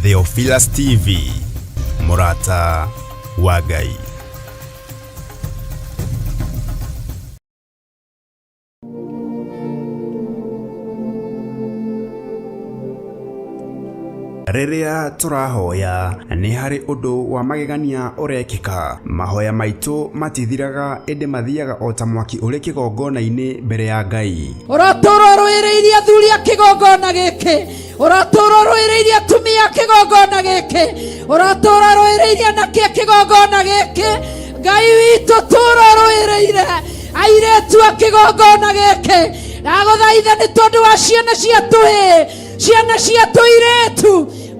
Theophilus TV, mũrata wa Ngai. Rĩrĩa tũrahoya nĩ harĩ ũndũ wa magegania ũrekĩka. Mahoya maitũ matithiraga ĩndĩ mathiaga o ta mwaki ũrĩ kĩgongona-inĩ mbere ya Ngai. Ũratũũra ũrũĩrĩirie athuri a kĩgongona gĩkĩ, ũratũũra ũrũĩrĩirie atumia a kĩgongona gĩkĩ, ũratũũra ũrũĩrĩirie anake a kĩgongona gĩkĩ. Ngai witũ, tũũra ũrũĩrĩire airĩtu a kĩgongona gĩkĩ. Ndagũthaitha nĩ tondũ wa ciana cia tũhĩĩ, ciana cia tũirĩtu,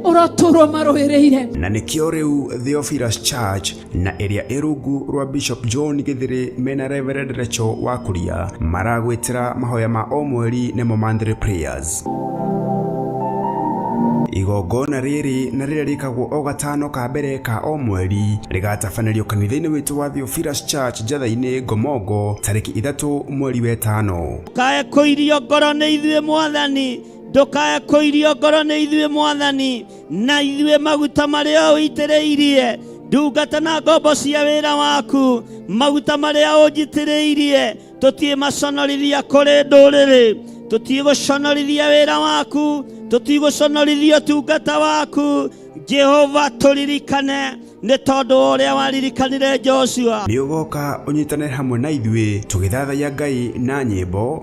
ũrotũũra ũmarũĩrĩire. Na nĩkĩo rĩu Theophilus Church na ĩrĩa ĩ rungu rwa Bishop John Gĩthĩrĩ mena Reverend Rachel Wakuria maragwĩtĩra mahoya ma o mweri nĩmo monthly prayers. Igongona rĩrĩ na rĩrĩa rĩkagwo o gatano ka mbere ka o mweri rĩgatabanĩrio kanitha-inĩ witũ wa Theophilus Church Njatha-inĩ Ngomongo tarĩki 3 mweri wetano. Ndũkae kũirio ngoro nĩ ithuĩ Mwathani, ndũkae kũirio ngoro nĩ ithuĩ Mwathani, na ithuĩ maguta marĩa ũitĩrĩirie ndungata na ngombo cia wĩra waku, maguta marĩa ũnjitĩrĩirie tũtiĩmaconorithia kũrĩ ndũrĩrĩ, tũtigũconorithia wĩra waku, tũtigũconorithia ũtungata waku. Jehova, tũririkane nĩ tondũ wa ũrĩa waririkanire Joshua. Nĩ ũgoka ũnyitanĩre hamwe na ithuĩ tũgĩthathaiya Ngai na nyĩmbo,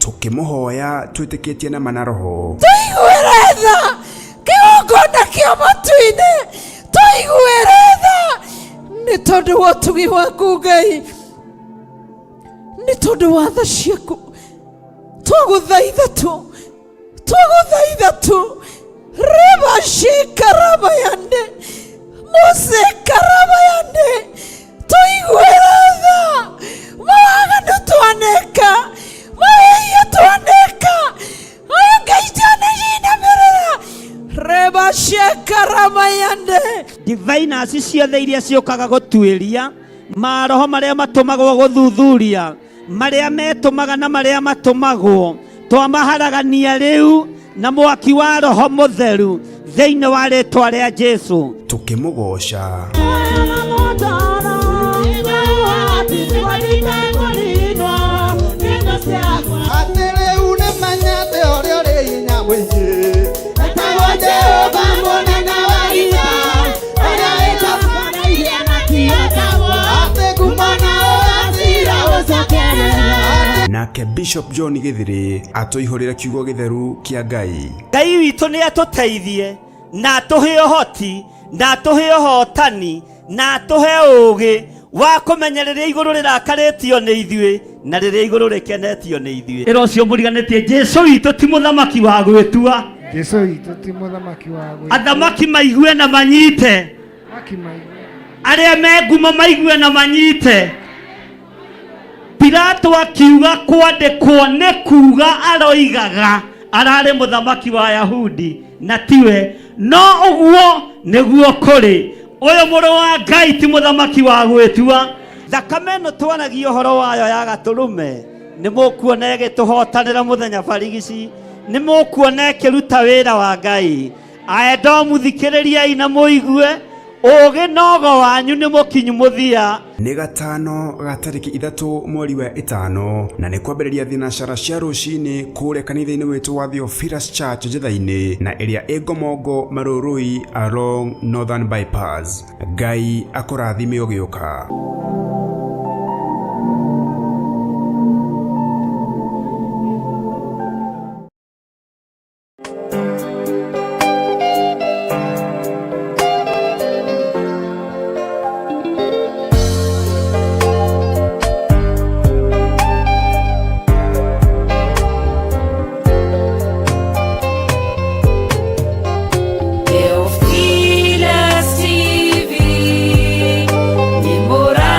tũkĩmũhoya twĩtĩkĩtie na ma na roho. Tũiguĩre tha kĩgongona kĩa matu-inĩ, tũiguĩre tha nĩ tondũ wa ũtugi waku Ngai, nĩ tondũ wa tha ciaku. Twagũthaitha tu, twagũthaitha tu, rebashikarabayande musekarabayande, tũiguĩre tha mawaganu twaneka, mawĩhia twaneka, aya Ngai twanĩinamĩrĩra rebashekarabayande. Diviners ciothe iria ciũkaga gũtuĩria maroho marĩa matũmagwo gũthuthuria marĩa metũmaga na marĩa matũmagwo, twamaharagania rĩu na mwaki wa roho mũtheru thĩinĩ wa rĩtwa rĩa Jesu. Tũkĩmũgoca. Atĩ rĩu nĩmenyete ũrĩa ũrĩ hinya mũingĩ, etagwo Jehova mũnene wa ita, ũrĩa wĩtagwo atĩ ngumo na ũgacira ũcokerera. Nake Bishop John Gĩthĩrĩ atũihũrĩre kiugo gĩtheru kĩa Ngai. Ngai witũ nĩ atũteithie na atũhe ũhoti na atũhe ũhotani na atũhe ũũgĩ wa kũmenya rĩrĩa igũrũ rĩrakarĩtio nĩ ithuĩ na rĩrĩa igũrũ rĩkenetio nĩ ithuĩ. Ĩra ũcio mũriganĩtie, Jesu witũ ti mũthamaki wa gwĩtua. Jesu witũ ti mũthamaki wa gwĩtua. Athamaki maigue na manyite, Athamaki maigue. arĩa me ngumo maigue na manyite. Pilato akiuga kwandĩkwo nĩ kuga aroigaga ararĩ mũthamaki wa Yahudi na tiwe, no ũguo nĩguo kũrĩ. Ũyũ mũrũ wa Ngai ti mũthamaki wa gwĩtua. Thakame ĩno twaragia ũhoro wayo ya gatũrũme nĩ mũkuona ĩgĩtũhotanĩra mũthenya barigici, nĩ mũkuona ĩkĩruta wĩra wa Ngai. Aedomu thikĩrĩriai na mũigue, ũũgĩ na ũgo wanyu nĩ mũkinyu mũthia. Nĩ gatano ga tarĩki 3 mweri wa 5 na nĩ kwambĩrĩria thinacara cia rũcinĩ kũrĩa kanitha-inĩ witũ wa Theophilus Church Njatha-inĩ na ĩrĩa ĩ Ngomongo Marũrũi along Northern Bypass. Ngai akũrathime ũgĩũka. Theophilus TV, ni mũrata.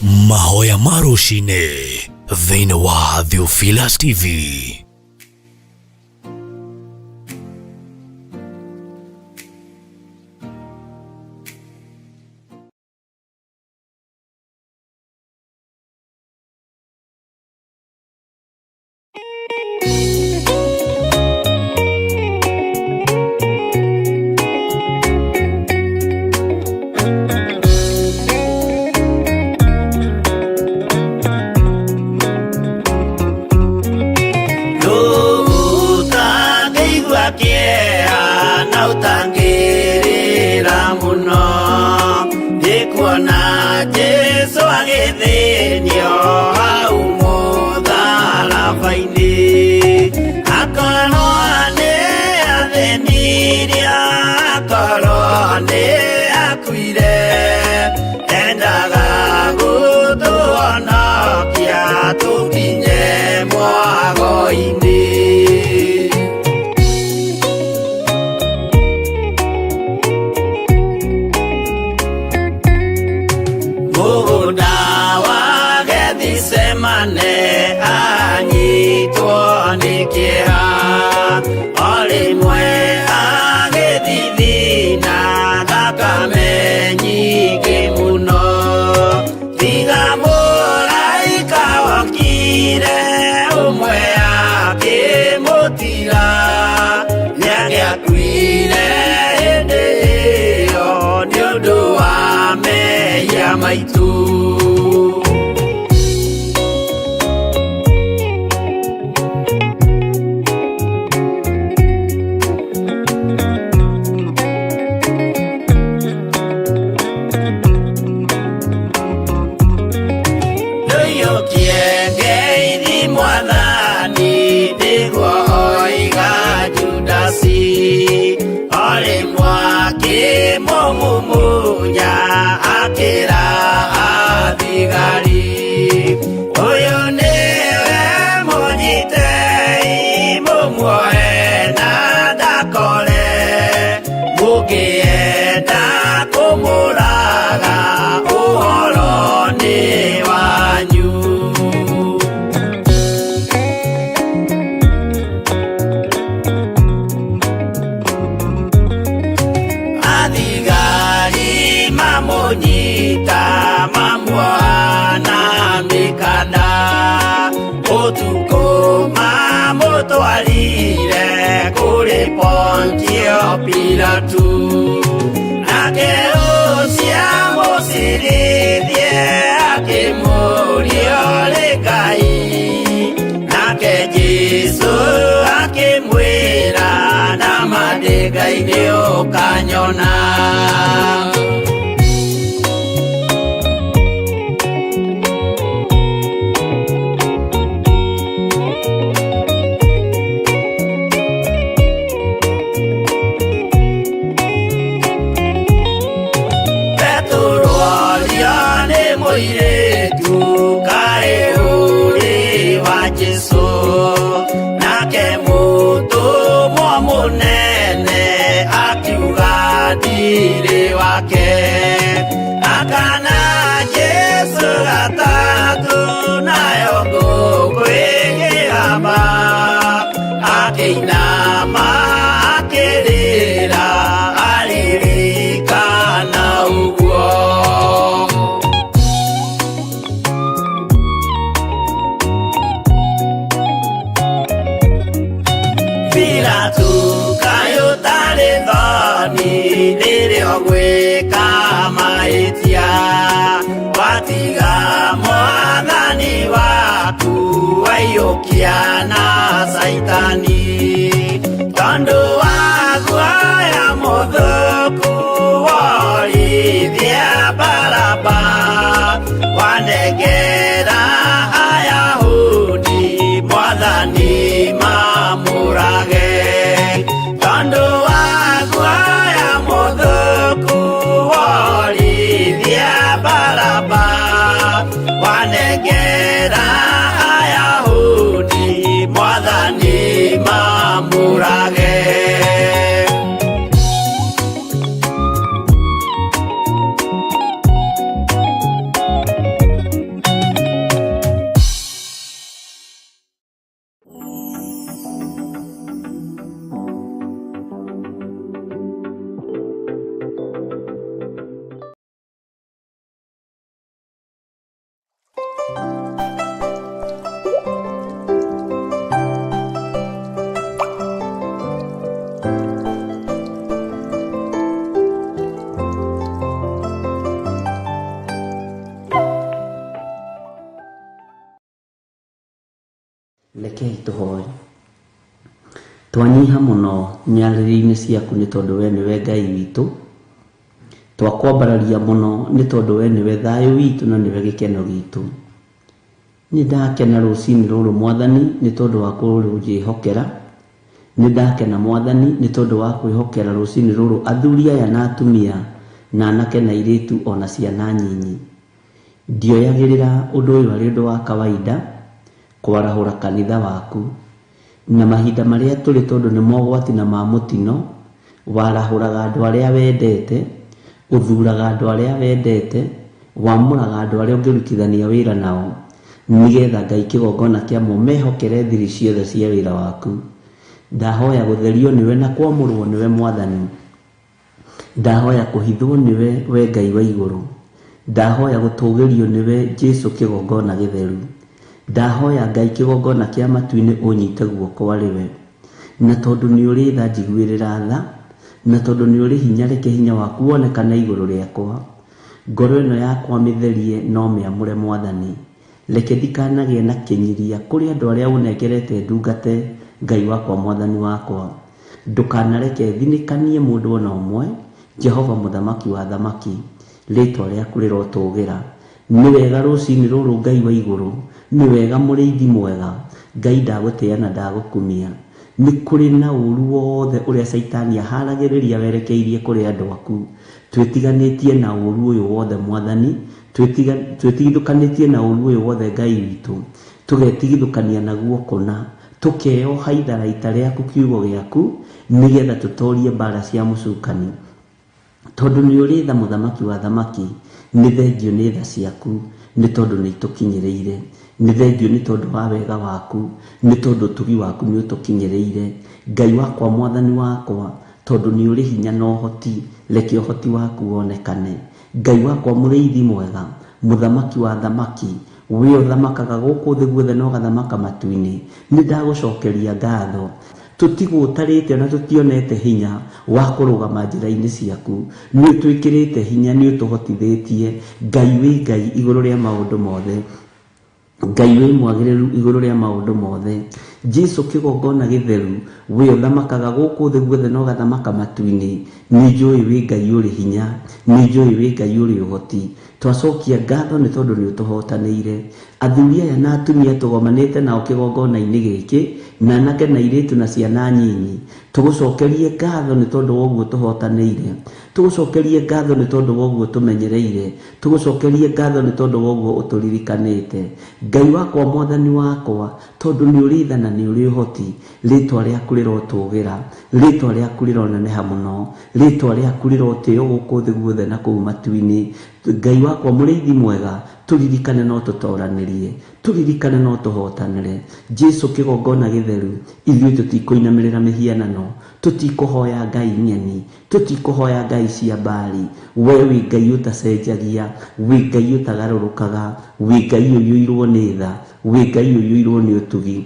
Mahoya ma rũcinĩ thĩinĩ wa Theophilus TV. Ũtangĩigua kĩeha na ũtangĩrĩra mũno nĩ kuona Jesũ agĩthĩnio hau mũtharaba-inĩ akorwo nĩ athĩnirio akorwo nĩ akuire endaga gũtũhonokia tũkinye mwago-inĩ. Mũgũnda wa Gethisemane anyitwo nĩ kĩeha o rĩmwe agĩthithina thakame nyingĩ mũno tiga mũraika wokire ũmwe akĩmũtiga nĩangĩakuire hĩndĩ ĩyo nĩ ũndũ wa mehia maitũ. Ndũiyũkie ngeithi mwathani nĩguo oiga Judasi o rĩmwe akĩmũmumunya akĩra athigari ũyũ nĩwe mũnyitei mũmuoe na ndakore mũngĩenda kũmũraga ũhoro nĩ wanyu. Athigari mamũnyita mamuoha na mĩkanda ũtukũ mamũtwarire kũrĩ Pontio Pilatu nake ũcio amũcirithie akĩmũũria ũrĩ Ngai nake Jesũ akĩmwĩra nama ndĩ Ngai nĩũkanyona. Petero orio nĩ mũirĩtu kaĩ ũrĩ wa Jesũ nake mũtũmwo mũnene akiuga ndirĩ wake akana Jesũ gatatũ nayo ngũkũ ĩkĩgamba akĩinama akĩrĩra aririkana ũguo. Pilatu kaĩ ũtarĩ thoni rĩrĩa ũgwĩka mahĩtia watiga mwathani waku waiyũkia na Caitani tondũ wa guoya mũthũku worithia Baraba wanengera Ayahudi mwathani mamũrage tondũ wa guoya mũthũku worithia Baraba wanengera Ayahudi mwathani Rekei tũhoe. Twanyiha mũno nyarĩrĩ-inĩ ciaku nĩ tondũ we nĩwe Ngai witũ. Twakwambararia mũno nĩ tondũ we nĩwe thayũ witũ na nĩwe gĩkeno gitũ. Nĩ ndakena rũcinĩ rũrũ Mwathani nĩ tondũ wa kũnjĩhokera. Nĩ ndakena Mwathani nĩ tondũ wa kwĩhokera rũcinĩ rũrũ athuri aya na atumia na anake na airĩtu ona ciana nyinyi. Ndioyagĩrĩra ũndũ ũyũ arĩ ũndũ wa kawaida kwarahũra kanitha waku. Na mahinda marĩa tũrĩ tondũ nĩ mogwati na ma mũtino, warahũraga andũ arĩa wendete, ũthuraga andũ arĩa wendete, wamũraga andũ arĩa ũngĩrutithania wĩra nao, nĩgetha Ngai kĩgongona kĩamo mehokere thiri ciothe cia wĩra waku. Ndahoya gũtherio nĩwe na kwamũrwo nĩwe Mwathani. Ndahoya kũhithwo nĩwe we Ngai wa igũrũ. Ndahoya gũtũgĩrio nĩwe Jesu kĩgongona gĩtheru. Ndahoya Ngai kĩgongona kĩa matu-inĩ ũnyite guoko arĩ we. Na tondũ nĩ ũrĩ tha njiguĩrĩra tha, na tondũ nĩ ũrĩ hinya reke hinya waku wonekane igũrũ rĩakwa. Ngoro ĩno yakwa mĩtherie no mĩamũre Mwathani. Reke ndikanagĩe na kĩnyiria kũrĩ andũ arĩa ũnengerete ndungate Ngai wakwa Mwathani wakwa. Ndũkanareke thinĩkanie mũndũ ona ũmwe, Jehova mũthamaki wa thamaki, rĩtwa rĩaku rĩrotũgĩra. Nĩ wega rũcinĩ rũrũ Ngai wa igũrũ, nĩ wega mũrĩithi mwega, Ngai ndagũtĩa na ndagũkumia. Nĩ kũrĩ na ũru wothe ũrĩa Caitani aharagĩrĩria werekeirie kũrĩ andũ aku. Twĩtiganĩtie na ũru ũyũ wothe Mwathani, twĩtigithũkanĩtie na ũru ũyũ wothe Ngai witũ, tũgetigithũkania naguo kũna, tũkeoha itharaita rĩaku kiugo gĩaku, nĩgetha tũtorie mbara cia mũcukani. Tondũ nĩ ũrĩ tha mũthamaki wa thamaki, nĩ thengio nĩ tha ciaku, nĩ tondũ nĩ itũkinyĩrĩire. Nĩ thengio nĩ tondũ wa wega waku, nĩ tondũ ũtugi waku nĩ ũtũkinyĩrĩire. Ngai wakwa Mwathani wakwa, tondũ nĩ ũrĩ hinya na ũhoti, reke ũhoti waku wonekane. Ngai wakwa mũrĩithi mwega, mũthamaki wa thamaki, we ũthamakaga gũkũ thĩ guothe na ũgathamaka matu-inĩ, nĩ ndagũcokeria ngatho. Tũtigũtarĩte na tũtionete hinya wa kũrũgama njĩra-inĩ ciaku. Nĩ ũtwĩkĩrĩte hinya, nĩ ũtũhotithĩtie. Ngai wĩ Ngai igũrũ rĩa maũndũ mothe. Ngai wĩ mwagĩrĩru igũrũ rĩa maũndũ mothe. Jesu kĩgongona gĩtheru, we ũthamakaga gũkũ thĩ guothe na ũgathamaka matu-inĩ. Nĩ njũĩ wĩ Ngai ũrĩ hinya, nĩ njũĩ wĩ Ngai ũrĩ ũhoti. Twacokia ngatho nĩ tondũ nĩ ũtũhotanĩire. Athuri aya na atumia tũgomanĩte nao kĩgongona-inĩ gĩkĩ, na anake na airĩtu na ciana nyinyi, tũgũcokerie ngatho nĩ tondũ wa ũguo tũhotanĩire. Tũgũcokerie ngatho nĩ tondũ wa ũguo tũmenyereire. Tũgũcokerie ngatho nĩ tondũ wa ũguo ũtũririkanĩte. Ngai wakwa Mwathani wakwa, tondũ nĩ ũrĩ tha na nĩ ũrĩ ũhoti, rĩtwa rĩaku rĩrotũgĩra, rĩtwa rĩaku rĩroneneha mũno, rĩtwa rĩaku rĩrotĩo gũkũ thĩ guothe na kũu matu-inĩ. Ngai wakwa mũrĩithi mwega, tũririkane no tũtoranĩrie, tũririkane no tũhotanĩre. Jesu kĩgongona gĩtheru, ithuĩ tũtikũinamĩrĩra mĩhianano, tũtikũhoya Ngai ng'eni, tũtikũhoya Ngai cia Baali. We wĩ Ngai ũtacenjagia, wĩ Ngai ũtagarũrũkaga, wĩ Ngai ũiyũirwo nĩ tha, wĩ Ngai ũiyũirwo nĩ ũtugi.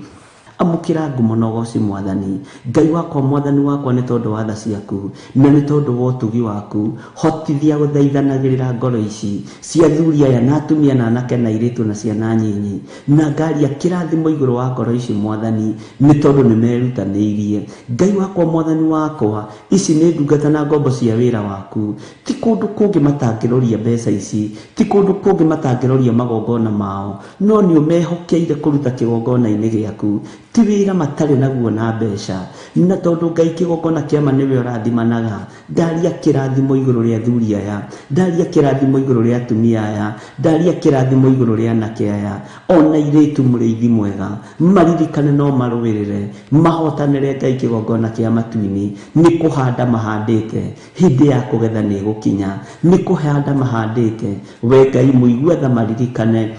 Amũkĩra ngumo na ũgoci Mwathani. Ngai wakwa Mwathani wakwa, nĩ tondũ wa tha ciaku na nĩ tondũ wa ũtugi waku, hotithia gũthaithanagĩrĩra ngoro ici cia athuri aya na atumia na anake na airĩtu na ciana nyinyi, na ngaria kĩrathimo igũrũ wa ngoro ici Mwathani, nĩ tondũ nĩ merutanĩirie. Ngai wakwa Mwathani wakwa, ici nĩ ndungata na ngombo cia wĩra waku. Ti kũndũ kũngĩ matangĩroria mbeca ici, ti kũndũ kũngĩ matangĩroria magongona mao, no nĩ ũmehokeire kũruta kĩgongona-inĩ gĩaku. Ti wĩra matarĩ naguo na mbeca, na tondũ Ngai kĩgongona kĩama nĩwe ũrathimanaga, ndaria kĩrathimo igũrũ rĩa athuri aya, ndaria kĩrathimo igũrũ rĩa atumia aya, ndaria kĩrathimo igũrũ rĩa anake aya, ona airĩtu mũrĩithi mwega, maririkane no marũĩrĩre, mahotanĩre Ngai kĩgongona kĩa matu-inĩ. Nĩ kũhanda mahandĩte, hĩndĩ ya kũgetha nĩ ĩgũkinya. Nĩ kũhanda mahandĩte, we Ngai mũigua tha maririkane,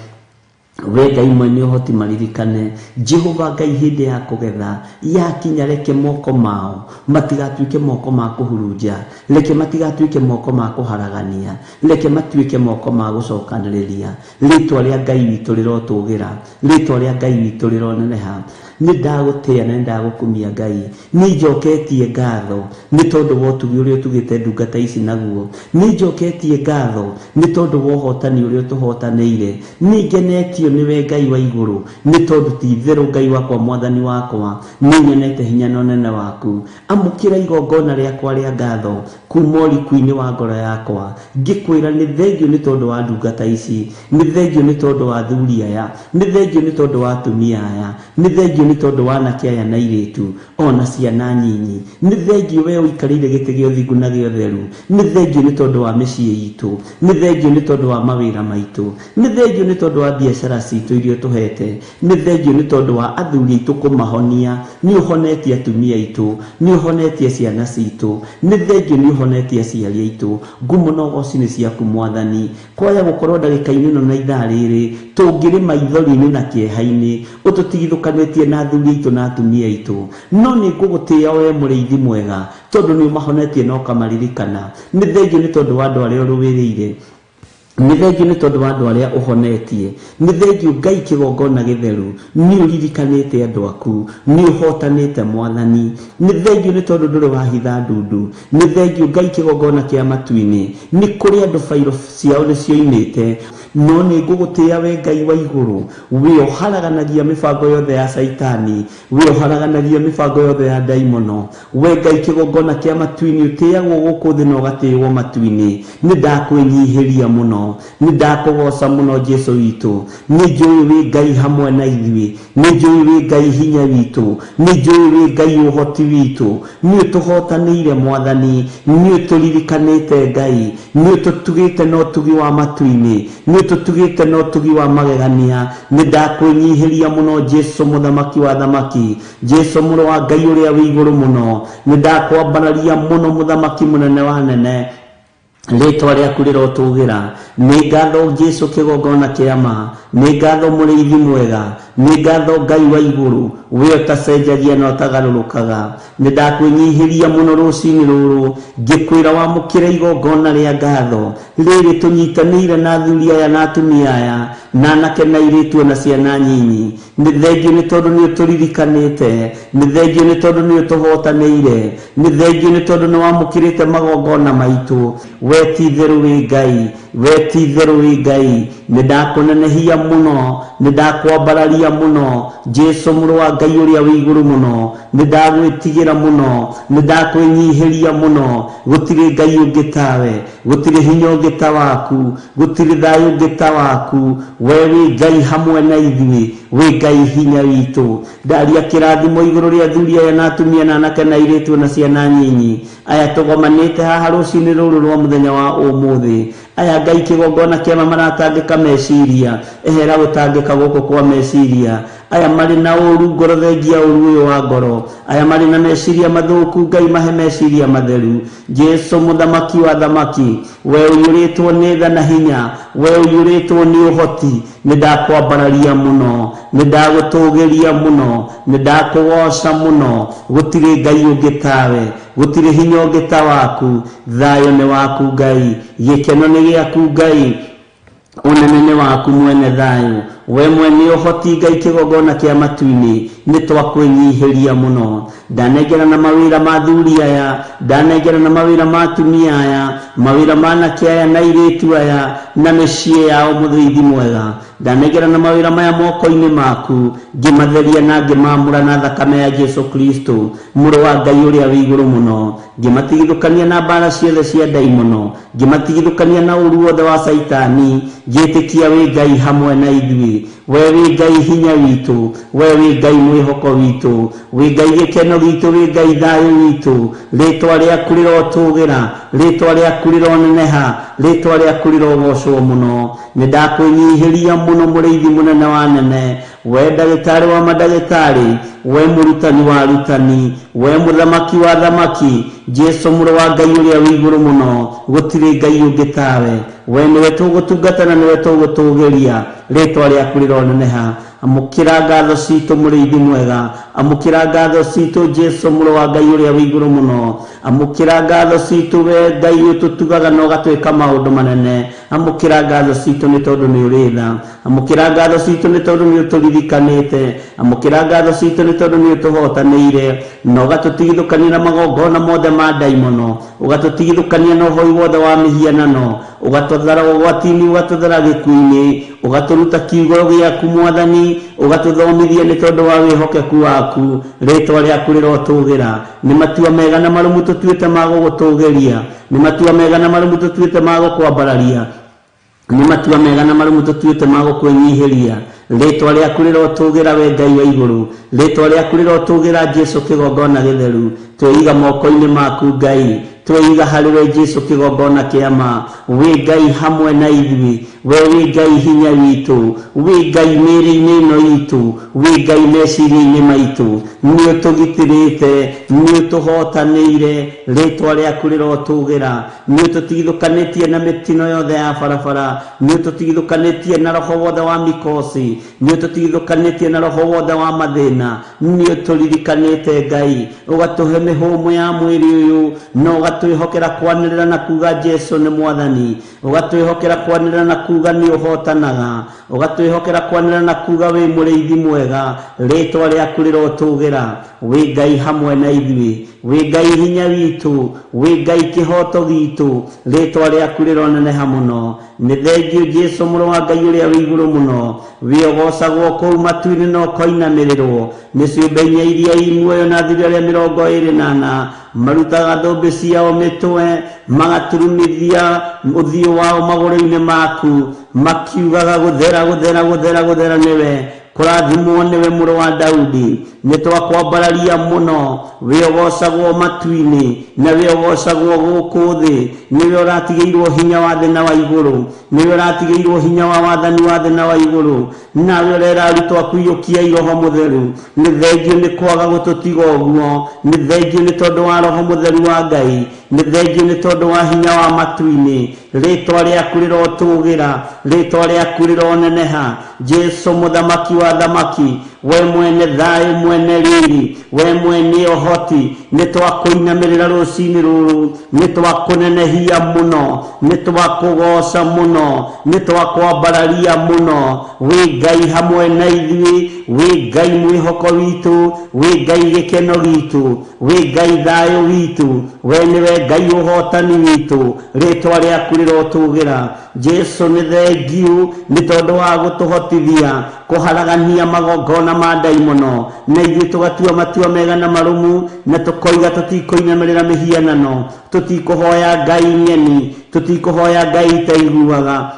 we Ngai mwene ũhoti maririkane. Jehova Ngai hĩndĩ ya kũgetha yakinya, reke moko mao matigatuĩke moko ma kũhurunja, reke matigatuĩke moko ma kũharagania, reke matuĩke moko ma gũcokanĩrĩria. Rĩtwa rĩa Ngai witũ rĩrotũgĩra, rĩtwa rĩa Ngai witũ rĩroneneha. Nĩ ndagũtĩĩa na nĩ ndagũkumia Ngai. Nĩ njoketie ngatho nĩ tondũ wa ũtugi ũrĩa ũtugĩte ndungata ici naguo. Nĩ njoketie ngatho nĩ tondũ wa ũhotani ũrĩa ũtũhotanĩire. Nĩ ngenetio nĩwe Ngai wa igũrũ, nĩ tondũ ti itherũ Ngai wakwa, mwathani wakwa, nĩ nyonete hinya na ũnene waku. Amũkĩra igongona rĩakwa rĩa ngatho kuma ũriku-inĩ wa ngoro yakwa, ngĩkwĩra nĩ thengio nĩ tondũ wa ndungata ici, nĩ thengio nĩ tondũ wa athuri aya, nĩ thengio nĩ tondũ wa atumia aya, nĩ thengio nĩ tondũ wa anake aya na airĩtu ona ciana nyinyi, nĩ thengio we ũikarĩire gĩtĩ gĩa ũthingu na gĩa ũtheru, nĩ thengio nĩ tondũ wa mĩciĩ itũ, nĩ thengio nĩ tondũ wa mawĩra maitũ, nĩ thengio nĩ tondũ wa biacara citũ iria ũtũhete, nĩ thengio nĩ tondũ wa athuri aitũ kũmahonia, nĩ ũhonetie atumia aitũ, nĩ ũhonetie ciana citũ, nĩ thengio nĩ ũhonetie aciari aitũ. Ngumo na ũgoci nĩ ciaku mwathani. Kwaya gũkorwo ndagĩka-inĩ ĩno na ithaa rĩrĩ tũngĩrĩ maithori-inĩ na kĩeha-inĩ, ũtũtigithũkanĩtie na athuri aitũ na atumia aitũ, no nĩ ngũgũtĩĩa we mũrĩithi mwega, tondũ nĩ ũmahonetie na ũkamaririkana. Nĩ thengio nĩ tondũ wa andũ arĩa ũrũĩrĩire, nĩ thengio nĩ tondũ wa andũ arĩa ũhonetie, nĩ thengio Ngai kĩgongona gĩtheru, nĩ ũririkanĩte andũ aku, nĩ ũhotanĩte mwathani. Nĩ thengio nĩ tondũ ndũrĩ wahitha ndundu, nĩ thengio Ngai kĩgongona kĩa matu-inĩ, nĩ kũrĩ andũ bairo ciao nĩ cioimĩte, no nĩ ngũgũtĩĩa we Ngai wa igũrũ, we ũharaganagia mĩbango yothe ya Caitani, we ũharaganagia mĩbango yothe ya ndaimono. We Ngai kĩgongona kĩa matu-inĩ, ũtĩagwo gũkũ thĩ na ũgatĩĩwo matu-inĩ. Nĩ ndakwĩnyihĩria mũno, nĩ ndakũgoca mũno Jesu witũ. Nĩ njũĩ wĩ Ngai hamwe na ithuĩ, nĩ njũĩ wĩ Ngai hinya witũ, nĩ njũĩ wĩ Ngai ũhoti witũ. Nĩ ũtũhotanĩire mwathani, nĩ ũtũririkanĩte Ngai, nĩ ũtũtugĩte na ũtugi wa matu-inĩ, nĩ ũtũtugĩte na ũtugi wa magegania. Nĩ ndakwĩnyihĩria mũno Jesu mũthamaki wa thamaki, Jesu mũrũ wa Ngai ũrĩa wĩ igũrũ mũno. Nĩ ndakwambararia mũno mũthamaki mũnene wa nene, rĩtwa rĩaku rĩrotũgĩra. Nĩ ngatho Jesu kĩgongona kĩa ma, nĩ ngatho mũrĩithi mwega, nĩ ngatho Ngai wa igũrũ, we ũtacenjagia na ũtagarũrũkaga. Nĩ ndakwĩnyihĩria mũno rũcinĩ rũrũ, ngĩkwĩra wamũkĩre igongona rĩa ngatho rĩrĩ tũnyitanĩire na athuri aya na atumia aya, na anake na airĩtu ona ciana nyinyi. Nĩ thengio nĩ tondũ nĩ ũtũririkanĩte, nĩ thengio nĩ tondũ nĩ ũtũhotanĩire, nĩ thengio nĩ tondũ nĩ wamũkĩrĩte magongona maitũ. We ti itherũ wĩ Ngai, we ti itherũ wĩ Ngai. Nĩ ndakũnenehia mũno, nĩ ndakwambararia mũno Jesu mũrũ wa Ngai ũrĩa wĩ igũrũ mũno. Nĩ ndagwĩtigĩra mũno, nĩ ndakwĩnyihĩria mũno. Gũtirĩ Ngai ũngĩ tawe, gũtirĩ hinya ũngĩ ta waku, gũtirĩ thayũ ũngĩ ta waku. We wĩ Ngai hamwe na ithuĩ, wĩ Ngai hinya witũ. Ndaria kĩrathimo igũrũ rĩa athuri aya na atumia na anake na airĩtu na ciana nyinyi aya tũgomanĩte haha rũcinĩ rũrũ rwa mũthenya wa ũmũthĩ. Aya Ngai kĩgongona kĩama maratangĩka meciria, ehera gũtangĩka gũkũ kwa meciria. Aya marĩ na ũru ngoro, thengia ũru ũyũ wa ngoro. Aya marĩ na meciria mathũku, Ngai mahe meciria matheru. Jesu mũthamaki wa thamaki, we ũiyũrĩtwo nĩ tha na hinya, we ũiyũrĩtwo nĩ ũhoti, nĩ ndakwambararia mũno, nĩ ndagũtũgĩria mũno, nĩ ndakũgoca mũno. Gũtirĩ Ngai ũngĩ tawe, gũtirĩ hinya ũngĩ ta waku. Thayũ nĩ waku Ngai, gĩkeno nĩ gĩaku Ngai, ũnene nĩ waku mwene thayũ. We mwene ũhoti Ngai kĩgongona kĩa matu-inĩ, nĩ twakwĩnyihĩria mũno. Ndanengera na mawĩra ma athuri aya, ndanengera na mawĩra ma atumia aya, mawĩra ma anake aya na airĩtu aya, na mĩciĩ yao mũthĩithi mwega. Ndanengera na mawĩra maya moko-inĩ maku, ngĩmatheria na ngĩmaamũra na thakame ya Jesu Kristo mũrũ wa Ngai ũrĩa wĩ igũrũ mũno. Ngĩmatigithũkania na mbara ciothe cia ndaimono, ngĩmatigithũkania na ũru wothe wa Caitani, ngĩtĩkia wĩ Ngai hamwe na ithuĩ. We wĩ Ngai hinya witũ, we wĩ Ngai mwĩhoko witũ, wĩ Ngai gĩkeno gitũ, wĩ Ngai thayũ witũ. Rĩtwa rĩaku rĩrotũgĩra, rĩtwa rĩaku rĩroneneha, rĩtwa rĩaku rĩrogocwo mũno. Nĩ ndakwĩnyihĩria mũno mũrĩithi mũnene wa nene, we ndagĩtarĩ wa mandagĩtarĩ, we mũrutani wa arutani, we mũthamaki wa thamaki, Jesu mũrũ wa Ngai ũrĩa wĩ igũrũ mũno. Gũtirĩ Ngai ũngĩ tawe, we nĩwe tũgũtungata na nĩwe tũgũtũgĩria. Rĩtwa rĩaku rĩroneneha. Amũkĩra ngatho citũ mũrĩithi mwega, amũkĩra ngatho citũ Jesu mũrũ wa Ngai ũrĩa wĩ igũrũ mũno. Amũkĩra ngatho citũ we Ngai ũtũtugaga na ũgatwĩka maũndũ manene. Amũkĩra ngatho citũ nĩ tondũ nĩ ũrĩ tha. Amũkĩra ngatho citũ nĩ tondũ nĩ ũtũririkanĩte. Amũkĩra ngatho citũ nĩ tondũ nĩ ũtũhotanĩire na ũgatũtigithũkania na magongona mothe ma ndaimono, ũgatũtigithũkania na ũhoi wothe wa mĩhianano, ũgatũthara ũgwati-inĩ, ũgatũthara gĩkuũ-inĩ, ũgatũruta kiugo gĩaku Mwathani, ũgatũthomithia nĩ tondũ wa wĩhokeku waku. Rĩtwa rĩaku rĩrotũgĩra. Nĩ matua mega na marũmu tũtuĩte ma gũgũtũgĩria, nĩ matua mega na marũmu tũtuĩte ma gũkwambararia, nĩ matua mega na marũmu tũtuĩte ma gũkwĩnyihĩria. Rĩtwa rĩaku rĩrotũgĩra we Ngai wa igũrũ, rĩtwa rĩaku rĩrotũgĩra Jesũ kĩgongona gĩtheru. Twĩiga moko-inĩ maku Ngai, twĩiga harĩ we Jesũ kĩgongona kĩa ma. Wĩ Ngai hamwe na ithuĩ, we wĩ Ngai hinya witũ, wĩ Ngai mĩĩrĩ-inĩ ĩno itũ, wĩ Ngai meciria-inĩ maitũ. Nĩ ũtũgitĩrĩte, nĩ ũtũhotanĩire, rĩtwa rĩaku rĩrotũgĩra. Nĩ ũtũtigithũkanĩtie na mĩtino yothe ya barabara, nĩ ũtũtigithũkanĩtie na roho wothe wa mikosi, nĩ ũtũtigithũkanĩtie na roho wothe wa mathĩna, nĩ ũtũririkanĩte Ngai, ũgatũhe mĩhũmũ ya mwĩrĩ ũyũ, na ũgatwĩhokera kwanĩrĩra na kuga Jesũ nĩ Mwathani, ũgatwĩhokera kwanĩrĩra na kuga nĩ ũhotanaga, ũgatwĩhokera kwanĩrĩra na kuga wĩ mũrĩithi mwega. Rĩtwa rĩaku rĩrotũgĩra. Wĩ Ngai hamwe na ithuĩ, wĩ Ngai hinya witũ, wĩ Ngai kĩhoto gitũ. Rĩtwa rĩaku rĩroneneha mũno. Nĩ thengio Jesũ mũrũ wa Ngai ũrĩa wĩ igũrũ mũno, wĩ ũgocagwo kũu matu-inĩ na ũkoinamĩrĩrwo nĩ ciũmbe inya iria i muoyo na athuri arĩa 24 marutaga thũmbĩ ciao mĩtwe, magaturumithia ũthiũ wao magũrũ-inĩ maku, makiugaga gũthera gũthera gũthera gũthera nĩwe, kũrathimwo nĩwe mũrũ wa Daudi. Nĩ twakwambararia mũno, wĩ ũgocagwo matu-inĩ na wĩ ũgocagwo gũkũ thĩ. Nĩwe ũratigĩirwo hinya wa thĩ na wa igũrũ, nĩwe ũratigĩirwo hinya wa wathani wa thĩ na wa igũrũ, nawe ũrera arutwo aku iyũkiai Roho Mũtheru. Nĩ thengio nĩ kwaga gũtũtiga ũguo, nĩ thengio nĩ tondũ wa Roho Mũtheru wa Ngai, nĩ thengio nĩ tondũ wa hinya wa matu-inĩ. Rĩtwa rĩaku rĩrotũgĩra, rĩtwa rĩaku rĩroneneha. Jesũ mũthamaki wa thamaki, we mwene thayũ, mwene riri, we mwene ũhoti, nĩ twakũinamĩrĩra rũcinĩ rũrũ, nĩ twakũnenehia mũno, nĩ twakũgoca mũno, nĩ twakwambararia mũno. Wĩ Ngai hamwe na ithuĩ, wĩ Ngai mwĩhoko witũ, wĩ Ngai gĩkeno gitũ, wĩ Ngai thayũ witũ, we nĩwe Ngai ũhotani witũ. Rĩtwa rĩaku rĩrotũgĩra. Jesũ nĩ thengiũ nĩ tondũ wa gũtũhotithia kũharagania magongona ma ndaimono, na ithuĩ tũgatua matua mega na marũmu, na tũkoiga tũtikũinamĩrĩra mĩhianano, tũtikũhoya Ngai ng'eni, tũtikũhoya Ngai itaiguaga,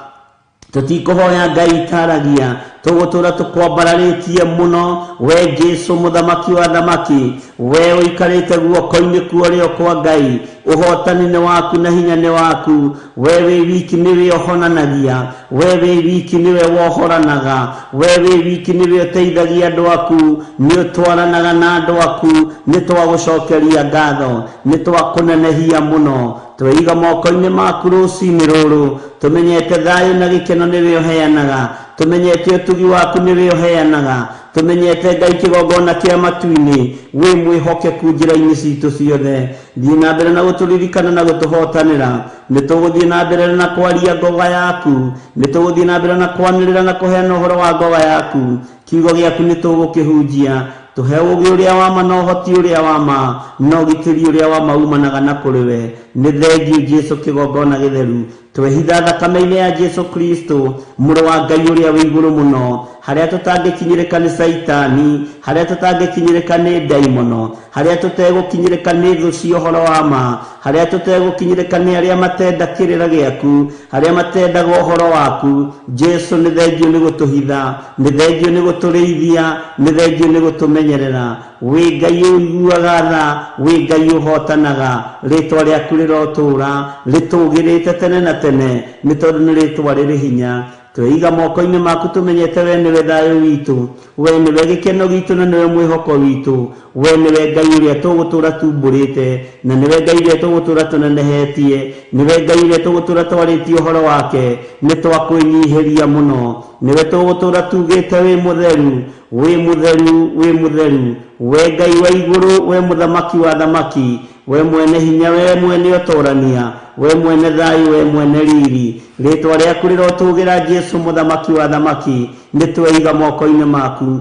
tũtikũhoya Ngai itaragia, tũgũtũra tũkwambararĩtie mũno. We Jesũ mũthamaki wa thamaki, we ũikarĩte guoko-inĩ kwa ũrĩo kwa Ngai, ũhotani nĩ waku na hinya nĩ waku. We wĩ wiki nĩwe ũhonanagia, we wĩ wiki nĩwe wohoranaga, we wĩ wiki nĩwe ũteithagia andũ aku, nĩ ũtwaranaga na andũ aku. Nĩ twagũcokeria ngatho, nĩ twakũnenehia mũno. Tweiga moko-inĩ maku rũcinĩ rũrũ, tũmenyete thayũ na gĩkeno nĩwe ũheanaga, tũmenyete ũtugi waku nĩwe ũheanaga, tũmenyete Ngai kĩgongona kĩa matu-inĩ, wĩ mwĩhokeku njĩra-inĩ citũ ciothe. Thiĩ na mbere na gũtũririkana na gũtũhotanĩra. Nĩ tũgũthiĩ na mbere na kwaria ngoga yaku, nĩ tũgũthiĩ na mbere na kwanĩrĩra na kũheana ũhoro wa ngoga yaku. Kiugo gĩaku nĩ tũgũkĩhunjia. Tũhe ũũgĩ ũrĩa wa ma na ũhoti ũrĩa wa ma na ũgitĩri ũrĩa wa ma umanaga na kũrĩ we. Nĩ thengio Jesũ kĩgongona gĩtheru. Twehitha thakame-inĩ ya Jesũ Kristo mũrũ wa Ngai ũrĩa wĩ igũrũ mũno, harĩa tũtangĩkinyĩrĩka nĩ Caitani, harĩa tũtangĩkinyĩrĩka nĩ ndaimono, harĩa tũtegũkinyĩrĩka nĩ thũ cia ũhoro wa ma, harĩa tũtegũkinyĩrĩka nĩ arĩa matenda kĩrĩra gĩaku, harĩa matendaga ũhoro waku. Jesũ nĩ thengio nĩ gũtũhitha, nĩ thengio nĩ gũtũrĩithia, nĩ thengio nĩ gũtũmenyerera. Wĩ Ngai ũiguaga tha, wĩ Ngai ũhotanaga. Rĩtwa rĩaku rĩrotũra rĩtũgĩrĩte tene na tene, nĩ tondũ nĩ rĩtwa rĩrĩ hinya. Tweiga moko-inĩ maku tũmenyete we nĩwe thayũ witũ, we nĩwe gĩkeno gitũ na nĩwe mwĩhoko witũ, we nĩwe Ngai ũrĩa tũgũtũra tumbũrĩte, na nĩwe Ngai ũrĩa tũgũtũra tũnenehetie, nĩwe Ngai ũrĩa tũgũtũra twarĩtie ũhoro wake. Nĩ twakwĩnyihĩria mũno, nĩwe tũgũtũra tugĩte wĩ mũtheru, wĩ mũtheru, wĩ mũtheru, we Ngai wa igũrũ, we mũthamaki wa thamaki. We mwene hinya, we mwene ũtorania, we mwene thayũ, we mwene riri, rĩtwa rĩaku rĩrotũgĩra Jesu mũthamaki wa thamaki, nĩ tweiga moko-inĩ maku.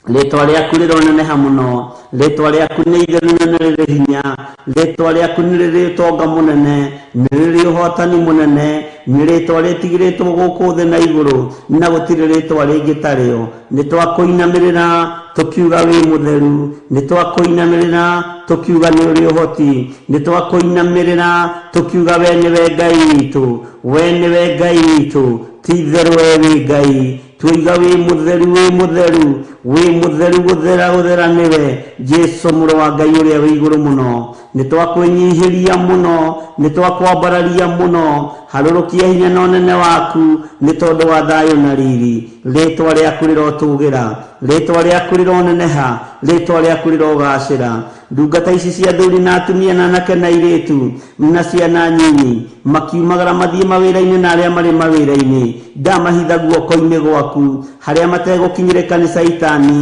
Rĩtwa rĩaku rĩroneneha mũno, rĩtwa rĩaku nĩ itheru na nĩ rĩrĩ hinya, rĩtwa rĩaku nĩ rĩrĩ ũtonga mũnene, nĩ rĩrĩ ũhotani mũnene, nĩ rĩtwa rĩtigĩrĩtwo gũkũ thĩ na igũrũ, na gũtirĩ rĩtwa rĩngĩ tarĩo. Nĩ twakũinamĩrĩra tũkiuga wĩ mũtheru, nĩ twakũinamĩrĩra tũkiuga nĩ ũrĩ ũhoti, nĩ twakũinamĩrĩra tũkiuga we nĩwe Ngai witũ, we nĩwe Ngai witũ, ti itherũ we wĩ Ngai. Tuiga wĩ mũtheru, wĩ mũtheru, wĩ mũtheru, gũthera gũthera nĩwe Jesu mũrũ wa Ngai ũrĩa wĩ igũrũ mũno. Nĩ twakwĩnyihĩria mũno, nĩ twakwambararia mũno, harũrũkia hinya na ũnene waku nĩ tondũ wa thayũ na riri. Rĩtwa rĩaku rĩrotũgĩra, rĩtwa rĩaku rĩroneneha, rĩtwa rĩaku rĩrogacĩra. Ndungata ici cia athuri na atumia na anake na airĩtu na ciana nyinyi makiumagara mathiĩ mawĩra-inĩ na arĩa marĩ mawĩra-inĩ, ndamahitha guoko-inĩ gwaku harĩa mategũkinyĩrĩka nĩ caitani,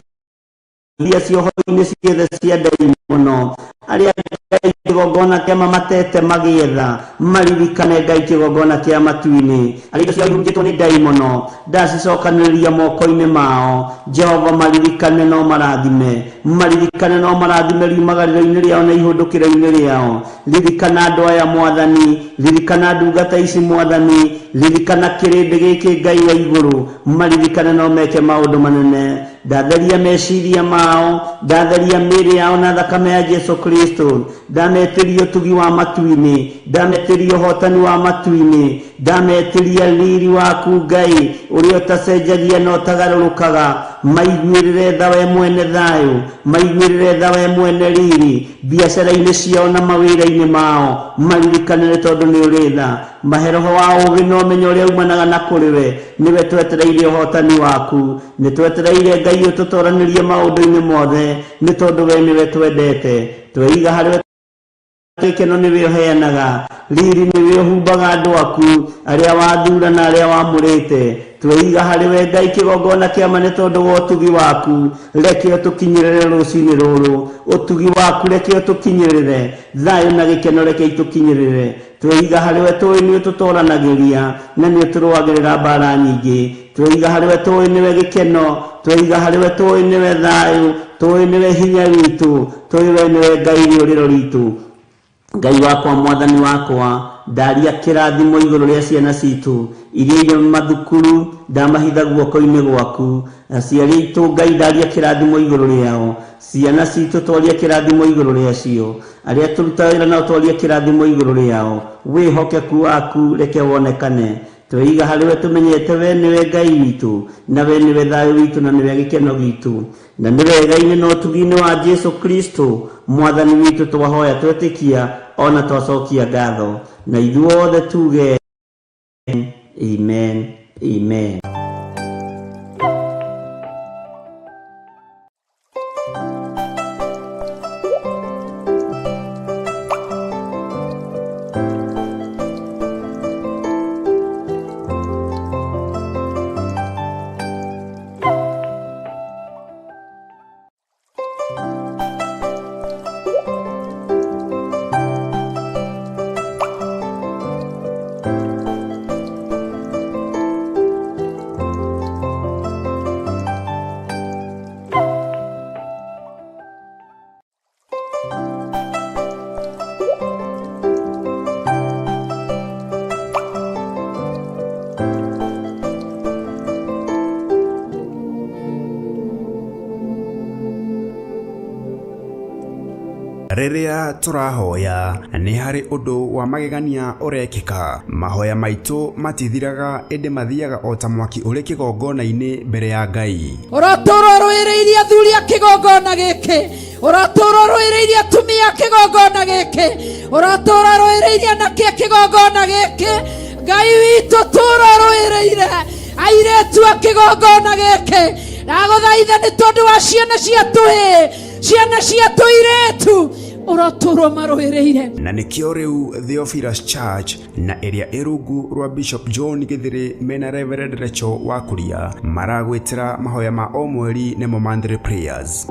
iria cioho-inĩ ciothe cia ndaimono, arĩa Ngai kĩgongona kĩa mamatete magĩetha, maririkane Ngai kĩgongona kĩa matu-inĩ, arĩa indo ciao ihurunjĩtwo nĩ ndaimono, ndacicokanĩrĩria moko-inĩ mao. Jehova maririkane no marathime, maririkane no marathime riumagarĩro-inĩ rĩao na ihũndũkĩro-inĩ rĩao. Ririkana andũ aya Mwathani, ririkana ndungata ici Mwathani, ririkana kĩrĩndĩ gĩkĩ Ngai wa igũrũ, maririkane no meke maũndũ manene. Ndatheria meciria mao, ndatheria mĩĩrĩ yao na thakame ya Jesu Kristo, ndametĩria ũtugi wa matu-inĩ, ndametĩria ũhotani wa matu-inĩ, ndametĩria riri waku Ngai ũrĩa ũtacenjagia na ũtagarũrũkaga. Maiguĩrĩre tha we mwene thayũ, maiguĩrĩre tha we mwene riri, biacara-inĩ ciao na mawĩra-inĩ mao, maririkane nĩ tondũ nĩ ũrĩ tha. Mahe roho wa ũũgĩ na ũmenyo ũrĩa umanaga na kũrĩ we, nĩwe twetereire ũhotani waku, nĩ twetereire Ngai ũtũtoranĩrie maũndũ-inĩ mothe, nĩ tondũ we nĩwe twendete. Tweiga harĩ we gĩkeno nĩwe ũheanaga, riri nĩwe ũhumbaga andũ aku, arĩa wathura na arĩa wamũrĩte. Tweiga harĩ we Ngai kĩgongona kĩa ma nĩ tondũ wa ũtugi waku, reke ũtũkinyĩrĩre rũcinĩ rũrũ, ũtugi waku reke ũtũkinyĩrĩre, thayũ na gĩkeno reke itũkinyĩrĩre. Tweiga harĩ we tũĩ nĩ ũtũtoranagĩria na nĩ ũtũrũagĩrĩra mbara nyingĩ. Tweiga harĩ we tũĩ nĩwe gĩkeno, tweiga harĩ we tũĩ nĩwe thayũ, tũĩ nĩwe hinya witũ, tũĩ we nĩwe Ngai rĩũrĩro ritũ. Ngai wakwa, Mwathani wakwa, ndaria kĩrathimo igũrũ rĩa ciana citũ iria irĩ mathukuru, ndamahitha guoko-inĩ gwaku. Aciari aitũ Ngai, ndaria kĩrathimo igũrũ rĩao. Ciana citũ twaria kĩrathimo igũrũ rĩacio. Arĩa tũrutaga wĩra nao twaria kĩrathimo igũrũ rĩao. Wĩhokeku waku reke wonekane. Tweiga harĩ we tũmenyete we nĩwe Ngai witũ, na we nĩwe thayũ witũ, na nĩwe gĩkeno gitũ, na nĩ wega-inĩ na ũtugi-inĩ wa Jesu Kristo Mwathani witũ twahoya twetĩkia ona twacokia ngatho, na ithuothe tuge amen, amen. Rĩrĩa tũrahoya nĩ harĩ ũndũ wa magegania ũrekĩka. Mahoya maitũ matithiraga ĩndĩ mathiaga o ta mwaki ũrĩ kĩgongona-inĩ mbere ya Ngai. Ũratũũra ũrũĩrĩirie athuri a kĩgongona gĩkĩ, ũratũũra ũrũĩrĩirie atumia a kĩgongona gĩkĩ, ũratũũra ũrũĩrĩirie anake a kĩgongona gĩkĩ. Ngai witũ tũũra ũrũĩrĩire airĩtu a kĩgongona gĩkĩ. Ndagũthaitha nĩ tondũ wa ciana cia tũhĩĩ, ciana cia tũirĩtu, ũrotũũra ũmarũĩrĩire. Na nĩkĩo rĩu Theophilus Church na ĩrĩa ĩ rungu rwa Bishop John Gĩthĩrĩ mena Reverend Rachel Wakuria maragwĩtĩra mahoya ma o mweri nĩmo monthly prayers.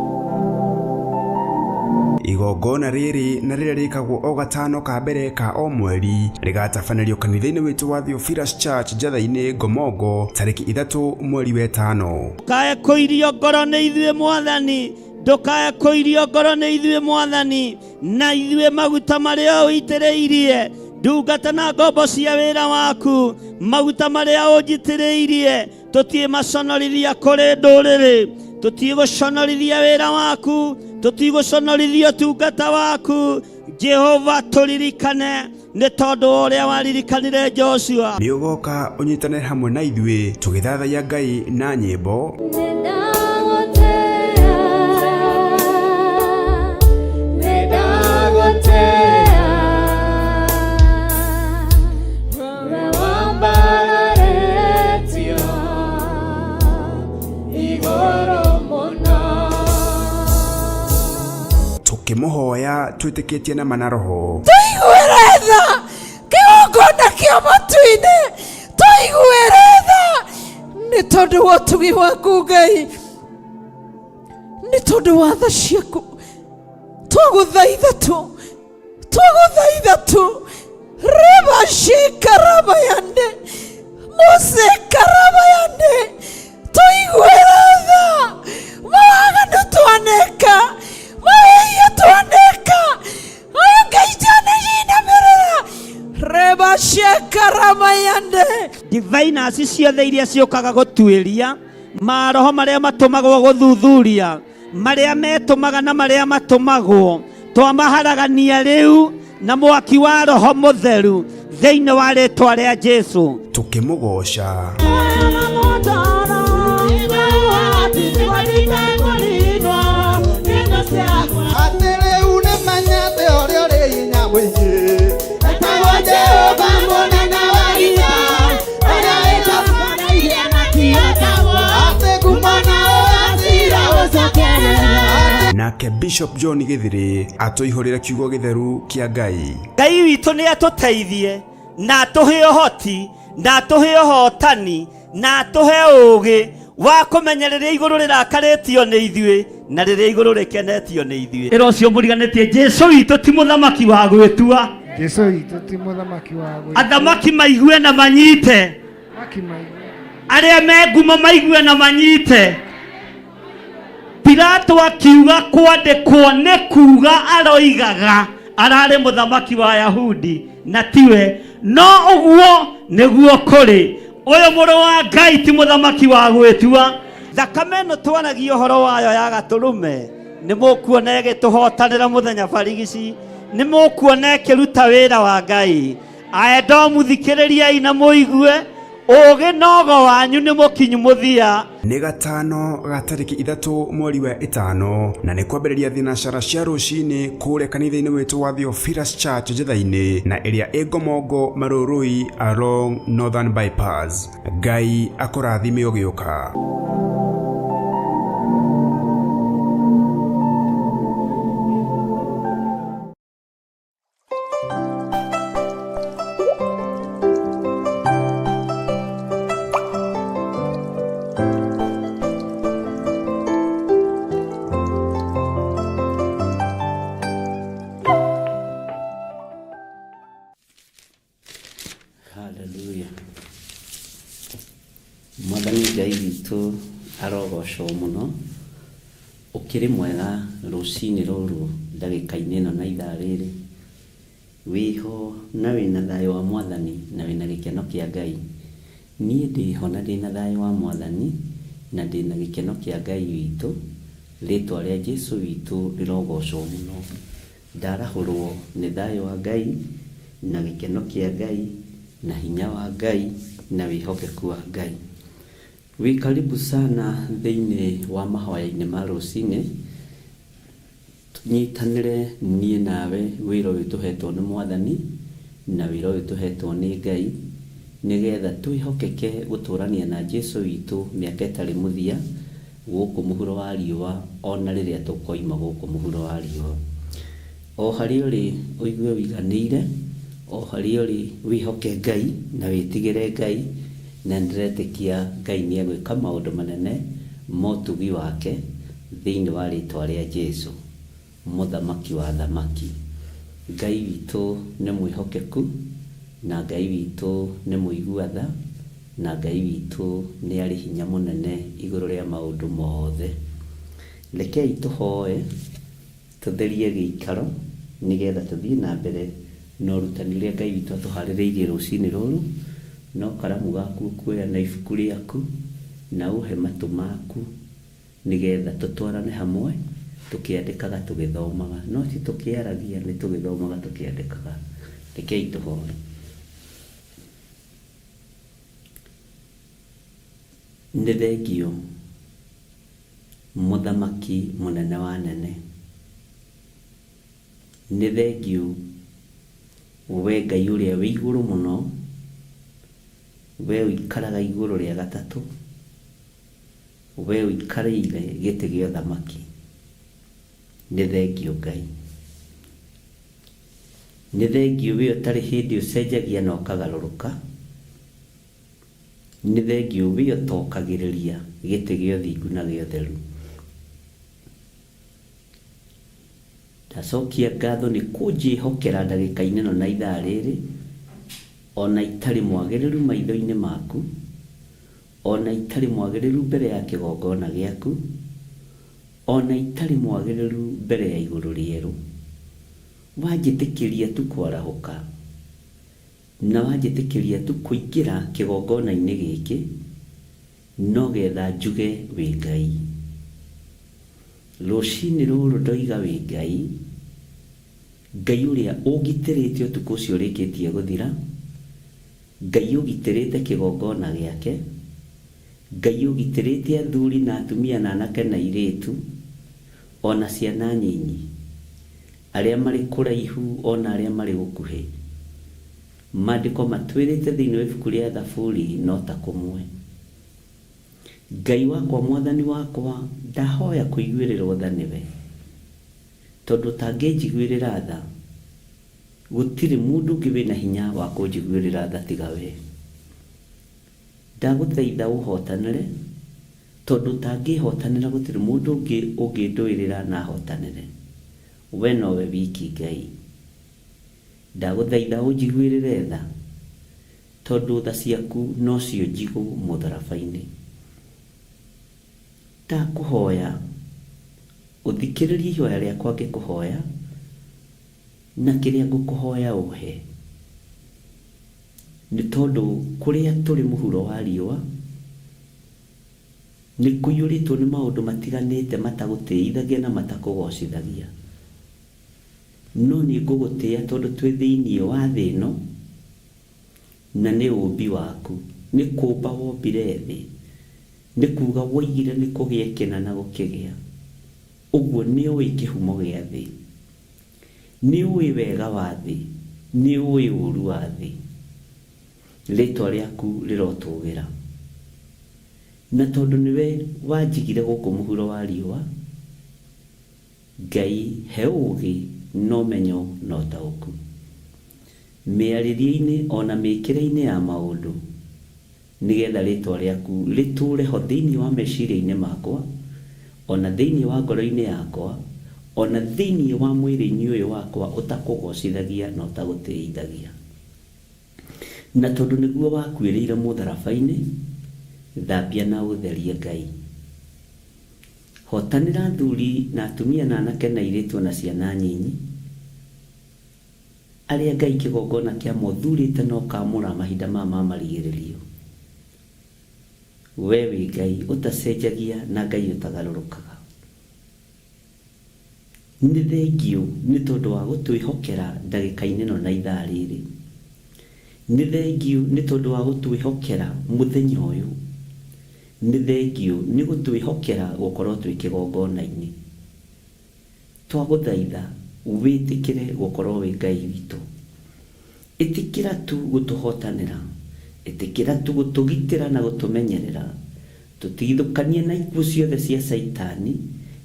Igongona rĩrĩ na rĩrĩa rĩkagwo o gatano ka mbere ka o mweri rĩgatabanĩrio kanitha-inĩ witũ wa Theophilus Church Njatha-inĩ Ngomongo tarĩki 3 mweri wa 5. Ndũkae kũirio ngoro nĩ ithuĩ mwathani, ndũkae kũirio ngoro nĩ ithuĩ mwathani, na ithuĩ maguta marĩa ũitĩrĩirie ndungata na ngombo cia wĩra waku, maguta marĩa ũnjitĩrĩirie tũtiĩmaconorithia kũrĩ ndũrĩrĩ, tũtigũconorithia wĩra waku, tũtigũconorithia ũtungata waku. Jehova tũririkane nĩ tondũ wa ũrĩa waririkanire Joshua. Nĩ ũgoka ũnyitane hamwe na ithuĩ tũgĩthathaiya Ngai na nyĩmbo, tũkĩmũhoya twĩtĩkĩtie na ma na roho. Tũiguĩre tha kĩgongona kĩa matu-inĩ, tũiguĩre tha nĩ tondũ wa ũtugi waku Ngai, nĩ tondũ wa tha ciaku. Twagũthaitha tu, twagũthaitha tu, rĩbacikarabayande mũcikarabayande, tũiguĩre tha mawaganu twaneka, mawĩhia twaneka, aya Ngai twanĩinamĩrĩra rebacekaramayande. Diviners ciothe iria ciũkaga gũtuĩria maroho marĩa matũmagwo gũthuthuria, marĩa metũmaga na marĩa matũmagwo, twamaharagania rĩu na mwaki wa roho mũtheru thĩinĩ wa rĩtwa rĩa Jesu. Tũkĩmũgoca. Atĩ rĩu nĩmenyete ũrĩa ũrĩ hinya mũingĩ, etagwo Jehova mũnene wa ita, ũrĩa wĩtagwo atĩ ngumo na ũgacira ũcokerera. Nake Bishop John Gĩthirĩ atũihũrĩre kiugo gĩtheru kĩa Ngai. Ngai witũ nĩ atũteithie na atũhe ũhoti na atũhe ũhotani na atũhe ũũgĩ wa kũmenya rĩrĩa igũrũ rĩrakarĩtio nĩ ithuĩ na rĩrĩa igũrũ rĩkenetio nĩ ithuĩ. Ĩra ũcio mũriganĩtie, Jesu witũ ti mũthamaki wa gwĩtua. Jesu witũ ti mũthamaki wa gwĩtua. Athamaki maigue na manyite, Athamaki maigue. arĩa me ngumo maigue na manyite. Pilato akiuga kwandĩkwo nĩ kuga aroigaga ararĩ mũthamaki wa Yahudi na tiwe, no ũguo nĩguo kũrĩ. Ũyũ mũrũ wa Ngai ti mũthamaki wa gwĩtua. Thakame ĩno twaragia ũhoro wayo ya gatũrũme nĩ mũkuona ĩgĩtũhotanĩra mũthenya barigici, nĩ mũkuona ĩkĩruta wĩra wa Ngai. Aedomu thikĩrĩriai na mũigue, ũũgĩ nogo wanyu nĩ mũkinyu mũthia. Nĩ gatano ga tarĩki 3 mweri wa 5 na nĩ kwambĩrĩria thinacara cia rũcinĩ kũrĩa kanitha-inĩ witũ wa Theophilus Church Njatha-inĩ na ĩrĩa ĩ Ngomongo Marũrũi along Northern Bypass. Ngai akũrathime ũgĩũka. Hallelujah. Mwathani Ngai witũ arogocwo mũno, ũkĩrĩ mwega rũcinĩ rũrũ ndagĩka-inĩ ĩno na ithaa rĩrĩ, wĩho na wĩna thayũ wa Mwathani na wĩna gĩkeno kĩa Ngai. Niĩ ndĩho na ndĩna thayũ wa Mwathani na ndĩna gĩkeno kĩa Ngai witũ, rĩtwa rĩa Jesu witũ rĩrogocwo mũno. Ndarahũrwo nĩ thayũ wa Ngai na gĩkeno kĩa Ngai na hinya wa Ngai na wĩhokeku wa Ngai. Wĩ karibu sana thĩinĩ wa mahoya-inĩ ma rũcinĩ, tũnyitanĩre niĩ nawe wĩra ũyũ tũhetwo nĩ Mwathani na wĩra ũyũ tũhetwo nĩ Ngai, nĩgetha twĩhokeke gũtũrania na Jesu witũ mĩaka ĩtarĩ mũthia gũkũ mũhuro wa riũa ona rĩrĩa tũkoima gũkũ mũhuro wa riũa. O harĩa ũrĩ ũigue ũiganĩire, o harĩa ũrĩ wĩhoke Ngai na wĩtigĩre Ngai, na nĩndĩretĩkia Ngai nĩ egwĩka maũndũ manene ma ũtugi wake thĩinĩ wa rĩtwa rĩa Jesu. Mũthamaki wa athamaki. Ngai witũ nĩ mwĩhokeku, na Ngai witũ nĩ mũigua tha, na Ngai witũ nĩ arĩ hinya mũnene igũrũ rĩa maũndũ mothe. Rekei tũhoe tũtherie gĩikaro nĩgetha tũthiĩ na mbere na ũrutani ũrĩa Ngai witũ atũharĩrĩirie rũcinĩ rũrũ. No karamu gaku ũkuoya na ibuku rĩaku na ũhe matũ maku nĩgetha tũtwarane hamwe tũkĩandĩkaga tũgĩthomaga, no ti tũkĩaragia, nĩ tũgĩthomaga tũkĩandĩkaga. Rekei tũhoe. Nĩ thengiũ Mũthamaki mũnene wa anene. Nĩ thengiũ we Ngai ũrĩa wĩ igũrũ mũno, we ũikaraga igũrũ rĩa gatatũ, we ũikarĩire gĩtĩ gĩa ũthamaki. Nĩ thengiũ Ngai. Nĩ thengiũ we ũtarĩ hĩndĩ ũcenjagia na ũkagarũrũka. Nĩ thengiũ we ũtokagĩrĩria gĩtĩ gĩa ũthingu na gĩa ũtheru. Ndacokia ngatho nĩ kũnjĩhokera ndagĩka-inĩ ĩno na ithaa rĩrĩ, o na itarĩ mwagĩrĩru maitho-inĩ maku, o na itarĩ mwagĩrĩru mbere ya kĩgongona gĩaku, o na itarĩ mwagĩrĩru mbere ya igũrũ rĩerũ. Wanjĩtĩkĩria tu kwarahũka, na wanjĩtĩkĩria tu kũingĩra kĩgongona-inĩ gĩkĩ, no getha njuge wĩ Ngai. Rũcinĩ rũrũ ndoiga wĩ Ngai, Ngai ũrĩa ũngitĩrĩte ũtukũ ũcio ũrĩkĩtie gũthira, Ngai ũgitĩrĩte kĩgongona gĩake, Ngai ũgitĩrĩte athuri na atumia na anake na airĩtu, o na ciana nyinyi, arĩa marĩ kũraihu o na arĩa marĩ gũkuhĩ. Maandĩko matwĩrĩte thĩinĩ wa ibuku rĩa Thaburi no ta kũmwe. Ngai wakwa Mwathani wakwa ndahoya kũiguĩrĩrwo tha nĩwe, tondũ ũtangĩnjiguĩrĩra tha, gũtirĩ mũndũ ũngĩ wĩna hinya wa kũnjiguĩrĩra tha tiga wee. Ndagũthaitha ũhotanĩre, tondũ ũtangĩhotanĩra gũtirĩ mũndũ ũngĩ ũngĩndũĩrĩra na ahotanĩre. We nowe wiki Ngai. Ndagũthaitha ũnjiguĩrĩre tha, tondũ tha ciaku nocio njigũ mũtharaba-inĩ. Ndakũhoya ũthikĩrĩrie ihoya rĩakwa ngĩkũhoya, na kĩrĩa ngũkũhoya ũhe. Nĩ tondũ kũrĩa tũrĩ mũhuro wa riũa, nĩ kũiyũrĩtwo nĩ maũndũ matiganĩte matagũtĩithagia na matakũgocithagia. No nĩ ngũgũtĩa tondũ twĩ thĩinĩ wa thĩ ĩno, na nĩ ũũmbi waku. Nĩ kũũmba wombire thĩ, nĩ kuuga woigire nĩ kũgĩe kĩna na gũkĩgĩa. Ũguo nĩũĩ kĩhumo gĩa thĩ. Nĩũĩ wega wa thĩ, nĩũĩ ũũru wa thĩ. Rĩĩtwa rĩaku rĩrotũũgĩra. Na tondũ nĩwe wanjigire gũkũ mũhuro wa riũa, Ngai, he ũũgĩ, na ũmenyo, na ũtaũku. Mĩarĩrie-inĩ o na mĩĩkĩre-inĩ ya maũndũ, nĩ getha rĩĩtwa rĩaku rĩtũũre ho thĩinĩ wa meciria-inĩ makwa, o na thĩinĩ wa ngoro-inĩ yakwa, o na thĩinĩ wa mwĩrĩ-inĩ ũyũ wakwa ũtakũgoocithagia na ũtagũtĩithagia. Na tondũ nĩguo wakuĩrĩire mũtharaba-inĩ, thambia na ũtherie, Ngai. Hotanĩra athuri na atumia na anake na airĩtu o na ciana nyinyi, arĩa Ngai kĩgongona kĩamo ũthurĩte na ũkaamũra mahinda maya ma marigĩrĩrio. Wee wĩ Ngai ũtacenjagia na Ngai ũtagarũrũkaga. Nĩ thengiũ nĩ tondũ wa gũtwĩhokera ndagĩka-inĩ ĩno na ithaa rĩrĩ. Nĩ thengiũ nĩ tondũ wa gũtwĩhokera mũthenya ũyũ. Nĩ thengiũ nĩ gũtwĩhokera gũkorwo twĩ kĩgongona-inĩ. Twagũthaitha wĩtĩkĩre gũkorwo wĩ Ngai witũ. Ĩtĩkĩra tu gũtũhotanĩra. Ĩtĩkĩra tu gũtũgitĩra na gũtũmenyerera. Tũtigithũkanie na ikuũ ciothe cia Caitani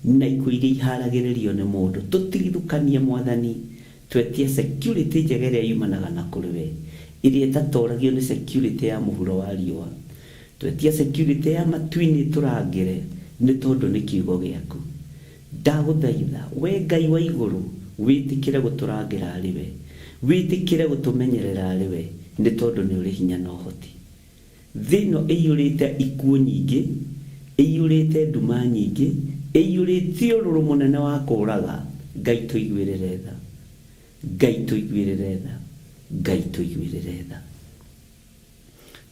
na ikuũ iria iharagĩrĩrio nĩ mũndũ. Tũtigithũkanie Mwathani. Twetia security njega ĩrĩa yumanaga na kũrĩ we, ĩrĩa ĩtatoragio nĩ security ya mũhuro wa riũa. Twetia security ya matu-inĩ ĩtũrangĩre nĩ tondũ nĩ kiugo gĩaku. Ndagũthaitha, wee Ngai wa igũrũ, wĩtĩkĩre gũtũrangĩra arĩ we, wĩtĩkĩre gũtũmenyerera arĩ we, nĩ tondũ nĩ ũrĩ hinya na ũhoti. Thĩ ĩno ĩiyũrĩte ikuũ nyingĩ, ĩiyũrĩte nduma nyingĩ, ĩiyũrĩte ũrũrũ mũnene wa kũũraga. Ngai tũiguĩrĩre tha. Ngai tũiguĩrĩre tha. Ngai tũiguĩrĩre tha.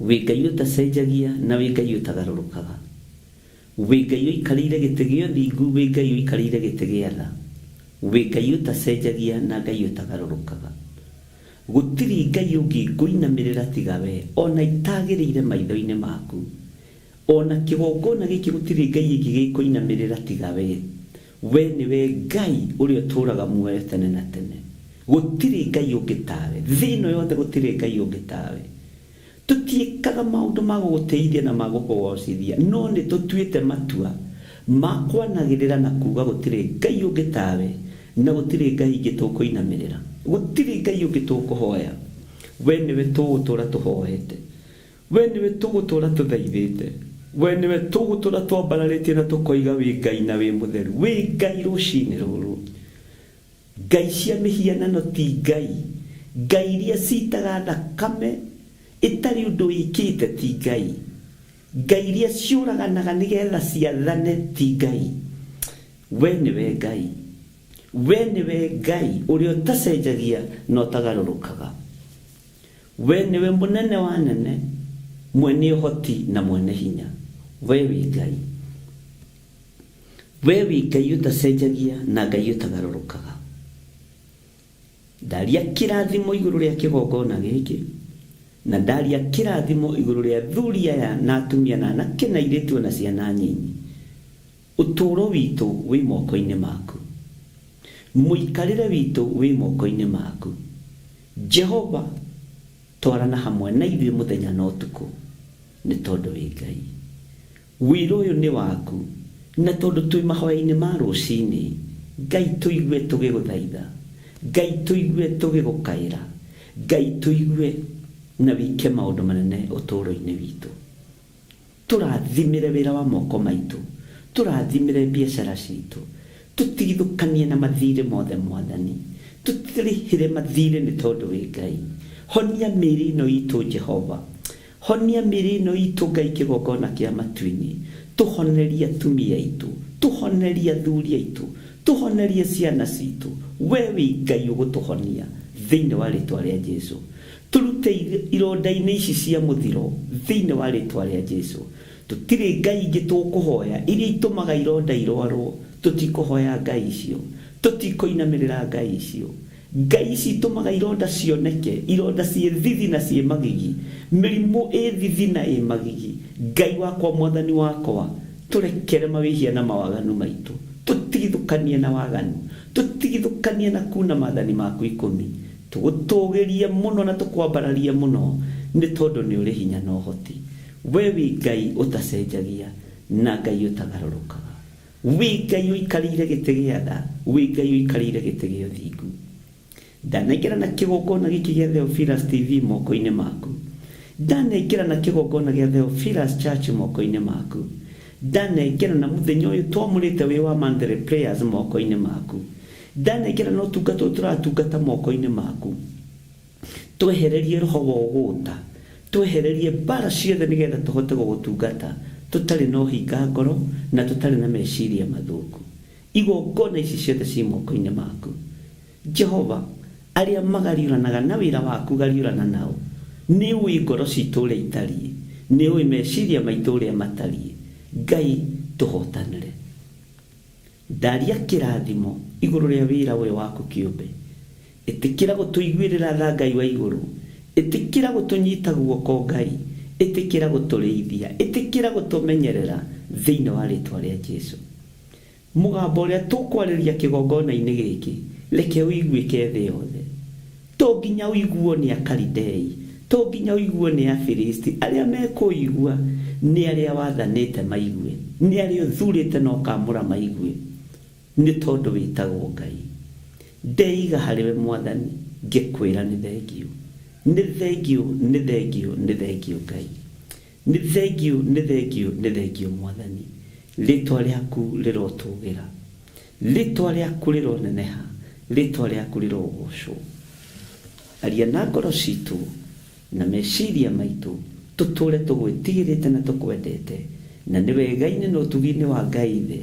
Wĩ Ngai ũtacenjagia na wĩ Ngai ũtagarũrũkaga. Wĩ Ngai ũikarĩire gĩtĩ gĩa ũthingu, wĩ Ngai ũikarĩire gĩtĩ gĩa tha. Wĩ Ngai ũtacenjagia na Ngai ũtagarũrũkaga. Gũtirĩ Ngai ũngĩ ngũinamĩrĩra tiga we, o na itagĩrĩire maitho-inĩ maku. O na kĩgongona gĩkĩ gũtirĩ Ngai ĩngĩ gĩkũinamĩrĩra tiga we. We nĩwe Ngai ũrĩa ũtũũraga muoyo tene na tene. Gũtirĩ Ngai ũngĩ tawe. Thĩ ĩno yothe gũtirĩ Ngai ũngĩ tawe. Tũtiĩkaga maũndũ ma gũgũtĩithia na ma gũkũgoocithia, no nĩ tũtuĩte matua ma kwanagĩrĩra na kuuga gũtirĩ Ngai ũngĩ tawe, na gũtirĩ ngai ingĩ tũkũinamĩrĩra. Gũtirĩ ngai ũngĩ tũkũhoya. We nĩwe tũgũtũũra tũhoete. We nĩwe tũgũtũũra tũthaithĩte. We nĩwe tũgũtũũra twambararĩtie na tũkoiga wĩ Ngai na wĩ mũtheru. Wĩ Ngai rũcinĩ rũrũ. Ngai cia mĩhianano ti ngai. Ngai iria ciitaga thakame ĩtarĩ ũndũ ĩkĩte ti ngai. Ngai iria ciũraganaga nĩgetha ciathane ti ngai. We nĩwe Ngai. We nĩwe Ngai ũrĩa ũtacenjagia na ũtagarũrũkaga. We nĩwe mũnene wa anene, mwene ũhoti na mwene hinya. We wĩ Ngai. We wĩ Ngai ũtacenjagia na Ngai ũtagarũrũkaga. Ndaria kĩrathimo igũrũ rĩa kĩgongona gĩkĩ, na ndaria kĩrathimo igũrũ rĩa athuri aya na atumia na anake na airĩtu o na ciana nyinyi. Ũtũũro witũ wĩ moko-inĩ maku. Mũikarĩre witũ wĩ moko-inĩ maku. Jehova, twarana hamwe na ithuĩ mũthenya na ũtukũ, nĩ tondũ wĩ Ngai. Wĩra ũyũ nĩ waku, na tondũ twĩ mahoya-inĩ ma rũcinĩ, Ngai tũigue tũgĩgũthaitha, Ngai tũigue tũgĩgũkaĩra, Ngai tũigue na wĩke maũndũ manene ũtũũro-inĩ witũ. Tũrathimĩre wĩra wa moko maitũ, tũrathimĩre biacara citũ, tũtigithũkanie na mathirĩ mothe Mwathani, tũtirĩhĩre mathirĩ nĩ tondũ wĩ Ngai. Honia mĩĩrĩ ĩno itũ Jehova, Honia mĩĩrĩ ĩno itũ Ngai kĩgongona kĩa matu-inĩ, tũhonerie atumia aitũ, tũhonerie athuri aitũ, tũhonerie ciana citũ, we wĩ Ngai ũgũtũhonia thĩinĩ wa rĩtwa rĩa Jesu. Tũrute ironda-inĩ ici cia mũthiro thĩinĩ wa rĩtwa rĩa Jesu. Tũtirĩ ngai ingĩ tũkũhoya iria itũmaga ironda irwarwo, tũtikũhoya ngai icio, tũtikũinamĩrĩra ngai icio. Ngai ici itũmaga ironda cioneke, ironda ciĩ thithi na ciĩ magigi, mĩrimũ ĩ thithi na ĩ magigi. Ngai wakwa, Mwathani wakwa, tũrekere mawĩhia na mawaganu maitũ, tũtigithũkanie na waganu, tũtigithũkanie na kuuna maathani maku ikũmi. Tũgũtũũgĩrie mũno na tũkwambararie mũno, nĩ tondũ nĩ ũrĩ hinya na ũhoti. Wee wĩ Ngai ũtacenjagia na Ngai ũtagarũrũkaga. Wĩ Ngai ũikarĩire gĩtĩ gĩa tha, wĩ Ngai ũikarĩire gĩtĩ gĩa ũthingu. Ndanengerana kĩgongona gĩkĩ gĩa Theophilus TV moko-inĩ maku. Ndanengerana kĩgongona gĩa Theophilus Church moko-inĩ maku. Ndanengerana mũthenya ũyũ twamũrĩte wĩ wa monthly prayers moko-inĩ maku. Ndanengerana ũtungata ũyũ tũratungata moko-inĩ maku. Twehererie roho wa ũgũta, twehererie mbara ciothe nĩgetha tũhote gũgũtungata tũtarĩ na ũhinga ngoro na tũtarĩ na meciria mathũku. Igongona ici ciothe ciĩ moko-inĩ maku. Jehova, arĩa magariũranaga na wĩra waku gariũrana nao. Nĩũĩ ngoro citũ ũrĩa itariĩ, nĩũĩ meciria maitũ ũrĩa matariĩ. Ngai, tũhotanĩre. Ndaria kĩrathimo igũrũ rĩa wĩra ũyũ waku kĩũmbe. Ĩtĩkĩra gũtũiguĩrĩra tha Ngai wa igũrũ. Ĩtĩkĩra gũtũnyita guoko Ngai. Ĩtĩkĩra gũtũrĩithia. Ĩtĩkĩra gũtũmenyerera thĩinĩ wa rĩtwa rĩa Jesu. Mũgambo ũrĩa tũkwarĩria kĩgongona-inĩ gĩkĩ, reke ũiguĩke thĩ yothe. To nginya ũiguo nĩ Akalidei, to nginya ũiguo nĩ Afilisti, arĩa mekũũigua nĩ arĩa wathanĩte maigue, nĩ arĩa ũthuurĩte na ũkaamũra maigue, nĩ tondũ wĩtagwo Ngai. Ndeiga harĩwe Mwathani, ngĩkwĩra nĩ thengiũ. Nĩ thengiũ, nĩ thengiũ, nĩ thengiũ Ngai. Nĩ thengiũ, nĩ thengiũ, nĩ thengiũ Mwathani. Rĩĩtwa rĩaku rĩrotũũgĩra. Rĩtwa rĩaku rĩroneneha, rĩtwa rĩaku rĩrogocwo. Aria na ngoro citũ na meciria maitũ, tũtũre tũgwĩtigĩrĩte na tũkwendete, na nĩ wega-inĩ na ũtugi-inĩ wa Ngai Ithe,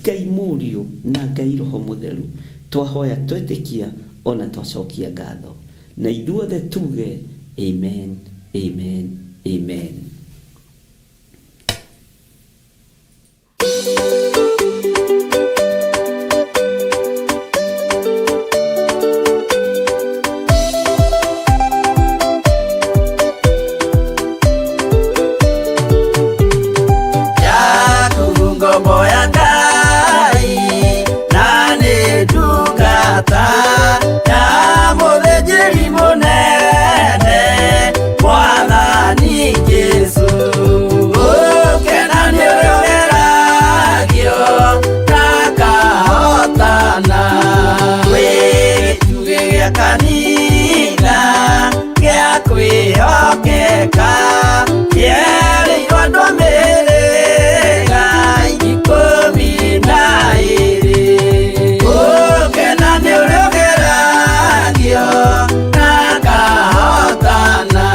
Ngai Mũriũ na Ngai Roho Mũtheru, twahoya twetĩkia ona twacokia ngatho. Na ithuothe tuge Amen, Amen, Amen. Jakubu ngombo ya Ngai na nĩ ndungata ya mũthĩnjĩri mũnene Mwathani Jesũ. Ũkena nĩ ũrĩa ũgeragio na akahotana. Wĩ gĩtugĩ gĩa kanitha gĩa kwĩhokeka kĩerĩirwo andũ a mĩhĩrĩga 12. Ũkena nĩ ũrĩa ũgeragio na akahotana.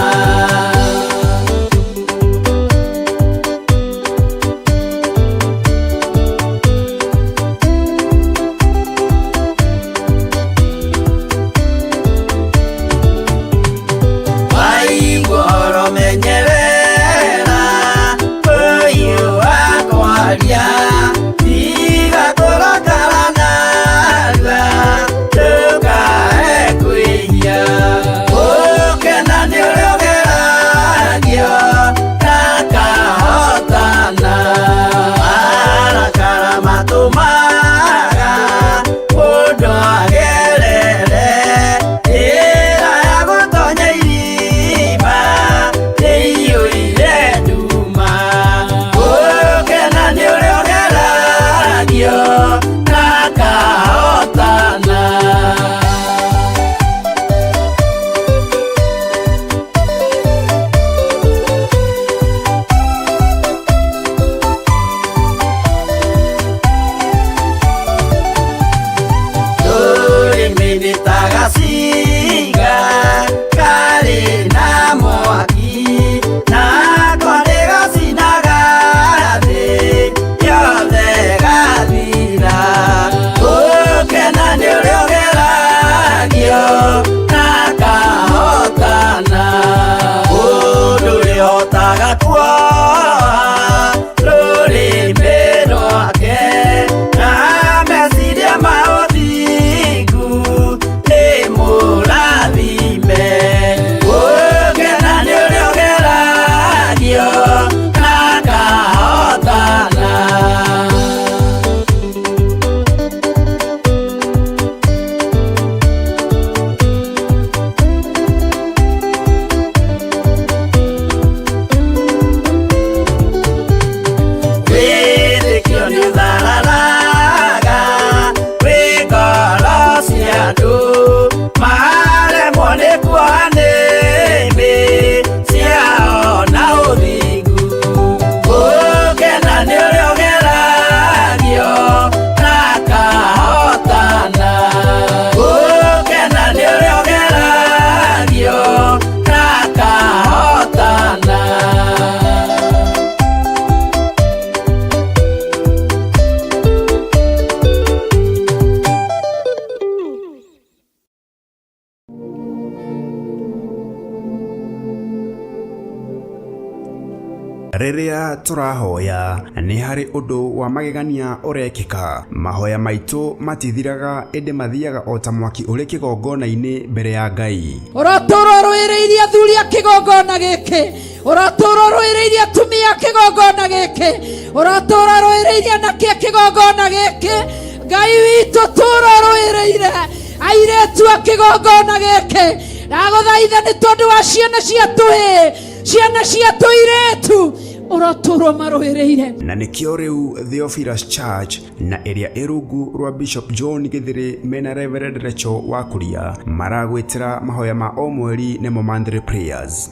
Waigua ũhoro menyerera ũyũ wakwaria, tiga kũrakara narua ndũkae kwĩhia. Ũkena nĩ ũrĩa ũgeragio na akahotana. Marakara matũmaga mũndũ agerere njĩra ya gũtonya irima rĩiyũire nduma. Ũkena nĩ ũrĩa ũgeragio na akahotana. Rũrĩmĩ nĩ ta gacinga karĩ na mwaki, nako nĩgacinaga thĩ yothe gathira. Ũkena nĩ ũrĩa ũgeragio na akahotana. Mũndũ ũrĩhotaga kuoha rũrĩmĩ rwake na meciria ma ũthingu nĩ mũrathime. Ũkena nĩ ũrĩa ũgeragio na akahotana. Wĩtĩkio nĩũthararaga wĩ ngoro cia andũ, maremwo nĩ kuoha nĩmĩ ciao na ũthingu. Ũkena nĩ ũrĩa ũgeragio na akahotana. Ũkena nĩ ũrĩa ũgeragio na akahotana. Rĩrĩa tũrahoya nĩ harĩ ũndũ wa magegania ũrekĩka. Mahoya maitũ matithiraga ĩndĩ mathiaga o ta mwaki ũrĩ kĩgongona-inĩ mbere ya Ngai. Ũratũra ũrũĩrĩirie athuri a kĩgongona gĩkĩ, ũratũra ũrũĩrĩirie atumia a kĩgongona gĩkĩ, ũratũra ũrũĩrĩirie anake a kĩgongona gĩkĩ. Ngai witũ tũra ũrũĩrĩire airĩtu a kĩgongona gĩkĩ. Ndagũthaitha nĩ tondũ wa ciana cia tũhĩĩ, ciana cia tũirĩtu, ũrotũrwo marũĩrĩire. Na nĩkĩo rĩu Theophilus Church na ĩrĩa ĩ rungu rwa Bishop John Gĩthĩrĩ mena Reverend Rachel Wakuria maragwĩtĩra mahoya ma o mweri nĩmo monthly prayers.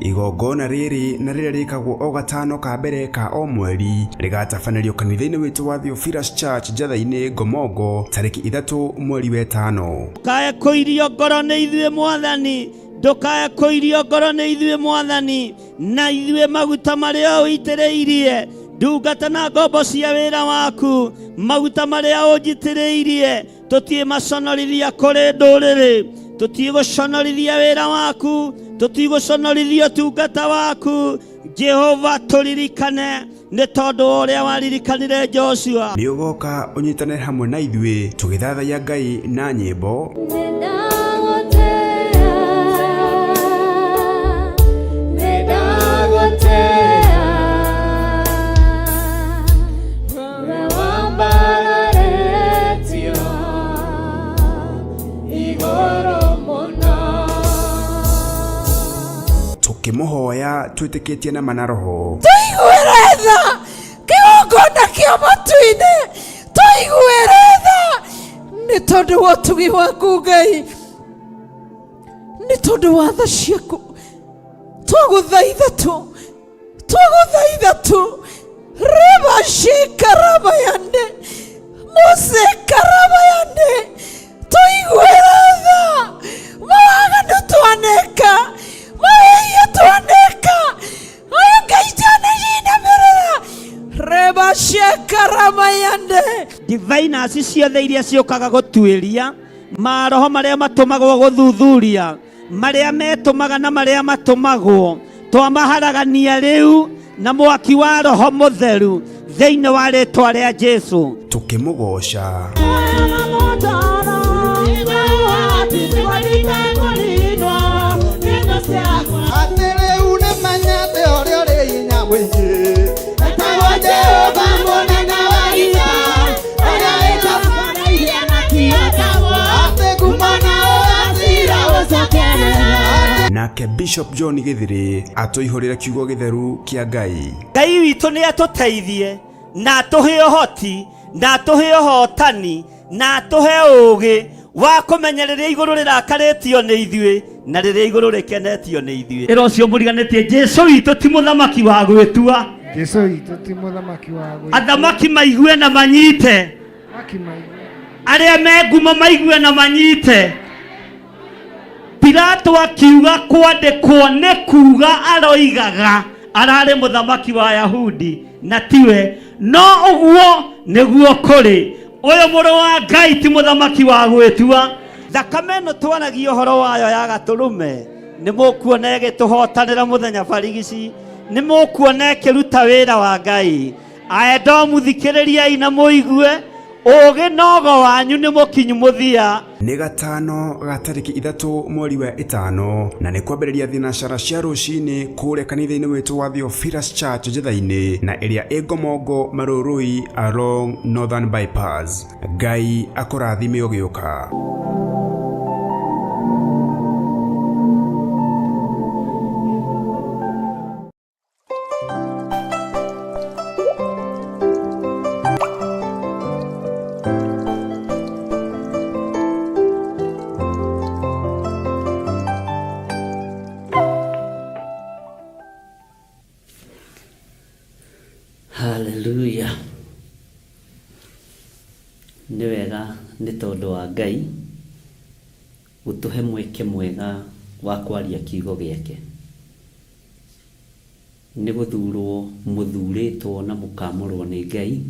Igongona rĩrĩ na rĩrĩa rĩkagwo o gatano ka mbere ka o mweri rĩgatabanĩrio kanitha-inĩ witũ wa Theophilus Church Njatha-inĩ Ngomongo tarĩki 3 mweri wa 5. Ndũkae kũirio ngoro nĩ ithuĩ mwathani, ndũkae kũirio ngoro nĩ ithuĩ mwathani, na ithuĩ maguta marĩa ũitĩrĩirie ndungata na ngombo cia wĩra waku, maguta marĩa ũnjitĩrĩirie tũtiĩ maconorithia kũrĩ ndũrĩrĩ, tũtiĩ gũconorithia wĩra waku, tũtiĩ gũconorithia ũtungata waku. Jehova tũririkane nĩ tondũ wa ũrĩa waririkanire Joshua. Nĩ ũgoka ũnyitane hamwe na ithuĩ tũgĩthathaiya Ngai na nyĩmbo, tũkĩmũhoya twĩtĩkĩtie na mana roho. Tũiguĩre tha kĩgongona kĩa matu-inĩ, tũiguĩre tha nĩ tondũ wa ũtugi waku Ngai, nĩ tondũ wa tha ciaku. Twagũthaitha tu, twagũthaitha tu, rĩbacikarabayande mũcikarabayande, tũiguĩre tha mawaganu twaneka, mawĩhia twaneka, ayo Ngai njanajinamĩrĩra rebacekaramayande. Diviners ciothe iria ciũkaga gũtuĩria maroho marĩa matũmagwo gũthuthuria, marĩa metũmaga na marĩa matũmagwo, twamaharagania rĩu na mwaki wa roho mũtheru thĩinĩ wa rĩtwa rĩa Jesu. Tũkĩmũgoca. Atĩ rĩu nĩmenyete ũrĩa ũrĩ hinya mũingĩ, etagwo Jehova mũnene wa ita, ũrĩa wĩtagwo atĩ ngumo na ũgacira ũcokerera. Nake Bishop John Gĩthirĩ atũihũrĩre kiugo gĩtheru kĩa Ngai. Ngai witũ nĩ atũteithie na atũhe ũhoti na atũhe ũhotani na atũhe ũũgĩ wa kũmenya rĩrĩa igũrũ rĩrakarĩtio nĩ ithuĩ na rĩrĩa igũrũ rĩkenetio nĩ ithuĩ. Ĩra ũcio mũriganĩtie, Jesu witũ ti mũthamaki wa gwĩtua. Jesu witũ ti mũthamaki wa gwĩtua. Athamaki maigue na manyite, Athamaki maigue. arĩa me ngumo maigue na manyite. Pilato akiuga kwandĩkwo nĩ kuga aroigaga ararĩ mũthamaki wa Yahudi na tiwe, no ũguo nĩguo kũrĩ. Ũyũ mũrũ wa Ngai ti mũthamaki wa gwĩtua. Thakame ĩno twaragia ũhoro wayo ya gatũrũme nĩ mũkuona ĩgĩtũhotanĩra mũthenya barigici, nĩ mũkuona ĩkĩruta wĩra wa Ngai. Aedomu thikĩrĩriai na mũigue, ũũgĩ nogo wanyu nĩ mũkinyu mũthia. Nĩ gatano ga tarĩki 3 mweri wa 5 na nĩ kwambĩrĩria thinacara cia rũcinĩ kũrĩa kanitha-inĩ witũ wa Theophilus Church Njatha-inĩ na ĩrĩa ĩ Ngomongo Marũrũi along Northern Bypass. Ngai akũrathime ũgĩũka. Hallelujah. Nĩ wega nĩ tondũ wa Ngai gũtũhe mweke mwega wa kwaria kiugo gĩake. Nĩ gũthurwo mũthurĩtwo na mũkamũrwo nĩ Ngai.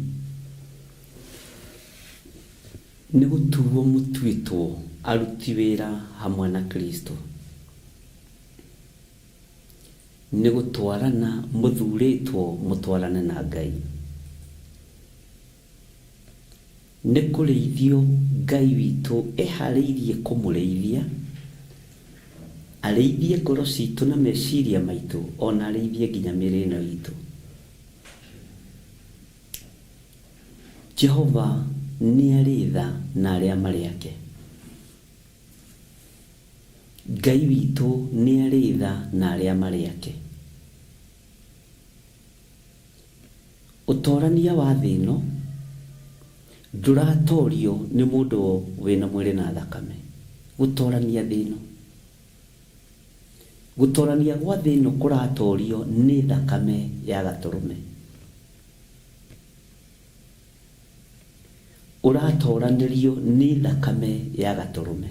Nĩ gũtuo mũtuĩtwo aruti wĩra hamwe na Kristo. Nĩ gũtwarana mũthurĩtwo mũtwarane na Ngai. Nĩ kũrĩithio Ngai witũ eharĩirie kũmũrĩithia, arĩithie ngoro citũ na meciria maitũ, ona arĩithie nginya mĩĩrĩ ĩno itũ. Jehova nĩ arĩ tha na arĩa marĩ ake. Ngai witũ nĩ arĩ tha na arĩa marĩ ake. Ũtorania wa thĩ ĩno ndũratorio nĩ mũndũ wĩna mwĩrĩ na thakame. Gũtorania thĩ ĩno. Gũtorania gwa thĩ ĩno kũratorio nĩ thakame ya gatũrũme. Ũratoranĩrio nĩ thakame ya gatũrũme.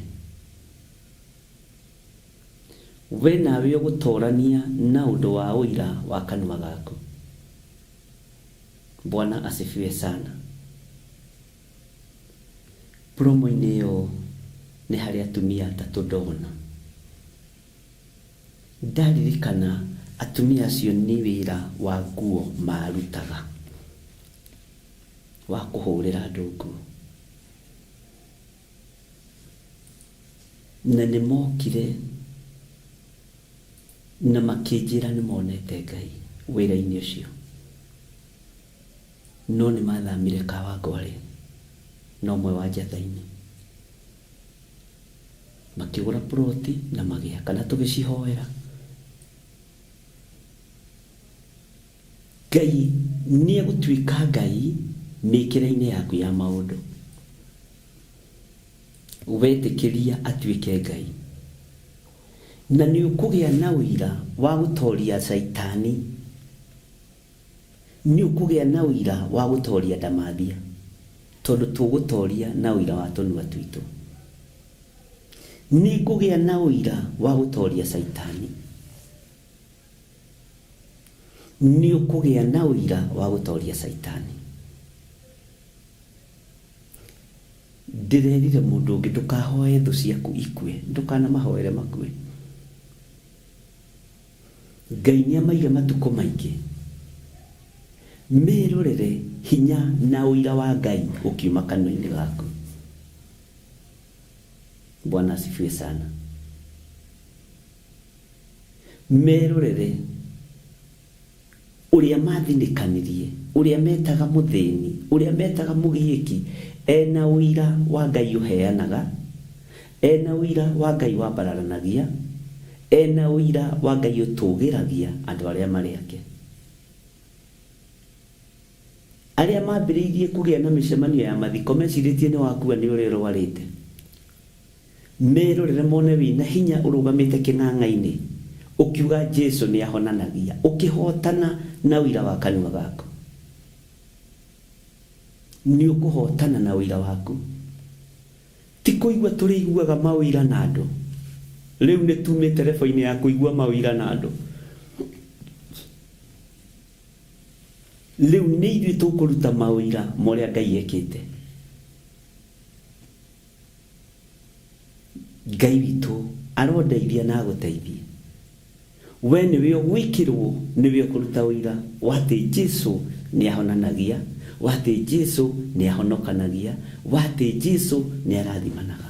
We nawe ũgũtorania na ũndũ wa ũira wa kanua gaku. Bwana asifiwe sana. Promo-inĩ ĩyo nĩ harĩ atumia atatũ ndona. Ndaririkana atumia acio nĩ wĩra wa nguo marutaga, wa kũhũrĩra andũ nguo. Na nĩ mokire na makĩnjĩra nĩ monete Ngai wĩra-inĩ ũcio. No nĩ mathamire Kawangware na ũmwe wa Njatha-inĩ. Makĩgũra ploti na magĩaka na tũgĩcihoera. Ngai nĩ egũtuĩka Ngai mĩkĩre-inĩ yaku ya maũndũ. Wetĩkĩria atuĩke Ngai. Na nĩ ũkũgĩa na ũira wa gũtoria Caitani. Nĩ ũkũgĩa na ũira wa gũtoria ndamathia, tondũ tũgũtoria na ũira wa tũnua twitũ. Nĩ ngũgĩa na ũira wa gũtoria Caitani. Nĩ ũkũgĩa na ũira wa gũtoria Caitani. Ndĩrerire mũndũ ũngĩ ndũkahoe thũ ciaku ikue, ndũkanamahoere makue. Ngai nĩamaige matukũ maingĩ merorere hinya na ũira wa Ngai ũkiuma kanua-inĩ gaku. Bwana asifiwe sana. Merorere Ũrĩa mathinĩkanirie, ũrĩa metaga mũthĩni, ũrĩa metaga mũgiĩki, ena ũira wa Ngai ũheanaga, ena ũira wa Ngai wambararanagia, ena ũira wa Ngai ũtũgĩragia andũ arĩa marĩ ake. Arĩa mambĩrĩirie kũgĩa na mĩcemanio ya mathiko mecirĩtie nĩ wakua nĩ ũrĩa ũrwarĩte. Merorere mone wĩna hinya ũrũgamĩte kĩng'ang'a-inĩ, ũkiuga Jesu nĩahonanagia, ũkĩhotana na ũira wa kanua gaku. Nĩũkũhotana na ũira waku. Ti kũigua tũrĩiguaga maũira na andũ. Rĩu nĩtumĩte level-inĩ ya kũigua maũira na andũ. Rĩu nĩ ithuĩ tũkũruta maũira ma ũrĩa Ngai ekĩte. Ngai witũ arondeithia na agũteithie. We nĩwe ũgwĩkĩrwo, nĩwe ũkũruta ũira wa atĩ Jesu nĩahonanagia, wa atĩ Jesu nĩahonokanagia, wa atĩ Jesu nĩarathimanaga.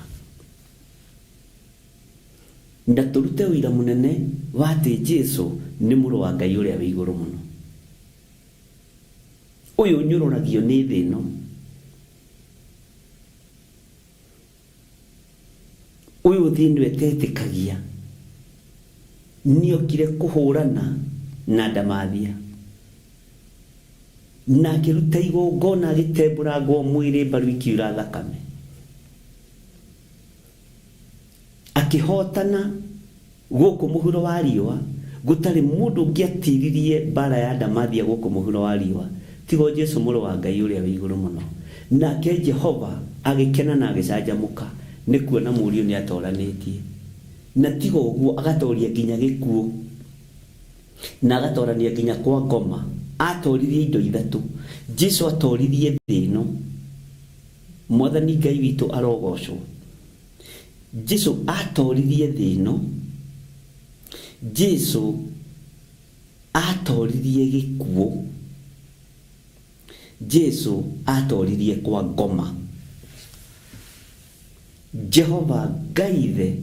Na tũrute ũira mũnene wa atĩ Jesu nĩ Mũrũ wa Ngai ũrĩa wĩ igũrũ mũno. Ũyũ ũnyũrũragio nĩ thĩ ĩno. Ũyũ thĩ ĩno ĩtetĩkagia nĩokire kũhũrana na ndamathia, na akĩruta igongona agĩtembũrangwo mwĩrĩ mbaru ikiura thakame, akĩhotana Gũkũ mũhuro wa riũa gũtarĩ mũndũ ũngĩatiririe mbaara ya ndamathia gũkũ mũhuro wa riũa, tiga o Jesu Mũrũ wa Ngai Ũrĩa wĩ Igũrũ Mũno. Nake Jehova agĩkena na agĩcanjamũka nĩ kuona Mũriũ nĩatoranĩtie. Na tiga ũguo, agatoria nginya gĩkuũ, na agatorania nginya kwa ngoma. Atoririe indo ithatũ. Jesu atoririe thĩ ĩno. Mwathani Ngai witũ arogocwo. Jesu atoririe thĩ ĩno. Jesu atoririe gĩkuũ. Jesu atoririe kwa ngoma. Jehova Ngai Ithe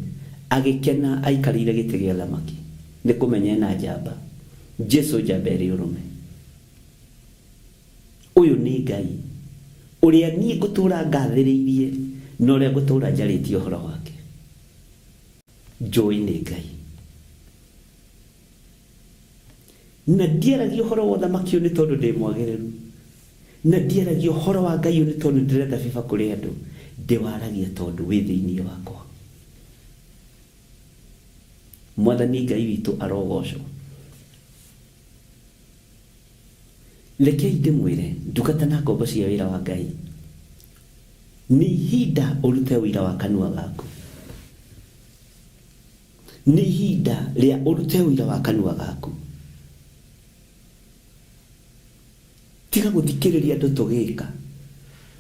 agĩkena aikarĩire gĩtĩ gĩa thamaki nĩ kũmenya ena njamba. Jesu njamba ĩrĩ ũrũme. Ũyũ nĩ Ngai, ũrĩa niĩ ngũtũũra ngathĩrĩirie, na ũrĩa ngũtũũra njarĩtie ũhoro wake. Njũĩ nĩ Ngai. Na ndiaragia ũhoro wa ũthamaki ũyũ nĩ tondũ ndĩ mwagĩrĩru, na ndiaragia ũhoro wa Ngai ũyũ nĩ tondũ nĩndĩretha biba kũrĩ andũ, ndĩwaragia tondũ wĩ thĩinĩ wakwa. Mwathani Ngai witũ arogocwo. Rekei ndĩmwĩre ndungata na ngombo cia wĩra wa Ngai, nĩ ihinda ũrute ũira wa kanua gaku. Nĩ ihinda rĩa ũrute ũira wa kanua gaku. Tiga gũthikĩrĩria andũ tũgĩka.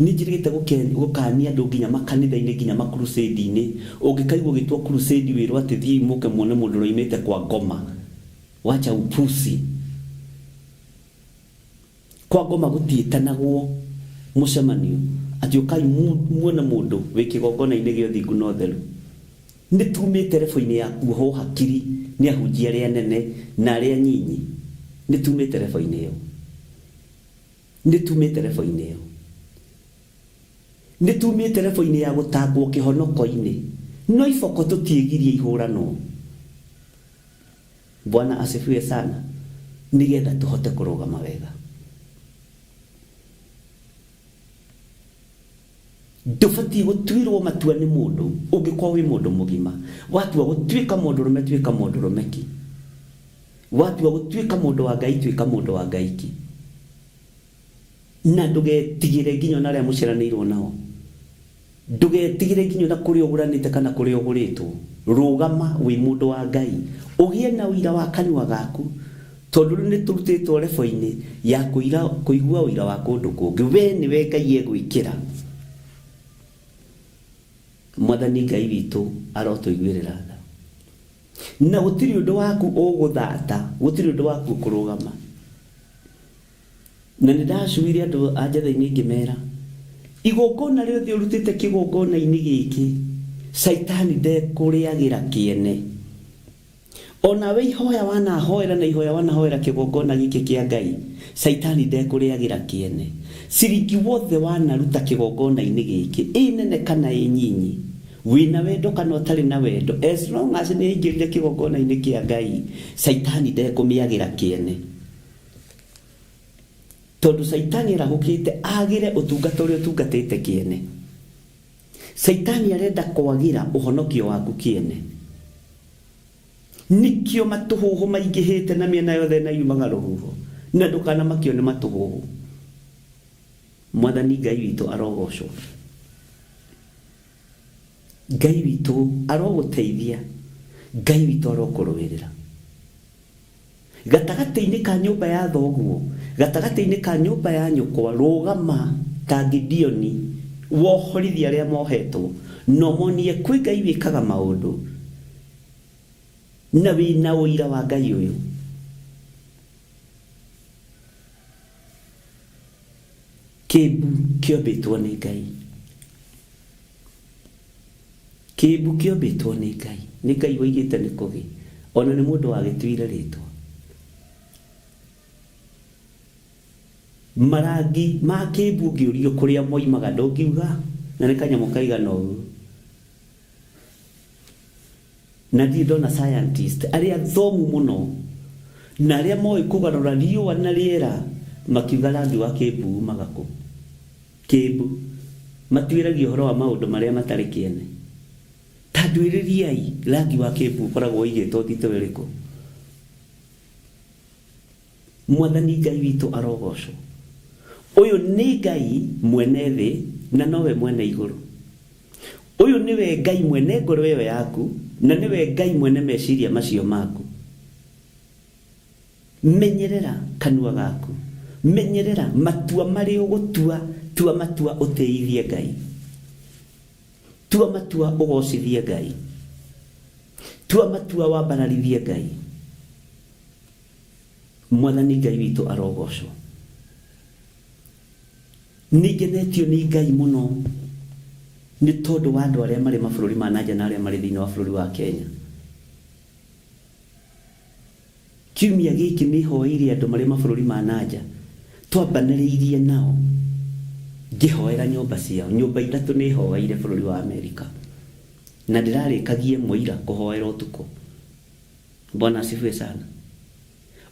Nĩ njĩrĩgĩte gũkania andũ nginya makanitha-inĩ nginya ma crusade-inĩ. Ũngĩkaigua ũgĩtwo crusade wĩrwo atĩ thiĩi mũke muone mũndũ ũroimĩte kwa ngoma. Wacha upuzi. Kwa ngoma gũtiĩtanagwo mũcemanio atĩ ũkai muone mũndũ wĩ kĩgongona-inĩ gĩa ũthingu na ũtheru. Nĩ tumĩte rebo-inĩ ya kuohwo hakiri nĩ ahunjia arĩa anene na arĩa anyinyi. Nĩ tumĩte rebo-inĩ ĩyo. Nĩ tumĩte rebo-inĩ ĩyo. Nĩ tumĩte rebo-inĩ ya gũtangwo kĩhonoko-inĩ. No iboko tũtiĩgirie ihũranwo. Bwana asifiwe sana. Nĩgetha tũhote kũrũgama wega. Ndũbatiĩ gũtuĩrwo matua nĩ mũndũ ũngĩkorwo wĩ mũndũ mũgima. Watua gũtuĩka mũndũrũme tuĩka mũndũrũme ki. Watua gũtuĩka mũndũ wa Ngai tuĩka mũndũ wa Ngai ki. Na ndũgetigĩre nginya ona arĩa mũciaranĩirwo nao. Ndũgetigĩre nginya ona kũrĩa ũgũranĩte kana kũrĩa ũgũrĩtwo. Rũgama wĩ mũndũ wa Ngai. Ũgĩe na ũira wa kanua gaku. Tondũ rĩu nĩ tũrutĩtwo level-inĩ ya kũira, kũigua ũira wa kũndũ kũngĩ. We nĩwe Ngai egwĩkĩra. Mwathani Ngai witũ arotũiguĩrĩra tha. Na gũtirĩ ũndũ waku ũgũthata, gũtirĩ ũndũ waku ũkũrũgama. Na nĩ ndacuire andũ a Njetha-inĩ ngĩmera, Igongona rĩothe ũrutĩte kĩgongona-inĩ gĩkĩ, Caitani ndekũrĩagĩra kĩene. O nawe ihoya wanahoera na ihoya wanahoera kĩgongona gĩkĩ kĩa Ngai, Caitani ndekũrĩagĩra kĩene. Ciringi wothe wanaruta kĩgongona-inĩ gĩkĩ, ĩ nene kana ĩ nyinyi, wĩna wendo kana ũtarĩ na wendo, as long as nĩ yaingĩrire kĩgongona-inĩ kĩa Ngai, Caitani ndekũmĩagĩra kĩene. Tondũ Caitani arahũkĩte agĩre ũtungata ũrĩa ũtungatĩte kĩene. Caitani arenda kwagĩra ũhonokio waku kĩene. Nĩkĩo matũhũhũ maingĩhĩte na mĩena yothe na yumaga rũhuho. Na ndũkanamakio nĩ matũhũhũ. Mwathani Ngai witũ arogocwo. Ngai witũ arogũteithia. Ngai witũ arokũrũĩrĩra. Gatagatĩ-inĩ ka nyũmba ya thoguo, gatagatĩ-inĩ ka nyũmba ya nyũkwa, rũgama ta Gideoni, wohorithie arĩa mohetwo, na ũmonie kwĩ Ngai wĩkaga maũndũ, na wĩ na ũira wa Ngai ũyũ. Kĩmbu kĩombĩtwo nĩ Ngai. Kĩĩmbu kĩombĩtwo nĩ Ngai. Nĩ Ngai woigĩte nĩ kũgĩ. Ona nĩ mũndũ wagĩtuire rĩtwa. Marangi ma kĩĩmbu ũngĩũrio kũrĩa moimaga ndũngiuga, na nĩ kanyamũ kaigana ũguo. Na ndirĩ ndona scientist arĩa athomu mũno na arĩa moĩ kũgarũra riũa na rĩera makiuga rangi wa kĩĩmbu umaga kũ. Kĩĩmbu. Matuĩragia ũhoro wa maũndũ marĩa matarĩ kĩene. Ta nduĩrĩriai, rangi wa kĩĩmbu ũkoragwo ũigĩtwo thitoo ĩrĩkũ? Mwathani Ngai witũ arogoocwo. Ũyũ nĩ Ngai mwene thĩ na nowe mwene igũrũ. Ũyũ nĩwe Ngai mwene ngoro ĩyo yaku na nĩwe Ngai mwene meciria macio maku. Menyerera kanua gaku. Menyerera matua marĩa ũgũtua, tua matua ũtĩithie Ngai. Tua matua ũgocithie Ngai. Tua matua wambararithie Ngai. Mwathani Ngai witũ arogocwo. Nĩ ngenetio nĩ Ngai mũno nĩ tondũ wa andũ arĩa marĩ mabũrũri ma na nja na arĩa marĩ thĩinĩ wa bũrũri wa Kenya. Kiumia gĩkĩ nĩ hoeire andũ marĩ mabũrũri ma na nja, twambanĩrĩirie nao ngĩhoera nyũmba ciao. Nyũmba ithatũ nĩ hoeire bũrũri wa Amerika na ndĩrarĩkagia ĩmwe ira kũhoera ũtukũ. Bwana asifiwe sana.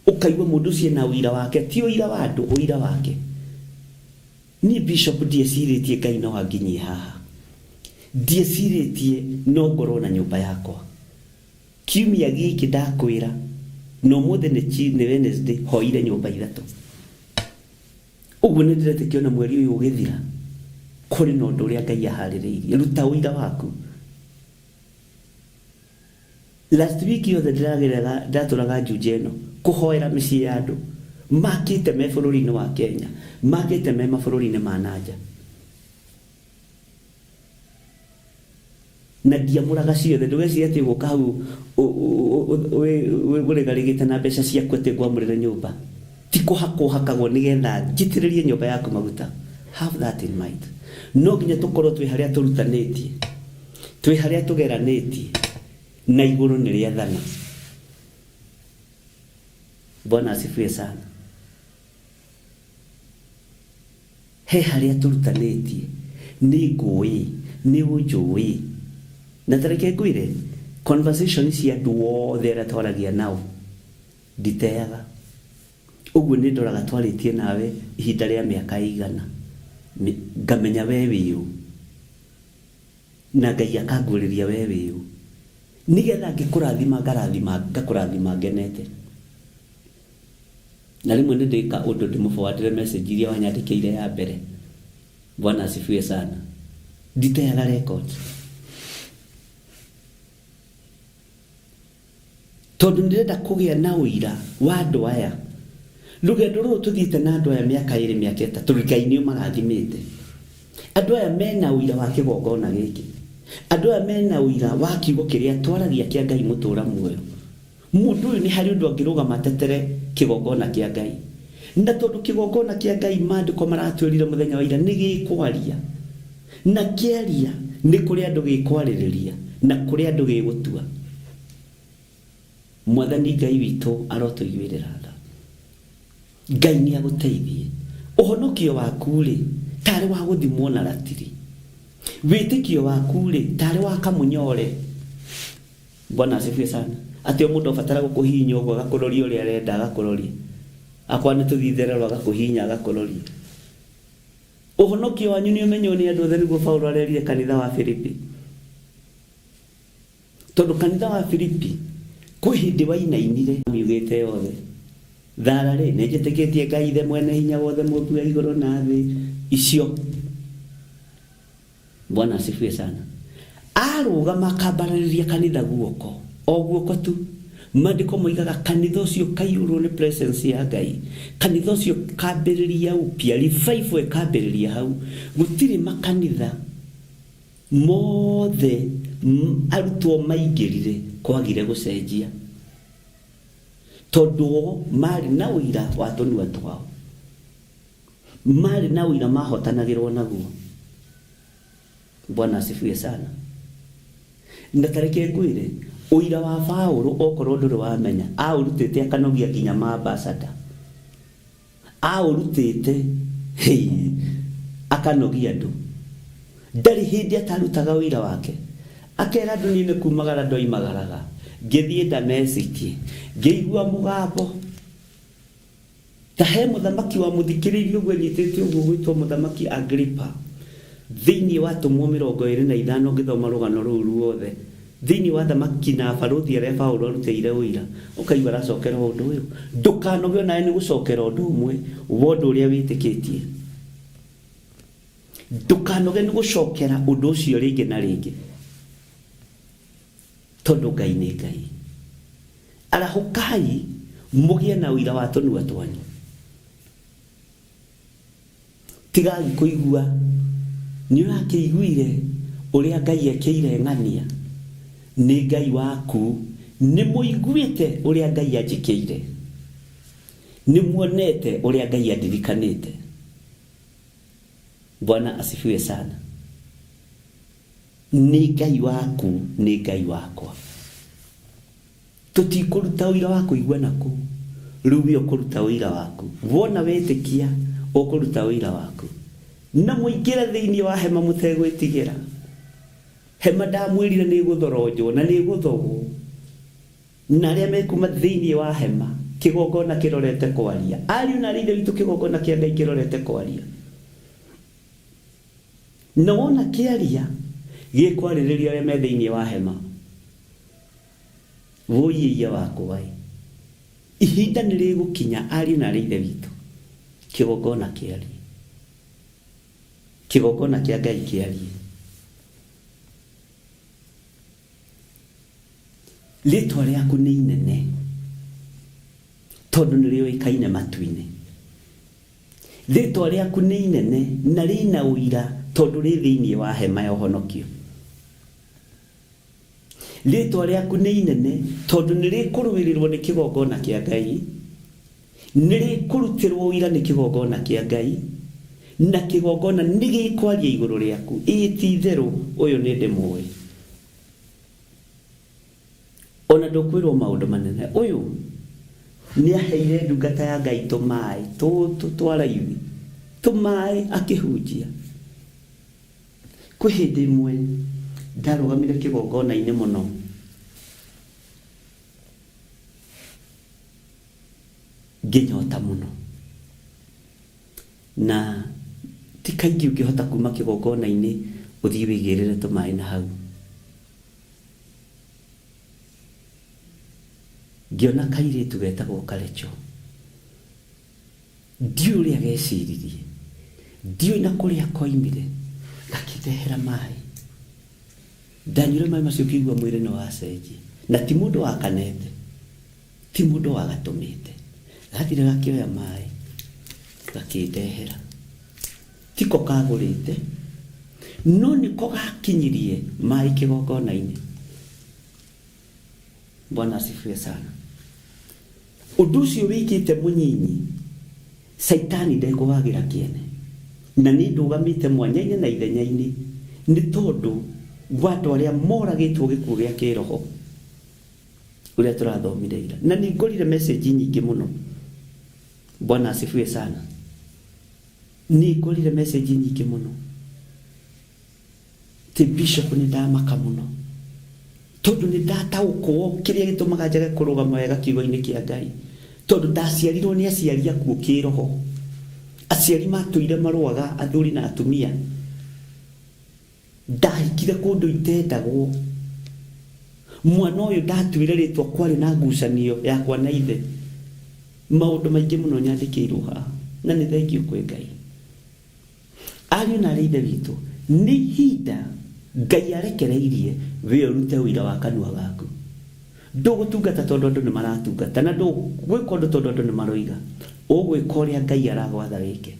Ũkaigua mũndũ ũcio ena ũira wake, ti ũira wa andũ, ũira wake. Niĩ Bishop ndiecirĩtie Ngai no anginyie haha. Ndiecirĩtie no ngorwo na nyũmba yakwa. Kiumia gĩkĩ ndakwĩra na ũmũthĩ nĩ chi- nĩ Wednesday hoire nyũmba ithatũ. Ũguo nĩ ndĩretĩkia ona mweri ũyũ ũgĩthira kũrĩ na ũndũ ũrĩa Ngai aharĩrĩirie. Ruta ũira waku. Last week yothe ndĩragerera ndatũraga Juja ĩno kũhoera mĩciĩ ya andũ makĩte me bũrũri-inĩ wa Kenya, makĩte me mabũrũri-inĩ ma nanja. Na ndiamũraga ciothe, ndũgecirie atĩ ũgũka hau ũrĩgarĩgĩte na mbeca ciaku atĩ ngwamũrĩre nyũmba. Ti kũhakwo hakagwo nĩgetha njitĩrĩrie nyũmba yaku maguta. Have that in mind. No nginya tũkorwo twĩ harĩa tũrutanĩtie, twĩ harĩa tũgeranĩtie, na igũrũ nĩ rĩathana. Bwana asifiwe sana. He harĩa tũrutanĩtie, nĩ ngũĩ, nĩ ũnjũĩ. Na ta reke ngwĩre, conversation cia andũ othe arĩa twaragia nao, nditeaga. Ũguo nĩ ndoraga twarĩtie nawe ihinda rĩa mĩaka ĩigana, ngamenya we wĩ ũ. Na Ngai akanguũrĩria we wĩ ũ. Nĩgetha ngĩkũrathima ngarathima, ngakũrathima ngenete. Na rĩmwe nĩ ndĩka ũndũ ndĩmũforwardĩre message iria wanyandĩkĩire ya mbere. Bwana asifiwe sana. Nditeaga record. Tondũ ndĩrenda kũgĩa na ũira wa andũ aya. Rũgendo rũrũ tũthiĩte na andũ aya mĩaka ĩrĩ mĩaka ĩtatũ Ngai nĩ ũmarathimĩte. Andũ aya mena ũira wa kĩgongona gĩkĩ. Andũ aya mena ũira wa kiugo kĩrĩa twaragia kĩa Ngai mũtũra muoyo. Mũndũ ũyũ nĩ harĩ ũndũ angĩrũgama atetere kĩgongona kĩa Ngai. Na tondũ kĩgongona kĩa Ngai maandĩko maratwĩrire mũthenya wa ira nĩ gĩkwaria, na kĩaria nĩ kũrĩ andũ gĩkwarĩrĩria na kũrĩ andũ gĩgũtua. Mwathani Ngai witũ arotũiguĩrĩra tha. Ngai nĩ agũteithie. Ũhonokio waku-rĩ, tarĩ wa gũthimwo na ratiri. Wĩtĩkio waku-rĩ, tarĩ wa kamũnyore. Bwana asifiwe sana. Atĩ o mũndũ abatara gũkũhihinya ũguo agakũroria ũrĩa arenda agakũroria. Akorwo nĩ tũthiĩ itherero agakũhihinya agakũroria. Ũhonokio wanyu nĩ ũmenywo nĩ andũ othe nĩguo Paulo arerire kanitha wa Filipi. Tondũ kanitha wa Filipi kwĩ hĩndĩ wainainire. Miugĩte yothe. Thara rĩ, nĩ njĩtĩkĩtie Ngai Ithe mwene hinya wothe mũmbi wa igũrũ na thĩ. Icio. Bwana asifiwe sana. Arũgama akambararĩria kanitha guoko, o guoko tu. Maandĩko moigaga kanitha ũcio ũkaiyũrwo nĩ presence ya Ngai. Kanitha ũcio ũkambĩrĩria upya, revival ĩkambĩrĩria hau. Gũtirĩ makanitha mothe arutwo maingĩrire kwagire gũcenjia. Tondũ o marĩ na ũira wa tũnua twao. Marĩ na ũira mahotanagĩrwo naguo. Bwana asifiwe sana. Na ta reke ngwĩre, ũira wa Paũlũ okorwo ndũrĩ wamenya, aũrutĩte akanogia nginya ma ambassador. Aũrutĩte, hei, akanogia andũ. Ndarĩ hĩndĩ atarutaga ũira wake. Akera andũ niĩ nĩ kumagara ndoimagaraga, ngĩthiĩ Damesiki, ngĩigua mũgambo. Ta he mũthamaki wamũthikĩrĩirie ũguo enyitĩte ũguo ũgwĩtwo Mũthamaki Agiripa. Thĩinĩ wa Atũmwo 25 ũngĩthoma rũgano rũu ruothe, thĩinĩ wa athamaki na abarũthi arĩa Paulo arutĩire ũira, ũkaigua aracokera o ũndũ ũyũ, Ndũkanoge o nawe nĩ gũcokera ũndũ ũmwe wa ũndũ ũrĩa wĩtĩkĩtie. Ndũkanoge nĩ gũcokera ũndũ ũcio rĩngĩ na rĩngĩ. Tondũ Ngai nĩ Ngai. Arahũkai mũgĩe na ũira wa tũnua twanyu. Tigai kũigua nĩ ũrakĩiguire ũrĩa Ngai ekĩire ng'ania. Nĩ Ngai waku. Nĩ mũiguĩte ũrĩa Ngai anjĩkĩire. Nĩ muonete ũrĩa Ngai andirikanĩte. Bwana asifiwe sana. Nĩ Ngai waku, nĩ Ngai wakwa. Tũtikũruta ũira wa kũigua na kũu. Rĩu we ũkũruta ũira waku. Wona wetĩkia, ũkũruta ũira waku. Na mũingĩre thĩinĩ wa hema mũtegwĩtigĩra. Hema ndamwĩrire nĩ ĩgũthoronjwo na nĩ ĩgũthogwo. Na arĩa mekuma thĩinĩ wa hema, kĩgongona kĩrorete kwaria. Ariũ na aarĩ a Ithe witũ, kĩgongona kĩa Ngai kĩrorete kwaria. Na wona kĩaria, gĩkwarĩrĩria arĩa me thĩinĩ wa hema. Wũiĩiya wakwa ĩ. Ihinda nĩ rĩgũkinya ariũ na arĩ ithe witũ, kĩgongona kĩarie. Kĩgongona kĩa Ngai kĩarie. Rĩtwa rĩaku nĩ inene tondũ nĩ rĩũĩkaine matu-inĩ. Rĩtwa rĩaku nĩ inene na rĩna ũira tondũ rĩ thĩinĩ wa hema ya ũhonokio. Rĩtwa rĩaku nĩ inene tondũ nĩ rĩkũrũĩrĩrwo nĩ kĩgongona kĩa Ngai, nĩ rĩkũrutĩrwo ũira nĩ kĩgongona kĩa Ngai, na kĩgongona nĩ gĩkwaria igũrũ rĩaku, ĩĩ ti itherũ ũyũ nĩ ndĩmũĩ. Ona ndũkwĩrwo maũndũ manene. Ũyũ nĩ aheire ndungata ya Ngai tũmaĩ tũtũ twa raithi, tũmaĩ akĩhunjia. Kwĩ hĩndĩ ĩmwe ndarũgamire kĩgongona-inĩ mũno. Ngĩnyota mũno. Na ti kaingĩ ũngĩhota kuma kĩgongona-inĩ ũthiĩ wĩgĩrĩre tũmaĩ na hau. Ngĩona kairĩtu getagwo Karecho. Ndiũĩ ũrĩa geciririe, ndiũĩ na kũrĩa koimire, gakĩndehera maĩ. Ndanyuire maĩ macio ngĩigua mwĩrĩ nĩ wacenjia. Na ti mũndũ wakanete, ti mũndũ wagatũmĩte. Gathire gakĩoya maĩ, gakĩndehera. Tiko kagũrĩte, no nĩko gakinyirie maĩ kĩgongona-inĩ. Bwana asifiwe sana. Ũndũ ũcio wĩkĩte mũnyinyi, Caitani ndekũwagĩra kĩene. Na niĩ ndũgamĩte mwanya-inĩ na ithenya-inĩ nĩ tondũ wa andũ arĩa moragĩtwo gĩkuũ gĩa kĩroho ũrĩa tũrathomire ira. Na nĩ ngorire message nyingĩ mũno. Bwana asifiwe sana. Nĩ ngorire message nyingĩ mũno. Ti bishop nĩ ndamaka mũno tondũ nĩ ndataũkwo kĩrĩa gĩtũmaga njage kũrũgama wega kiugo-inĩ kĩa Ngai tondũ ndaciarirwo nĩ aciari akuũ kĩroho aciari matũire marũaga athuri na atumia ndahikire kũndũ itendagwo mwana ũyũ ndatuire rĩtwa kwarĩ na ngucanio yakwa na ithe maũndũ maingĩ mũno nyandĩkĩirwo haha na nĩ thengiũ kwĩ Ngai Ariũ na aarĩ a Ithe witũ, nĩ ihinda Ngai arekereirie wee ũrute ũira wa kanua gaku. Ndũgũtungata tondũ andũ nĩ maratungata, na ndũgwĩka ũndũ tondũ andũ nĩ maroiga. Ũgwĩka ũrĩa Ngai aragwatha wĩke.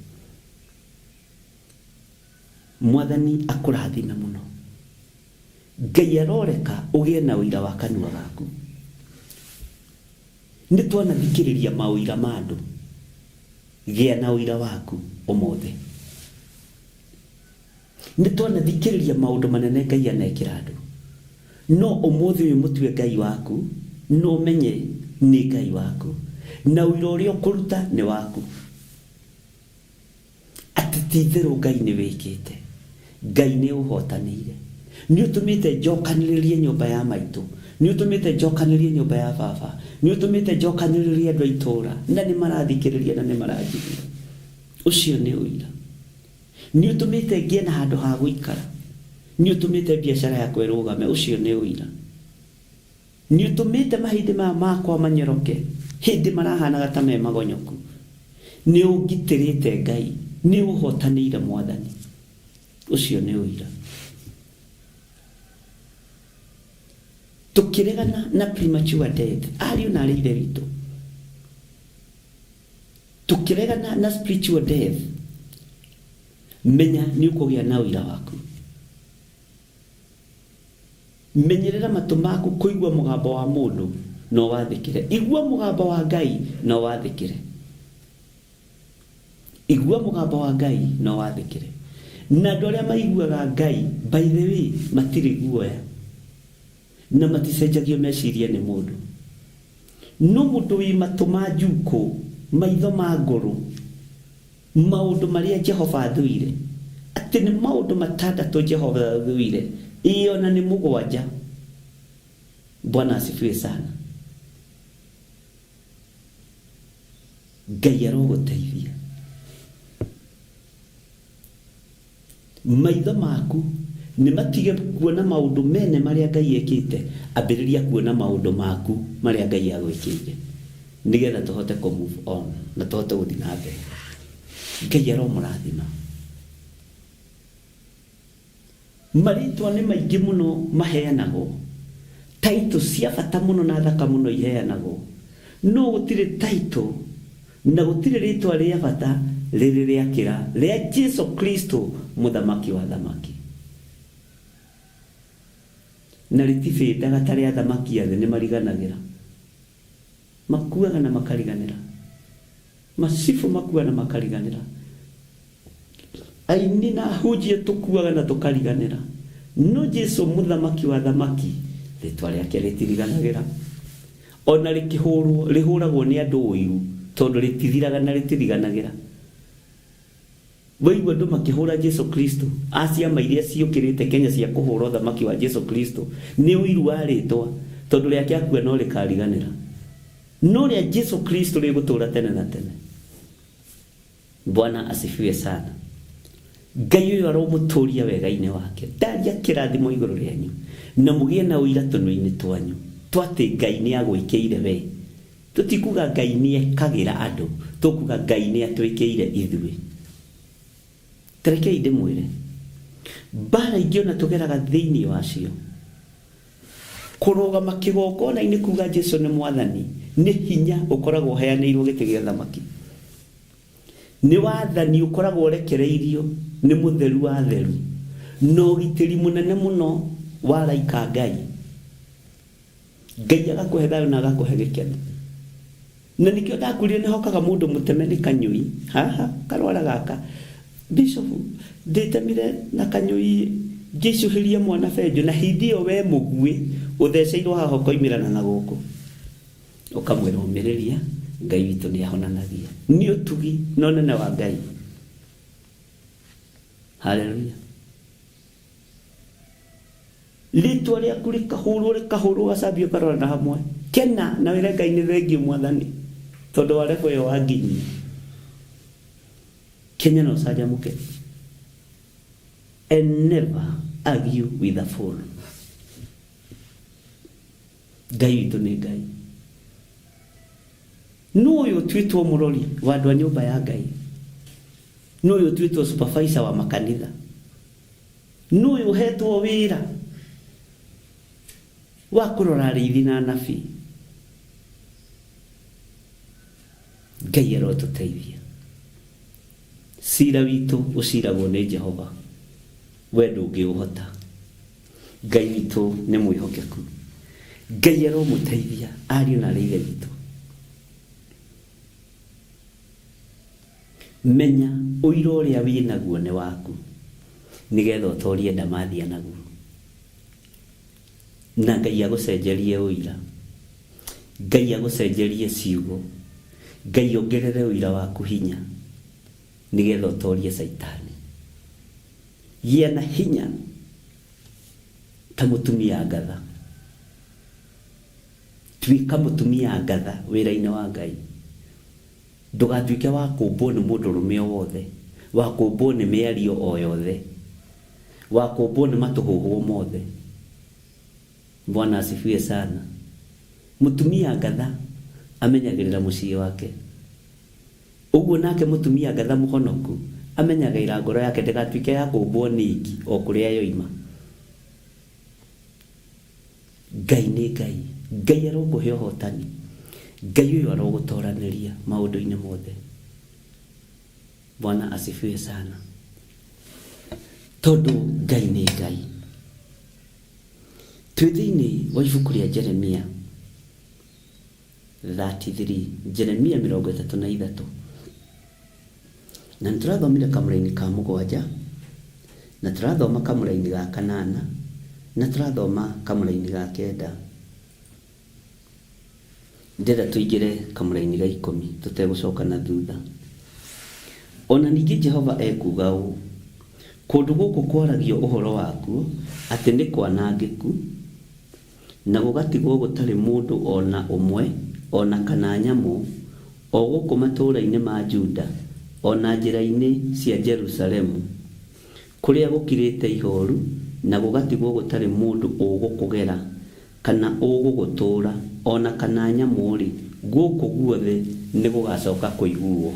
Mwathani akũrathime mũno. Ngai aroreka ũgĩe na ũira wa kanua gaku. Nĩ twanathikĩrĩria maũira ma andũ. Gĩa na ũira waku ũmũthĩ. Nĩ twanathikĩrĩria maũndũ manene Ngai anekĩra andũ. No ũmũthĩ ũyũ mũtue Ngai waku na ũmenye nĩ Ngai waku. Na ũira ũrĩa ũkũruta nĩ waku. Atĩ ti itherũ Ngai nĩ wĩkĩte. Ngai nĩ ũhotanĩire. Nĩ ũtũmĩte njokanĩrĩrie nyũmba ya maitũ. Nĩ ũtũmĩte njokanĩrĩrie nyũmba ya baba. Nĩ ũtũmĩte njokanĩrĩrie andũ a itũũra. Na nĩ marathikĩrĩria na nĩ maranjigua. Ũcio nĩ ũira. Nĩ ũtũmĩte ngĩe na handũ ha gũikara. Nĩ ũtũmĩte biacara yakwa ĩrũgame. Ũcio nĩ ũira. Nĩũtũmĩte mahĩndĩ maya makwa manyoroke hĩndĩ marahanaga ta me magonyoku. Nĩũngitĩrĩte Ngai, nĩũhotanĩire Mwathani. Ũcio nĩ ũira. Tũkĩregana na premature death, ariũ na arĩ ithe witũ, tũkĩregana na spiritual death, menya nĩũkũgĩa na ũira waku. Menyerera matũ maku kũigua mũgambo wa mũndũ na ũwathĩkĩre. Igua mũgambo wa Ngai na ũwathĩkĩre. Igua mũgambo wa Ngai na ũwathĩkĩre. Na andũ arĩa maiguaga Ngai, by the way, matirĩ guoya na maticenjagio meciria nĩ mũndũ. No mũndũ wĩ matũ ma njukũ, maitho ma ngũrũ, Maũndũ marĩa Jehova athũire, atĩ nĩ maũndũ matandatũ Jehova athũire, ĩĩ o na nĩ mũgwanja. Bwana asifiwe sana. Ngai arogũteithia. Maitho maku Nĩ matige kuona maũndũ mene marĩa Ngai ekĩte, ambĩrĩria kuona maũndũ maku marĩa Ngai agwĩkĩire, nĩgetha tũhote kũ move on na tũhote gũthiĩ na mbere. Ngai aromũrathima. Marĩtwa nĩ maingĩ mũno maheanagwo, title cia bata mũno na thaka mũno iheanagwo, no gũtirĩ title na gũtirĩ rĩtwa rĩa bata rĩrĩ rĩakĩra rĩa Jesu Kristo Mũthamaki wa athamaki. Na rĩtibĩndaga ta rĩa athamaki a thĩ, nĩmariganagĩra. Makuaga na makariganĩra. Macibũ makuaga na makariganĩra. Aini na ahunjia tũkuaga na tũkariganĩra. No Jesu mũthamaki wa athamaki, rĩtwa rĩake rĩtiriganagĩra. O na rĩkĩhũrwo, rĩhũragwo nĩ andũ ũiru tondũ rĩtithiraga na rĩtiriganagĩra. Waigua andũ makĩhũra Jesu Kristo, a ciama iria ciũkĩrĩte Kenya cia kũhũra ũthamaki wa Jesu Kristo, nĩ ũiru wa rĩtwa, tondũ rĩake akua no rĩkariganĩra. No rĩa Jesu Kristo rĩgũtũra tene na tene. Bwana asifiwe sana. Ngai ũyũ aromũtũria wega-inĩ wake. Ndaria kĩrathimo igũrũ rĩanyu na mũgĩe na ũira tũnua-inĩ twanyu twa atĩ Ngai nĩ agwĩkĩire we. Tũtikuga Ngai nĩ ekagĩra andũ, tũkuga Ngai nĩ atwĩkĩire ithuĩ. Ta rekei ndĩmwĩre, mbara ingĩ ona tũgeraga thĩinĩ wacio, kũrũgama kĩgongona-inĩ kuga Jesu nĩ Mwathani nĩ hinya ũkoragwo ũheanĩirwo gĩtĩ gĩa ũthamaki. Nĩ wathani ũkoragwo ũrekereirio nĩ mũtheru wa atheru na ũgitĩri mũnene mũno wa araika a Ngai. Ngai agakũhe thayũ na agakũhe gĩkeno. Na nĩkĩo ndakwĩrire nĩ hokaga mũndũ mũteme nĩ kanyũi haha karwara gaka. Bishop ndĩtemire na kanyũi ngĩicũhĩria mwana benjũ na hĩndĩ ĩyo we mũguĩ ũtheceirwo haha ũkoimĩrana na gũkũ. Ũkamwĩra ũmĩrĩria Ngai witũ nĩ ahonanagia. Nĩ ũtugi na ũnene wa Ngai. Hallelujah. Rĩtwa rĩaku rĩkahũrwo rĩkahũrwo ũgacambio ũkarorana hamwe. Kena na wĩre Ngai nĩ thengiũ Mwathani tondũ wa level ĩyo wanginyia. Kenya na ũcanjamũke. And never argue with a fool. Ngai witũ nĩ Ngai. Nũ ũyũ ũtuĩtwo mũrori wa andũ a nyũmba ya Ngai? Nũ ũyũ ũtuĩtwo supervisor wa makanitha? Nũ ũyũ ũhetwo wĩra wa kũrora arĩithi na anabii? Ngai arotũteithia. Cira witũ ũciragwo nĩ Jehova, we ndũngĩũhota. Ngai witũ nĩ mwĩhokeku. Ngai aromũteithia ariũ na arĩ ithe witũ. Menya ũira ũrĩa wĩ naguo nĩ waku, nĩgetha ũtorie ndamathia naguo. Na Ngai agũcenjerie ũira. Ngai agũcenjerie ciugo. Ngai ongerere ũira waku hinya, nĩgetha ũtorie Caitani. Gĩa na hinya ta mũtumia ngatha. Tuĩka mũtumia ngatha wĩra-inĩ wa Ngai. Ndũgatuĩke wa kũũmbwo nĩ mũndũrũme o wothe, wa kũũmbwo nĩ mĩario o yothe, wa kũũmbwo nĩ matũhũhũ o mothe. Bwana asifiwe sana. Mũtumia ngatha amenyagĩrĩra mũciĩ wake. Ũguo nake mũtumia ngatha mũhonoku amenyagĩrĩra ngoro yake ndĩgatuĩke ya kũũmbwo nĩ ngi o kũrĩa yoima. Ngai nĩ Ngai. Ngai arokũhe ũhotani. Ngai ũyũ arogũtoranĩria maũndũ-inĩ mothe. Bwana asifiwe sana. Tondũ Ngai nĩ Ngai. Twĩ thĩinĩ wa ibuku rĩa Jeremia 33, Jeremia 33. Na nĩ tũrathomire kamũraini ka mũgwanja, na tũrathoma kamũraini ga kanana, na tũrathoma kamũraini ga kenda. Ndĩrenda tũingĩre kamũraini ga ikũmi tũtegũcoka na thutha. O na ningĩ Jehova ekuuga ũũ, Kũndũ gũkũ kwaragio ũhoro wakuo atĩ nĩ kwanangĩku, na gũgatigwo gũtarĩ mũndũ o na ũmwe, o na kana nyamũ, o gũkũ matũũra-inĩ ma Juda, o na njĩra-inĩ cia Jerusalemu, kũrĩa gũkirĩte ihooru, na gũgatigwo gũtarĩ mũndũ ũgũkũgera, kana ũgũgũtũũra, o na kana nyamũ-rĩ, gũkũ guothe nĩgũgacoka kũiguwo.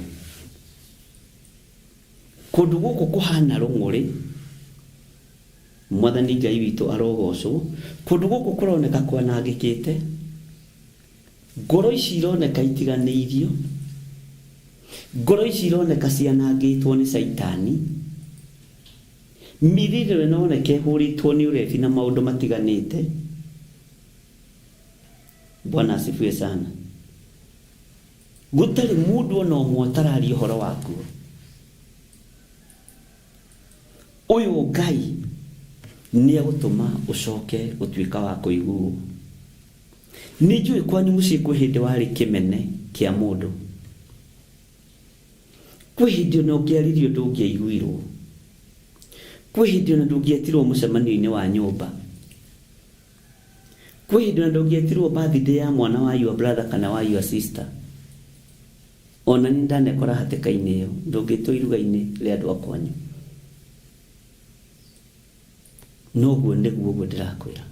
Kũndũ gũkũ kũhana rũng'ũrĩ, Mwathani Ngai witũ arogocwo, kũndũ gũkũ kũroneka kwanangĩkĩte, ngoro ici ironeka itiganĩirio, ngoro ici ironeka cianangĩtwo nĩ Caitani, mĩĩrĩ ĩno ĩroneka ĩhũrĩtwo nĩ ũrebi na maũndũ matiganĩte. Bwana asifiwe sana. Gũtarĩ mũndũ ona ũmwe ũtararia ũhoro wakuo. Ũyũ Ngai nĩ egũtũma ũcoke gũtuĩka wa kũiguo. Nĩ njũĩ kwanyu mũciĩ kwĩ hĩndĩ warĩ kĩmene kĩa mũndũ. Kwĩ hĩndĩ ona ũngĩaririe ndũngĩaiguirwo. Kwĩ hĩndĩ ona ndũngĩetirwo mũcemanio-inĩ wa nyũmba. Kwĩ hĩndĩ ona ndũngĩetirwo birthday ya mwana wa your brother kana wa your sister. Ona niĩ ndanekora hatĩka-inĩ ĩyo, ndũngĩtwo iruga-inĩ rĩa andũ a kwanyu. No ũguo nĩguo ũguo ndĩrakwĩra.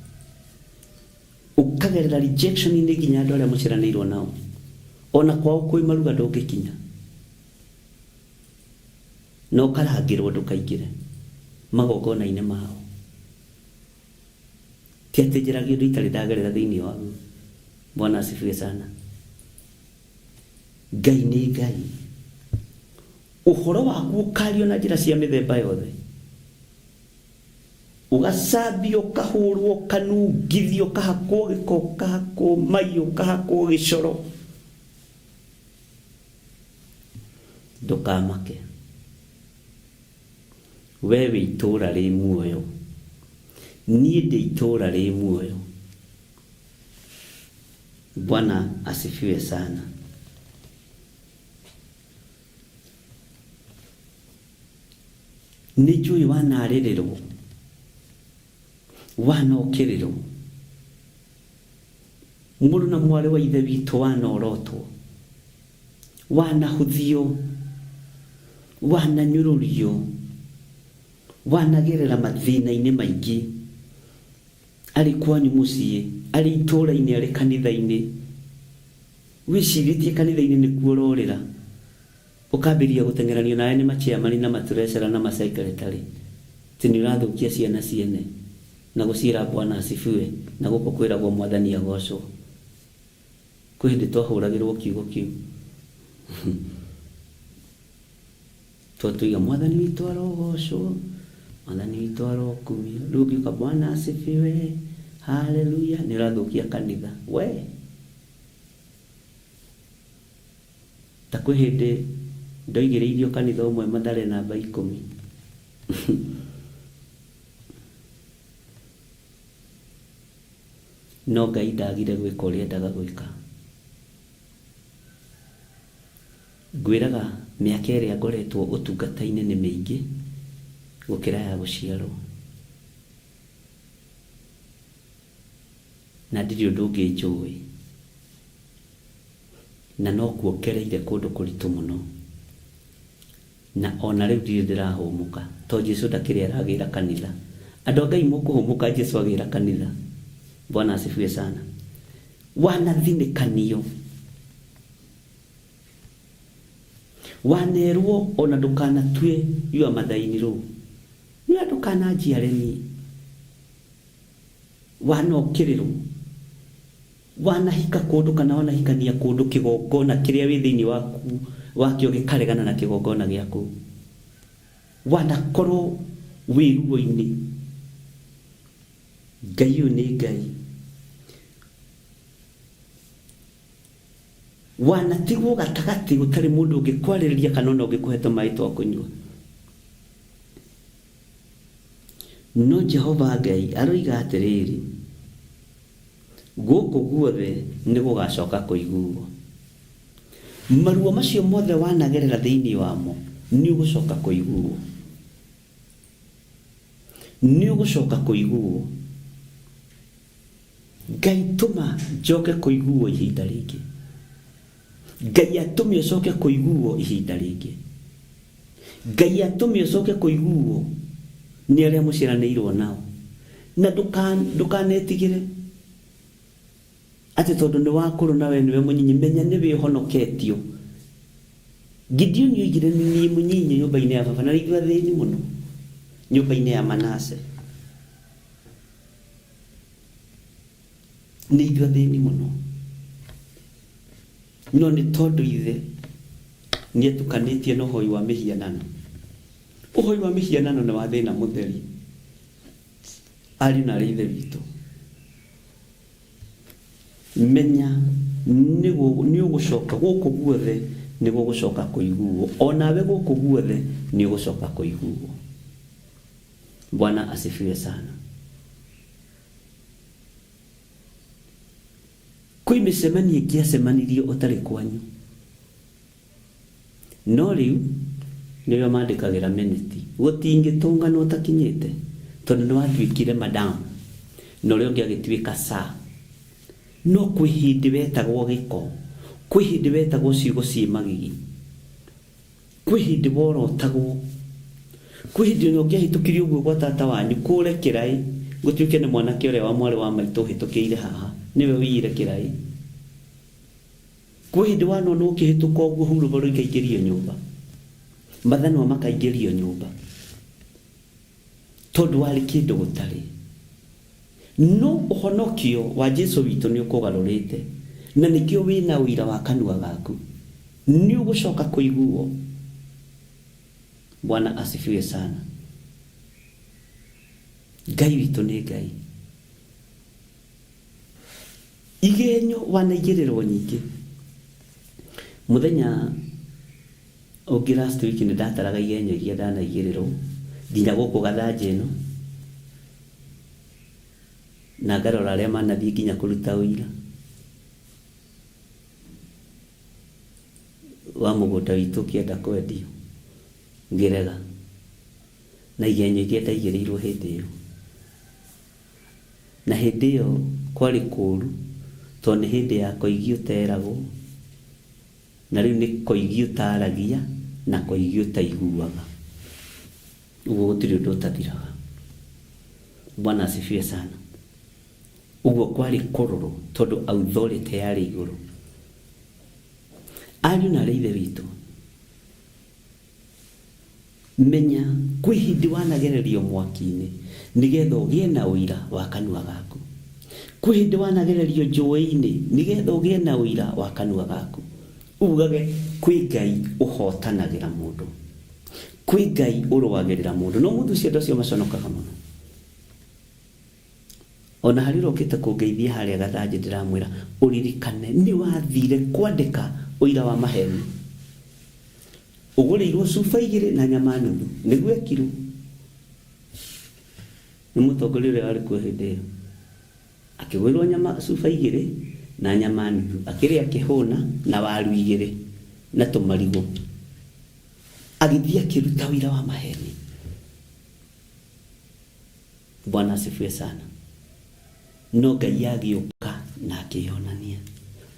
Ũkagerera rejection-inĩ nginya andũ arĩa mũciaranĩirwo nao. Ona kwao kwĩ maruga ndũngĩkinya. Na ũkarangĩrwo ndũkaingĩre magongona-inĩ mao. Ti atĩ njaragia ũndũ itarĩ ndagerera thĩinĩ waguo. Bwana asifiwe sana. Ngai nĩ Ngai. Ũhoro waku ũkario na njĩra cia mĩthemba yothe. Ũgacambio, ũkahũrwo, ũkanungithio, ũkahakwo gĩko, ũkahakwo mai, ũkahakwo gĩcoro. Ndũkamake. We wĩ itũũra rĩ muoyo. Niĩ ndĩ itũũra rĩ muoyo. Bwana asifiwe sana. Nĩ njũĩ wanarĩrĩrwo, wanokĩrĩrwo, mũrũ na mwarĩ wa ithe witũ wanorotwo, wanahũthio, wananyũrũrio, wanagerera mathĩna-inĩ maingĩ. Arĩ kwanyu mũciĩ, arĩ itũũra-inĩ, arĩ kanitha-inĩ. Wĩcirĩtie kanitha-inĩ nĩkuo ũrorĩra, ũkambĩrĩria gũteng'eranio nawe nĩ machairman na matreasurer na masecretary, atĩ nĩ ũrathũkia ciana ciene na gũciĩra Bwana asifiwe na gũkũ kwĩragwo Mwathani agocwo. Kwĩ hĩndĩ twahũragĩrwo kiugo kĩu. Twatũiga Mwathani witũ arogocwo, Mwathani witũ arokumio. Rĩu ũngĩũka Bwana asifiwe, haleluya, nĩ ũrathũkia kanitha. We! Ta kwĩ hĩndĩ ndoigĩrĩirio kanitha ũmwe Mathare namba ikũmi. No Ngai ndagire gwĩka ũrĩa endaga gwĩka. Ngwĩraga mĩaka ĩrĩa ngoretwo ũtungata-inĩ nĩ mĩingĩ gũkĩra ya gũciarwo. Na ndirĩ ũndũ ũngĩ njũĩ. Na nokuo ngereire kũndũ kũritũ mũno. Na o na rĩu ndirĩ ndĩrahũmũka. To Jesu ndakĩrĩ aragĩra kanitha. Andũ a Ngai mũkũhũmũka Jesu agĩra kanitha. Bwana asifiwe sana. Wanathinĩkanio. Wanerwo ona ndũkanatue your mother-in-law. Nĩwe ndũkananjiare niĩ. Wanokĩrĩrwo. Wanahika kũndũ kana wanahikania kũndũ kĩgongona kĩrĩa wĩ thĩinĩ waku wakĩo gĩkaregana na kĩgongona gĩa kũu. Wanakorwo wĩ ruo-inĩ. Ngai ũyũ nĩ Ngai. Wanatigwo gatagatĩ gũtarĩ mũndũ ũngĩkwarĩrĩria kana ona ũngĩkũhe tũmaĩ twa kũnyua. No Jehova Ngai aroiga atĩrĩrĩ, Gũkũ guothe nĩ gũgacoka kũiguo. Maruo macio mothe wanagerera thĩinĩ wamo, nĩ ũgũcoka kũiguo. Nĩ ũgũcoka kũiguo. Ngai tũma njoke kũiguo ihinda rĩngĩ. Ngai atũme ũcoke kũiguo ihinda rĩngĩ. Ngai atũme ũcoke kũiguo nĩ arĩa mũciaranĩirwo nao. Na ndũkanetigĩre atĩ tondũ nĩ wakũrũ na we nĩwe mũnyinyi, menya nĩ wĩhonoketio. Gideoni oigire nĩ niĩ mũnyinyi nyũmba-inĩ ya baba na nĩ ithuĩ athĩni mũno nyũmba-inĩ ya Manase. Nĩ ithuĩ athĩni mũno. No nĩ tondũ ithe nĩ atukanĩtie na ũhoi wa mĩhianano. Ũhoi wa mĩhianano nĩ wa thĩna mũtheri. Ariũ na aarĩ a Ithe witũ, menya nĩ ũgũcoka gũkũ guothe nĩ gũgũcoka kũiguo, o nawe gũkũ guothe nĩ ũgũcoka kũiguo. Bwana asifiwe sana. Kwĩ mĩcemanio ĩngĩ yacemanirio ũtarĩ kwanyu. No rĩu nĩrĩo mandĩkagĩra mĩnĩti. Gũtingĩtũnganwo ũtakinyĩte tondũ nĩ watuĩkire madam na ũrĩa ũngĩ agĩtuĩka sir. No kwĩ hĩndĩ wetagwo gĩko, kwĩ hĩndĩ wetagwo ciugo ciĩ magigi, kwĩ hĩndĩ worotagwo, kwĩ hĩndĩ ona ũngĩahĩtũkirio ũguo gwa tata wanyu kũre kĩraĩ gũtuĩke nĩ mwanake ũrĩa wa mwarĩ wa maitũ ũhĩtũkĩire haha nĩwe ũiyire kĩraĩ. Kwĩ hĩndĩ wanonwo ũkĩhĩtũka ũguo hurũbaro ikaingĩrio nyũmba, mathanwa makaingĩrio nyũmba, tondũ warĩ kĩndũ gũtarĩ. No ũhonokio wa Jesu witũ nĩ ũkũgarũrĩte, na nĩkĩo wĩna ũira wa kanua gaku. Nĩ ũgũcoka kũiguo. Bwana asifiwe sana. Ngai witũ nĩ Ngai. Igenyo wanaigĩrĩrwo nyingĩ. Mũthenya ũngĩ last week nĩ ndataraga igenyo iria ndanaigĩrĩrwo nginya gũkũ gathanjĩ ĩno na ngarora arĩa manathiĩ nginya kũruta ũira wa mũgũnda witũ ũkĩenda kwendio ngĩrega na igenyo iria ndaigĩrĩirwo hĩndĩ ĩyo. Na hĩndĩ ĩyo kwarĩ kũũru tondũ nĩ hĩndĩ ya koigi ũteragwo, na rĩu nĩ koigi ũtaragia na koigi ũtaiguaga. Ũguo gũtirĩ ũndũ ũtathiraga. Bwana asifiwe sana. Ũguo kwarĩ kũrũrũ tondũ authority yarĩ igũrũ. Ariũ na aarĩ a Ithe witũ, Menya, kwĩ hĩndĩ wanagererio mwaki-inĩ, nĩ getha ũgĩe na ũira wa kanua gaku. Kwĩ hĩndĩ wanagererio njũĩ-inĩ, nĩ getha ũgĩe na ũira wa kanua gaku. Ugage, kwĩ Ngai ũhootanagĩra mũndũ. Kwĩ Ngai ũrũagĩrĩra mũndũ. Na ũmũthĩ ũcio andũ acio maconokaga mũno. O na harĩ ũrĩa ũkĩte kũngeithia harĩa gathanjĩ ndĩramwĩra, ũririkane nĩ wathire kwandĩka ũira wa maheni. Ũgũrĩirwo cuba igĩrĩ na nyama nuthu. Nĩguo ekirwo nĩ mũtongoria ũrĩa warĩ kuo hĩndĩ ĩyo. Akĩgũrĩrwo nyama cuba igĩrĩ na nyama nuthu. Akĩrĩa akĩhũna na waru igĩrĩ na tũmarigũ. Agĩthiĩ akĩruta ũira wa maheni. Bwana asifiwe sana. No Ngai agĩũka na akĩyonania.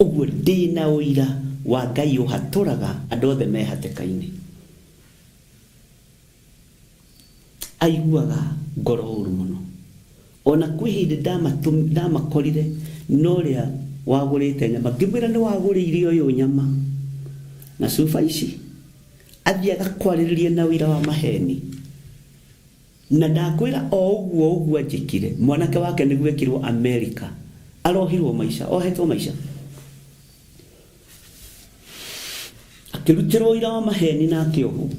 Ũguo ndĩna ũira wa Ngai ũhatũraga andũ othe me hatĩka-inĩ. Aiguaga ngoro ũru mũno. Ona kwĩ hĩndĩ ndamakorire na ũrĩa wagũrĩte nyama, ngĩmwĩra nĩ wagũrĩire ũyũ nyama na cuba ici, athiĩ agakwarĩrĩria na ũira wa maheni. Na ndakwĩra o ũguo ũguo anjĩkire, mwanake wake nĩguo ekirwo Amerika, arohirwo maica, ohetwo maica. Akĩrutĩrwo ũira wa maheni na akĩohwo.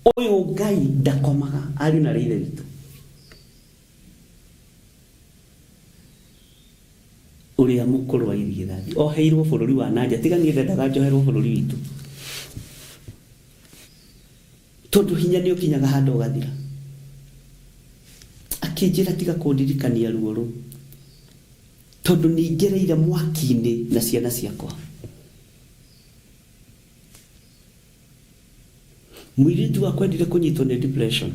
Ũyũ Ngai ndakomaga, ariũ na aarĩ a Ithe witũ. Ũrĩa mũkũrũ wa irigithathi oheirwo bũrũri wa na nja, tiga niĩ ndendaga njoherwo bũrũri witũ. Tondũ hinya nĩ ũkinyaga handũ ũgathira. Akĩnjĩra tiga kũndirikania ruo rũu tondũ nĩ ngereire mwaki-inĩ na ciana ciakwa. Mũirĩtu wakwa endire kũnyitwo nĩ depression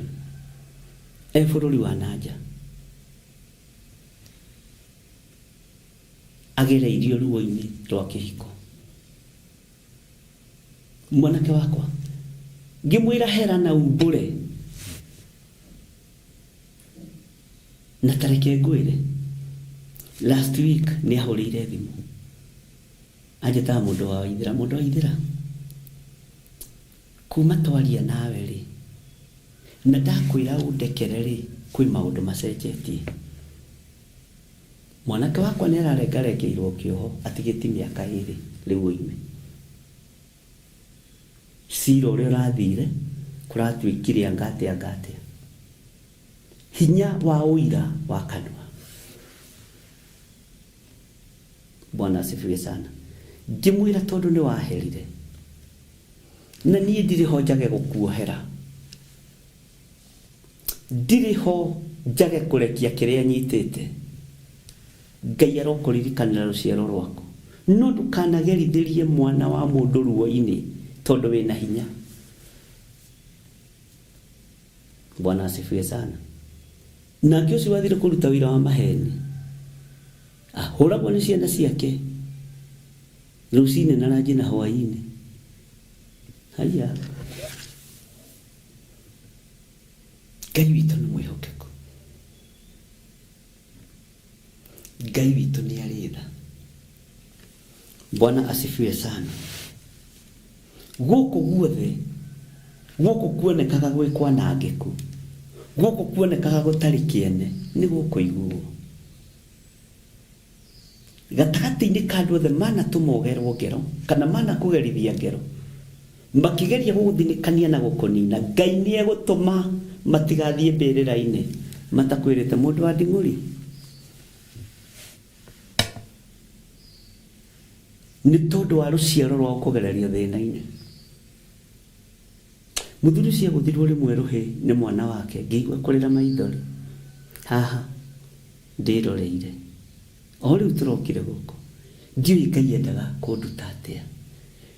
e bũrũri wa na nja. Agereirio ruo-inĩ rwa kĩhiko. Mwanake wakwa, ngĩmwĩra hera na umbũre. Na ta reke ngwĩre, last week nĩ ahũrĩire thimũ anjĩtaga mũndũ wa Waithĩra, mũndũ wa Waithĩra, kuma twaria nawe rĩ, na ndakwĩra ũndekere rĩ, kwĩ maũndũ macenjetie. Mwanake wakwa nĩ ararengarengeirwo kĩoho atigĩti mĩaka ĩrĩ rĩu oime. Cira ũrĩa ũrathire kũratuĩkire anga atĩa anga atĩa. Hinya wa ũira wa kanua. Bwana asifiwe sana. Ngĩmwĩra tondũ nĩ waherire na niĩ ndirĩ ho njage gũkuohera, ndirĩ ho njage kũrekia kĩrĩa nyitĩte. Ngai arokũririkanĩra rũciaro rwaku, no ndũkanagerithĩrie mwana wa mũndũ ruo-inĩ tondũ wĩna hinya. Bwana asifiwe sana. Nake ũcio wathire kũruta wĩra wa maheni ahũragwo nĩ ciana ciake rũcinĩ na ranji na hwaĩ-inĩ. Haiya, Ngai witũ nĩ mwĩhokeku, Ngai witũ nĩ arĩ tha. Bwana asifiwe sana. Gũkũ guothe gũkũ kuonekaga gwĩ kwanangĩku, gũkũ kuonekaga gũtarĩ kĩene, nĩ gũkũiguo. Gatagatĩ-inĩ ka andũ othe manatũma ũgerwo ngero, kana manakũgerithia ngero, makĩgeria gũgũthinĩkania na gũkũnina, Ngai nĩegũtũma matigathiĩ mbĩrĩra-inĩ matakwĩrĩte mũndũ wa nding'ũri. Nĩ tondũ wa rũciaro rwao kũgererio thĩna-inĩ. Mũthuri ũcio agũthirwo rĩmwe rũhĩ nĩ mwana wake, ngĩigua kũrĩra maithori. Haha ndĩroreire. O rĩu tũrokire gũkũ. Ndiũĩ Ngai endaga kũnduta atĩa.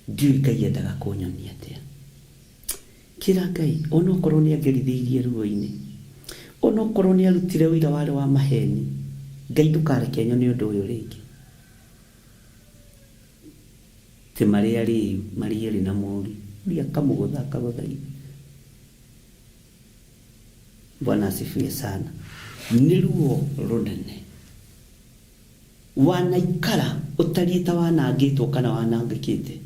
Ndiũĩ Ngai endaga kũnyonia atĩa. Kĩra Ngai, onokorwo nĩ angerithĩirie ruo-inĩ, onokorwo nĩ arutire ũira warĩ wa maheni, Ngai ndũkareke nyone ũndũ ũyũ rĩngĩ. Ti marĩ arĩu, marĩ erĩ na mũriũ. Mũriũ akamũgũtha akagũtha ithe. Bwana asifiwe sana. Nĩ ruo rũnene. Wanaikara ũtariĩ ta wanangĩtwo kana wanangĩkĩte.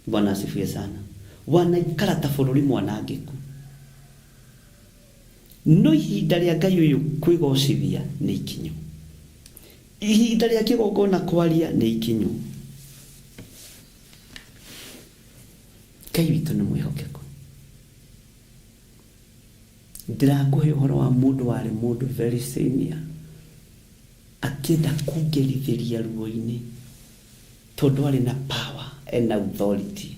Bwana asifiwe sana. Wanaikara ta bũrũri mwanangĩku. No ihinda rĩa Ngai ũyũ kwĩgocithia nĩ ikinyu. Ihinda rĩa kĩgongona kwaria nĩ ikinyu. Ngai witũ nĩ mwĩhokeku. Ndĩrakũhe ũhoro wa mũndũ warĩ mũndũ very senior akĩenda kũngerithĩria ruo-inĩ tondũ arĩ na power and authority.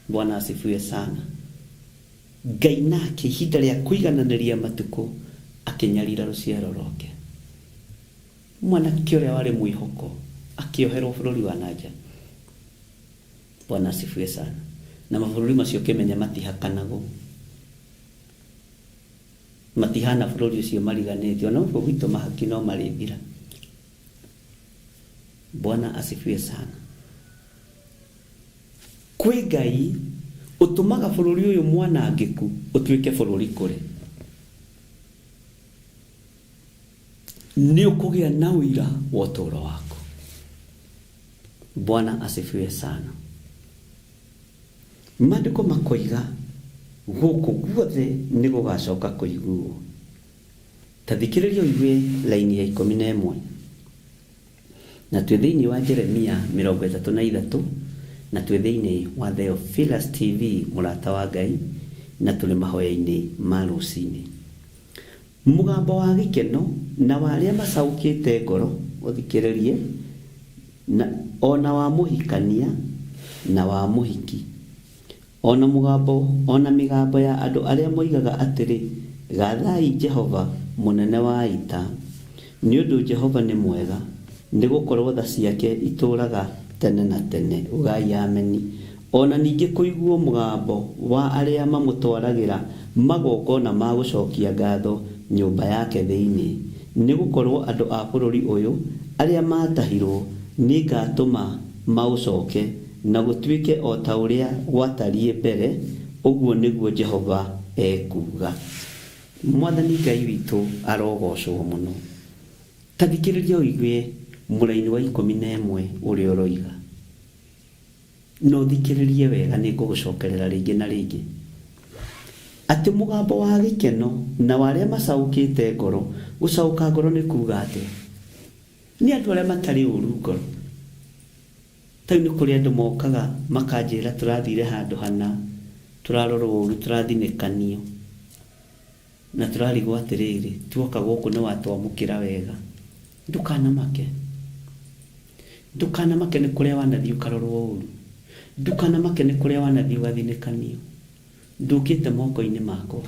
Bwana asifiwe sana. Ngai nake ihinda rĩa kũigananĩria matukũ akĩnyarira rũciaro rwake. Mwanake ũrĩa warĩ mwĩhoko akĩoherwo bũrũri wa na nja. Bwana asifiwe sana. Na mabũrũri macio ũkĩmenya matihakanagwo. Matihana bũrũri ũcio mariganĩtie. Ona gũkũ gwitũ mahaki no marĩthira. Bwana asifiwe sana. Kwĩ Ngai ũtũmaga bũrũri ũyũ mwanangĩku ũtuĩke bũrũri kũrĩ. Nĩ ũkũgĩa na ũira wa ũtũũro waku. Bwana asifiwe sana. Maandĩko makoiga gũkũ guothe nĩ gũgacoka kũiguo. Ta thikĩrĩria ũigue laini ya 11. Na twĩ thĩinĩ wa Jeremia 33, na twĩ thĩinĩ wa Theophilus TV, mũrata wa Ngai, na tũrĩ mahoya-inĩ ma rũcinĩ. Mũgambo wa gĩkeno na wa arĩa macaũkĩte ngoro, ũthikĩrĩrie, na o na wa mũhikania na wa mũhiki. O na mũgambo, o na mĩgambo ya andũ arĩa moigaga atĩrĩ, Gaathai Jehova, Mũnene wa Ita, nĩ ũndũ Jehova nĩ mwega, nĩ gũkorũo tha ciake itũũraga tene na tene. Ugai Ameni. O na ningĩ kũiguo mũgambo wa arĩa mamũtwaragĩra magongona ma gũcokia ngatho nyũmba yake thĩinĩ, nĩ gũkorũo andũ a bũrũri ũyũ arĩa maatahirũo, nĩngatũma maũcoke, na gũtuĩke o ta ũrĩa gwatariĩ mbere, ũguo nĩguo Jehova ekuga. Mwathani Ngai witũ arogocwo mũno. Ta thikĩrĩria ũigue mũraini wa 11 ũrĩa ũroiga. Na ũthikĩrĩrie wega nĩ ngũgũcokerera rĩngĩ na rĩngĩ. Atĩ mũgambo wa gĩkeno na wa arĩa macaũkĩte ngoro. Gũcaũka ngoro nĩ kuuga atĩa? Nĩ andũ arĩa matarĩ ũru ngoro. Ta rĩu nĩ kũrĩ andũ mokaga makanjĩra tũrathire handũ hana, tũrarorwo ũru, tũrathinĩkanio. Na tũrarigwo atĩrĩrĩ, tuoka gũkũ nĩ watwamũkĩra wega. Ndũkanamake. Ndũkanamake nĩ kũrĩa wanathiĩ ũkarorwo ũru. Ndũkanamake nĩ kũrĩa wanathiĩ ũgathinĩkanio. Ndũkĩte moko-inĩ makwa.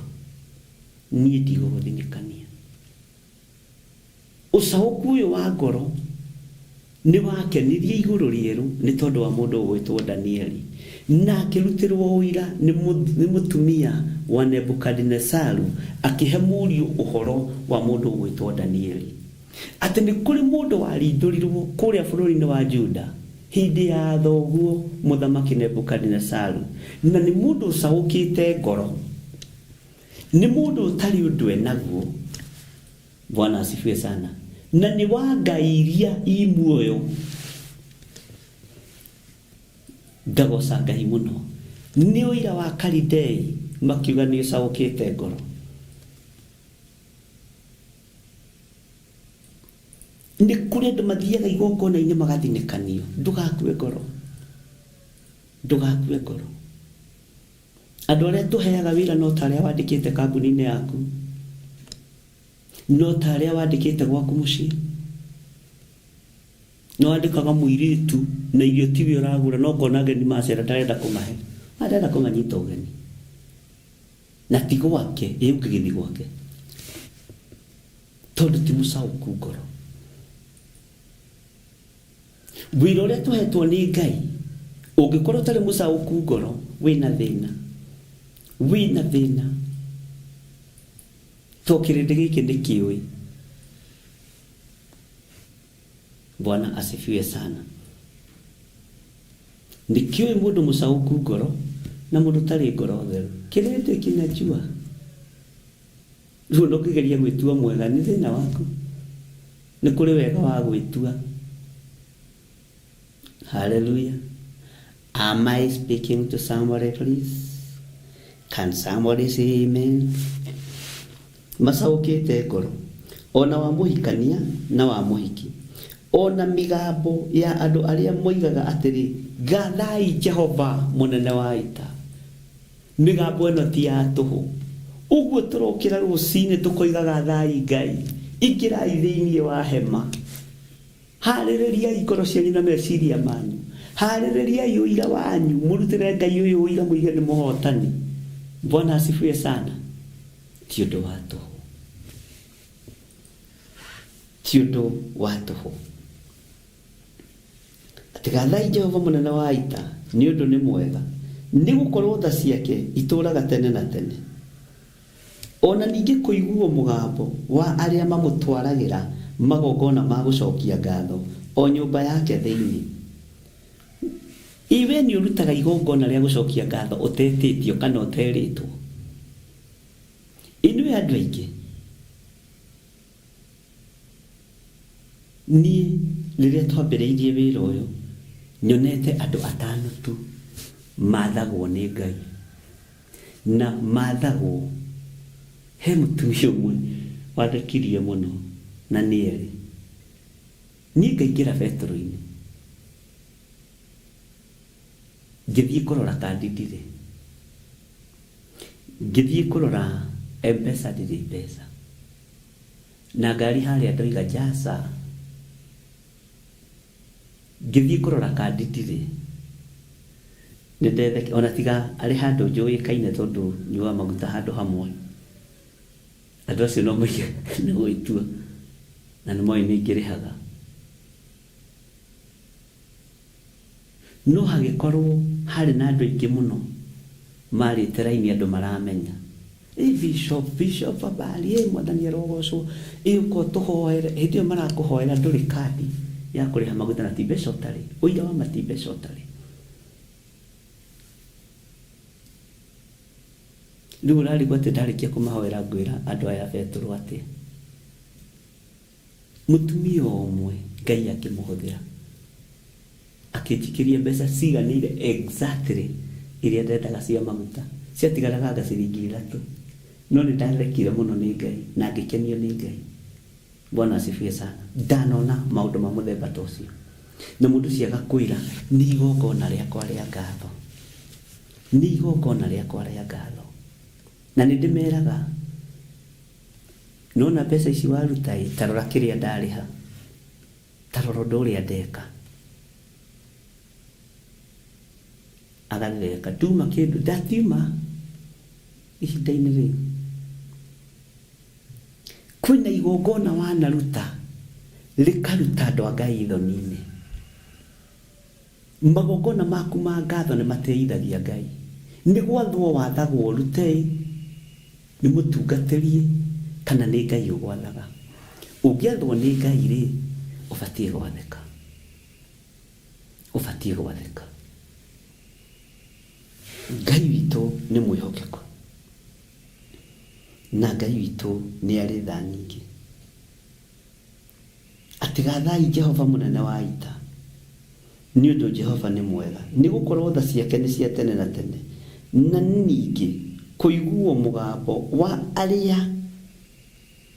Niĩ ndigũgũthinĩkania. Ũcaũku ũyũ wa ngoro nĩ wakenirie igũrũ rĩerũ nĩ tondũ wa mũndũ ũgwĩtwo Danieli, na akĩrutĩrwo ũira nĩ mũtumia wa Nebukadinesaru akĩhe mũriũ ũhoro wa mũndũ ũgwĩtwo Danieli, atĩ nĩ kũrĩ mũndũ warindũrirwo kũrĩa bũrũri-inĩ wa Juda hĩndĩ ya thoguo mũthamaki Nebukadinesaru, na nĩ mũndũ ũcaũkĩte ngoro. Nĩ mũndũ ũtarĩ ũndũ enaguo. Bwana asifiwe sana. Na nĩ wa ngai iria i muoyo. Ngagoca Ngai mũno. Nĩ ũira wa Kalidei makiuga nĩ ũcaũkĩte ngoro. Nĩ kũrĩ andũ mathiaga igongona-inĩ magathinĩkanio. Ndũgakue ngoro. Ndũgakue ngoro. Andũ arĩa tũheaga wĩra no ta arĩa wandĩkĩte kambuni-inĩ yaku, no ta arĩa wandĩkĩte gwaku mũciĩ. Nĩ wandĩkaga mũirĩtu na irio tiwe ũragũra no ũkona ageni macera ndarenda kũmahe, arenda kũmanyita ũgeni na ti gwake, ĩ ũngĩgĩthiĩ gwake tondũ ti mũcaũku ngoro. Wĩra ũrĩa tũhetwo nĩ Ngai, ũngĩkorwo ũtarĩ mũcaũku ngoro, wĩna thĩna. Wĩna thĩna. To kĩrĩndĩ gĩkĩ nĩ kĩũĩ. Bwana asifiwe sana. Nĩ kĩũĩ mũndũ mũcaũku ngoro na mũndũ ũtarĩ ngoro theru. Kĩrĩndĩ kinajua. Rĩu ona ũngĩgeria gwĩtua mwega nĩ thĩna waku. Nĩ kũrĩ wega wa gwĩtua. Hallelujah. Am I speaking to somebody please? Can somebody say amen? Macaũkĩte ngoro, ona wa mũhikania na wa mũhiki, ona mĩgambo ya andũ arĩa moigaga atĩrĩ, Gathai Jehova mũnene wa ita. Mĩgambo ĩno ti ya tũhũ. Ũguo tũrokĩra rũcinĩ tũkoigaga thai Ngai, ingĩrai thĩinĩ wa hema. Harĩrĩriai ngoro cianyu na meciria manyu. Harĩrĩriai ũira wanyu, mũrutĩre Ngai ũyũ ũira mũige nĩ mũhotani. Bwana asifiwe sana. Ti ũndũ wa tũhũ. Ti ũndũ wa tũhũ. Atĩ gathai Jehova mũnene wa ita, nĩ ũndũ nĩ mwega, nĩ gũkorũo tha ciake itũũraga tene na tene. O na ningĩ kũiguwo mũgambo wa arĩa mamũtwaragĩra magongona ma gũcokia ngatho, o nyũmba yake thĩinĩ. Ĩ wee nĩũrutaga igongona rĩa gũcokia ngatho ũtetĩtio kana ũterĩtwo? Inyuĩ andũ aingĩ. Niĩ rĩrĩa twambĩrĩirie wĩra ũyũ, nyonete andũ atano tu mathagwo nĩ Ngai. Na mathagwo, he mũtumia ũmwe wathekirie mũno na nĩ erĩ. Niĩ ngaingĩra betũrũ-inĩ, ngĩthiĩ kũrora kandi ndirĩ. Ngĩthiĩ kũrora M-pesa ndirĩ mbeca. Na ngari harĩa ndoiga jaca. Ngĩthiĩ kũrora kandi ndirĩ. Nĩndethekire ona tiga arĩ handũ njũĩkaine tondũ nyuaga maguta handũ hamwe. Andũ acio no moige nĩ gwĩtua na nĩ moĩ nĩ ngĩrĩhaga. No hagĩkorwo harĩ na andũ aingĩ mũno maarĩte raini andũ maramenya. Ĩ bishop, bishop habari, ĩ mwathani arogocwo, ĩ ũka ũtũhoere. Hĩndĩ ĩyo marakũhoera ndũrĩ kandi ya kũrĩha maguta na ti mbeca ũtarĩ. Ũira wa ma ti mbeca ũtarĩ. Rĩu ũrarigwo atĩ ndarĩkia kũmahoera ngwĩra andũ aya Betũrũ atĩa? Mũtumia ũmwe Ngai akĩmũhũthĩra akĩnjikĩria mbeca ciganĩire exactly iria ndendaga cia maguta, ciatigaraga anga ciringi ithatũ, no nĩ ndathekire mũno nĩ Ngai na ngĩkenio nĩ Ngai. Bwana asifiwe sana. Ndanona maũndũ ma mũthemba ta ũcio na mũndũ ũcio agakwĩra nĩ igongona rĩakwa rĩa ngatho, nĩ igongona rĩakwa rĩa ngatho. Na nĩ ndĩmeraga nona mbeca ici waruta ĩ, ta rora kĩrĩa ndarĩha, ta rora ũndũ ũrĩa ndeka. Agatheka, nduma kĩndũ, ndatiuma ihinda-inĩ rĩu. Kwĩna igongona wanaruta rĩkaruta andũ a Ngai thoni-inĩ. Magongona maku ma ngatho nĩ matĩithagia Ngai. Nĩ gwathwo wathagwo ũrute ĩ, nĩ mũtungatĩri ĩ, kana nĩ Ngai ũgwathaga? Ũngĩathwo nĩ Ngai rĩ, ũbatiĩ gwathĩka. Ũbatiĩ gwathĩka. Ngai witũ nĩ mwĩhokeku. Na Ngai witũ nĩ arĩ tha nyingĩ. Atĩ gathai Jehova mũnene wa ita, nĩ ũndũ Jehova nĩ mwega, nĩ gũkorũo tha ciake nĩ cia tene na tene. Na ningĩ kũiguwo mũgambo wa arĩa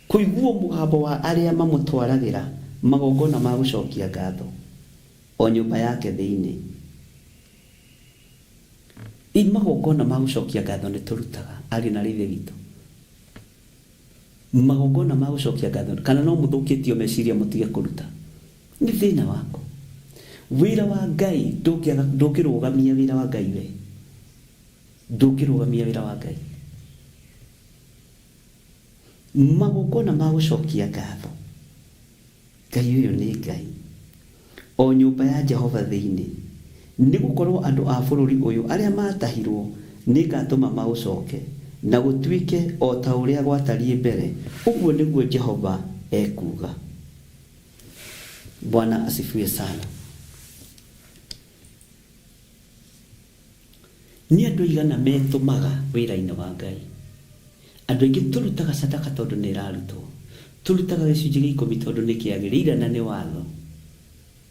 kũiguwo mũgambo wa arĩa mamũtwaragĩra magongona ma gũcokia ngatho, o nyũmba yake thĩinĩ. Ĩ magongona ma gũcokia ngatho nĩ tũrutaga, ariũ na aarĩ a Ithe witũ? Magongona ma gũcokia ngatho, kana no mũthũkĩtio meciria mũtige kũruta? Nĩ thĩna waku. Wĩra wa Ngai ndũngĩaga, ndũngĩrũgamia wĩra wa Ngai we. Ndũngĩrũgamia wĩra wa Ngai. Magongona ma gũcokia ngatho. Ngai ũyũ nĩ Ngai, o nyũmba ya Jehova thĩinĩ, nĩ gũkorũo andũ a bũrũri ũyũ arĩa maatahirũo nĩngatũma maũcoke, na gũtuĩke o ta ũrĩa gwatariĩ mbere, ũguo nĩguo Jehova ekuuga. Bwana asifiwe sana. Nĩ andũ aigana metũmaga wĩra-inĩ wa Ngai? Andũ aingĩ tũrutaga sadaka tondũ nĩ ĩrarutwo. Tũrutaga gĩcunjĩ gĩa ikũmi tondũ nĩ kĩagĩrĩire na nĩ watho.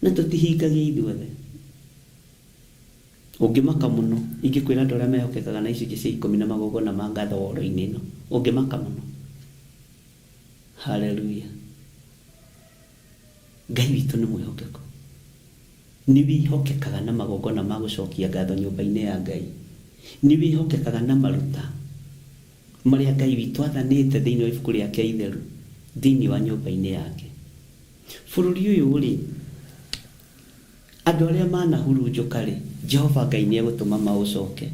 Na tũtihingagia ithuothe. Ũngĩmaka mũno ingĩkwĩra andũ arĩa mehokekaga na icunjĩ cia ikũmi na magongona ma ngatho woro-inĩ ĩno. Ũngĩmaka mũno. Hallelujah. Ngai witũ nĩ mwĩhokeku. Nĩ wĩhokekaga na magongona ma gũcokia ngatho nyũmba-inĩ ya Ngai? Nĩ wĩhokekaga na maruta marĩa Ngai witũ athanĩte thĩinĩ wa ibuku rĩake itheru thĩinĩ wa nyũmba-inĩ yake? Bũrũri ũyũ-rĩ, andũ arĩa manahurunjũka-rĩ, Jehova Ngai nĩ egũtũma maũcoke.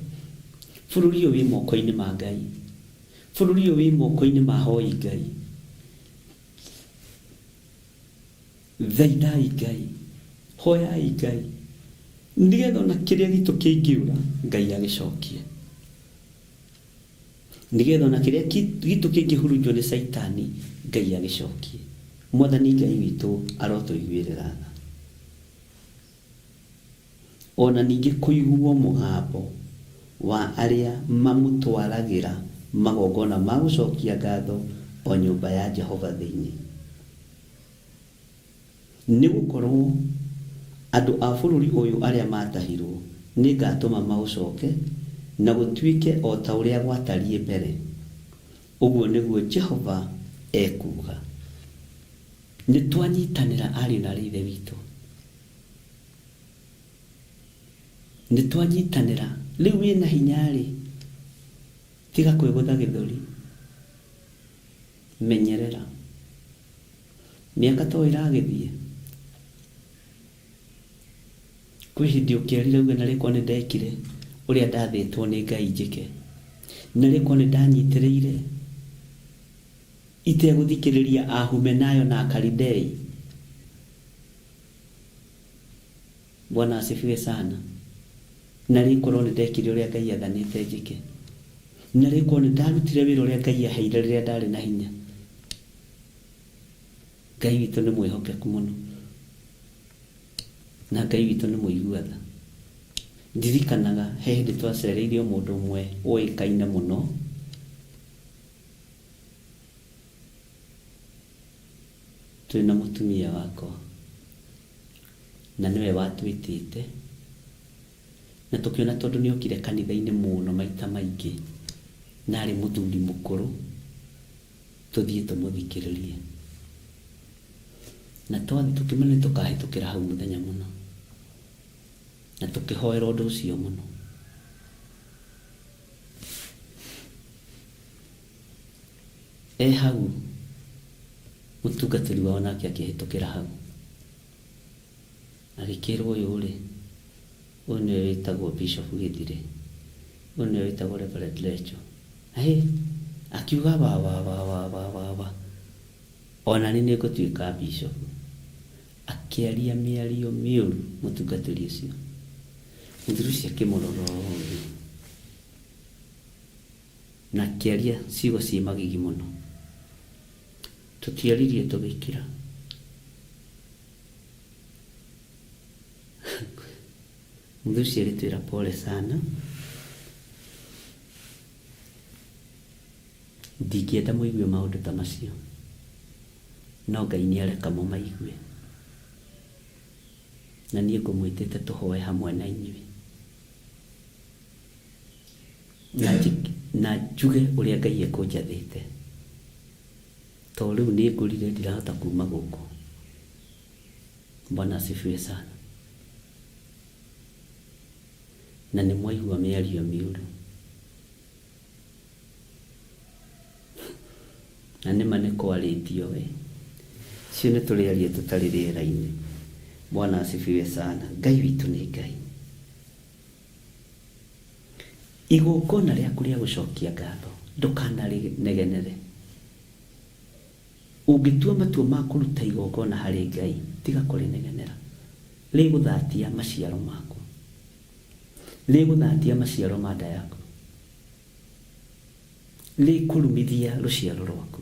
Bũrũri ũyũ wĩ moko-inĩ ma Ngai. Bũrũri ũyũ wĩ moko-inĩ ma ahoi Ngai. Thaithai Ngai, hoyai Ngai, nĩgetha ona kĩrĩa gitũ kĩngĩũra Ngai agĩcokie. Nĩgetha ona kĩrĩa gitũ kĩngĩhurunjwo nĩ Caitani Ngai agĩcokie. Mwathani Ngai witũ arotũiguĩrĩra tha. O na ningĩ kũiguwo mũgambo wa arĩa mamũtwaragĩra magongona ma gũcokia ngatho o nyũmba ya Jehova thĩinĩ. Nĩ gũkorũo andũ a bũrũri ũyũ arĩa maatahirũo nĩngatũma maũcoke, na gũtuĩke o ta ũrĩa gwatariĩ mbere, ũguo nĩguo Jehova ekuuga. Nĩtwanyitanĩra ariũ na aarĩ a Ithe witũ. Nĩtwanyitanĩra. Rĩu wĩna hinya-rĩ, tiga kwĩgũtha gĩthũri. Menyerera. Mĩaka to ĩragĩthiĩ. Kwĩ hĩndĩ ũkerira uge narĩ korwo nĩndekire ũrĩa ndathĩtwo nĩ Ngai njĩke. Narĩ korwo nĩndanyitĩrĩire itegũthikĩrĩria Ahumenayo na Akalidei. Bwana asifiwe sana. Narĩ korwo nĩ ndekire ũrĩa Ngai athanĩte njĩke. Narĩ korwo nĩ ndarutire wĩra ũrĩa Ngai aheire rĩrĩa ndarĩ na hinya. Ngai witũ nĩ mwĩhokeku mũno. Na Ngai witũ nĩ mũigua tha. Ndirikanaga he hĩndĩ twacereirio mũndũ ũmwe ũĩkaine mũno. Twĩ na mũtumia wakwa, na nĩwe watwĩtĩte, na tũkĩona tondũ nĩ okire kanitha-inĩ mũno maita maingĩ, na arĩ mũthuri mũkũrũ, tũthiĩ tũmũthikĩrĩrie. Na twathiĩ tũkĩmenya nĩ tũkahĩtũkĩra hau mũthenya mũna, na tũkĩhoera ũndũ ũcio mũno. E hau mũtungatĩri wao nake akĩhĩtũkĩra hau, agĩkĩrwo ũyũ rĩ, ũyũ nĩwe wĩtagwo Bishop Gĩthire, ũyũ nĩwe wĩtagwo Reverend Lecho. Hĩ, akiuga wa wa wa wa wa wa wa, ona niĩ nĩngũtuĩka bishop. Akĩaria mĩario mĩũru mũtungatĩri ũcio. Mũthuri ũcio akĩmũrora ũũ na akĩaria ciugo ciĩ magigi mũno. Tũtiaririe tũgĩkira. Mũthuri ũcio agĩtwĩra pole sana, ndingĩenda mũigue maũndũ ta macio, no Ngai nĩ areka mũmaigue. Na niĩ ngũmwĩtĩte tũhoe hamwe na inyuĩ. Na na njuge ũrĩa Ngai ekũnjathĩte. To rĩu nĩ ngũrire ndirahota kuma gũkũ. Bwana asifiwe sana. Na nĩ mwaigua mĩario mĩũru. Na nĩma nĩ kwarĩtio we. Cio nĩ tũrĩaria tũtarĩ rĩera-inĩ. Bwana asifiwe sana. Ngai witũ nĩ Ngai. Igongona rĩaku rĩa gũcokia ngatho ndũkanarĩnegenere. Ũngĩtua matua ma kũruta igongona harĩ Ngai, tiga kũrĩnegenera. Rĩgũthatia maciaro maku. Rĩgũthatia maciaro ma nda yaku. Rĩkũrumithia rũciaro rwaku.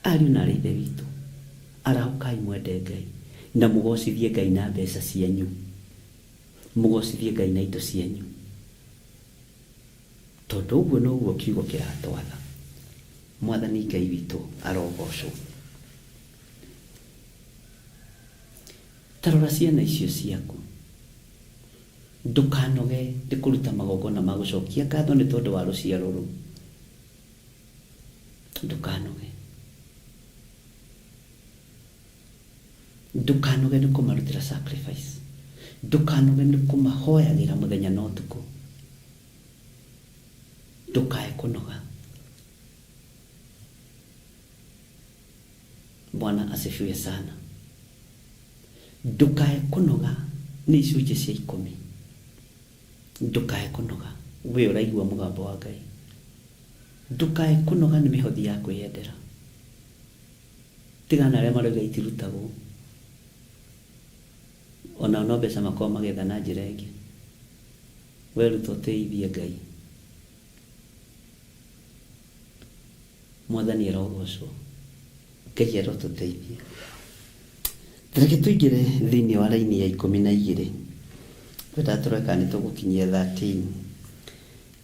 Ariũ na aarĩ a Ithe witũ, arahũkai mwende Ngai, na mũgocithie Ngai na mbeca cianyu. Mũgocithie Ngai na indo cianyu, tondũ ũguo noguo kiugo kĩratwatha. Mwathani Ngai witũ arogocwo. Ta rora ciana icio ciaku. Ndũkanoge nĩ kũruta magongona ma gũcokia ngatho nĩ tondũ wa rũciaro rũu. Ndũkanoge. Ndũkanoge nĩ kũmarutĩra sacrifice. Ndũkanoge nĩ kũmahoyagĩra mũthenya na ũtukũ. Ndũkae kũnoga. Bwana asifiwe sana. Ndũkae kũnoga nĩ icunjĩ cia ikũmi. Ndũkae kũnoga. We ũraigua mũgambo wa Ngai. Ndũkae kũnoga nĩ mĩhothi ya kwĩyendera. Tigana na arĩa marauga itirutagwo. Onao no mbeca makoragwo magĩetha na njĩra ĩngĩ. Weruta ũtĩithie Ngai. Mwathani arogocwo. Ngai arotũteithia. Reke tũingĩre thĩinĩ wa raini ya 12. Twendaga tũrore kana nĩ tũgũkinyia 13.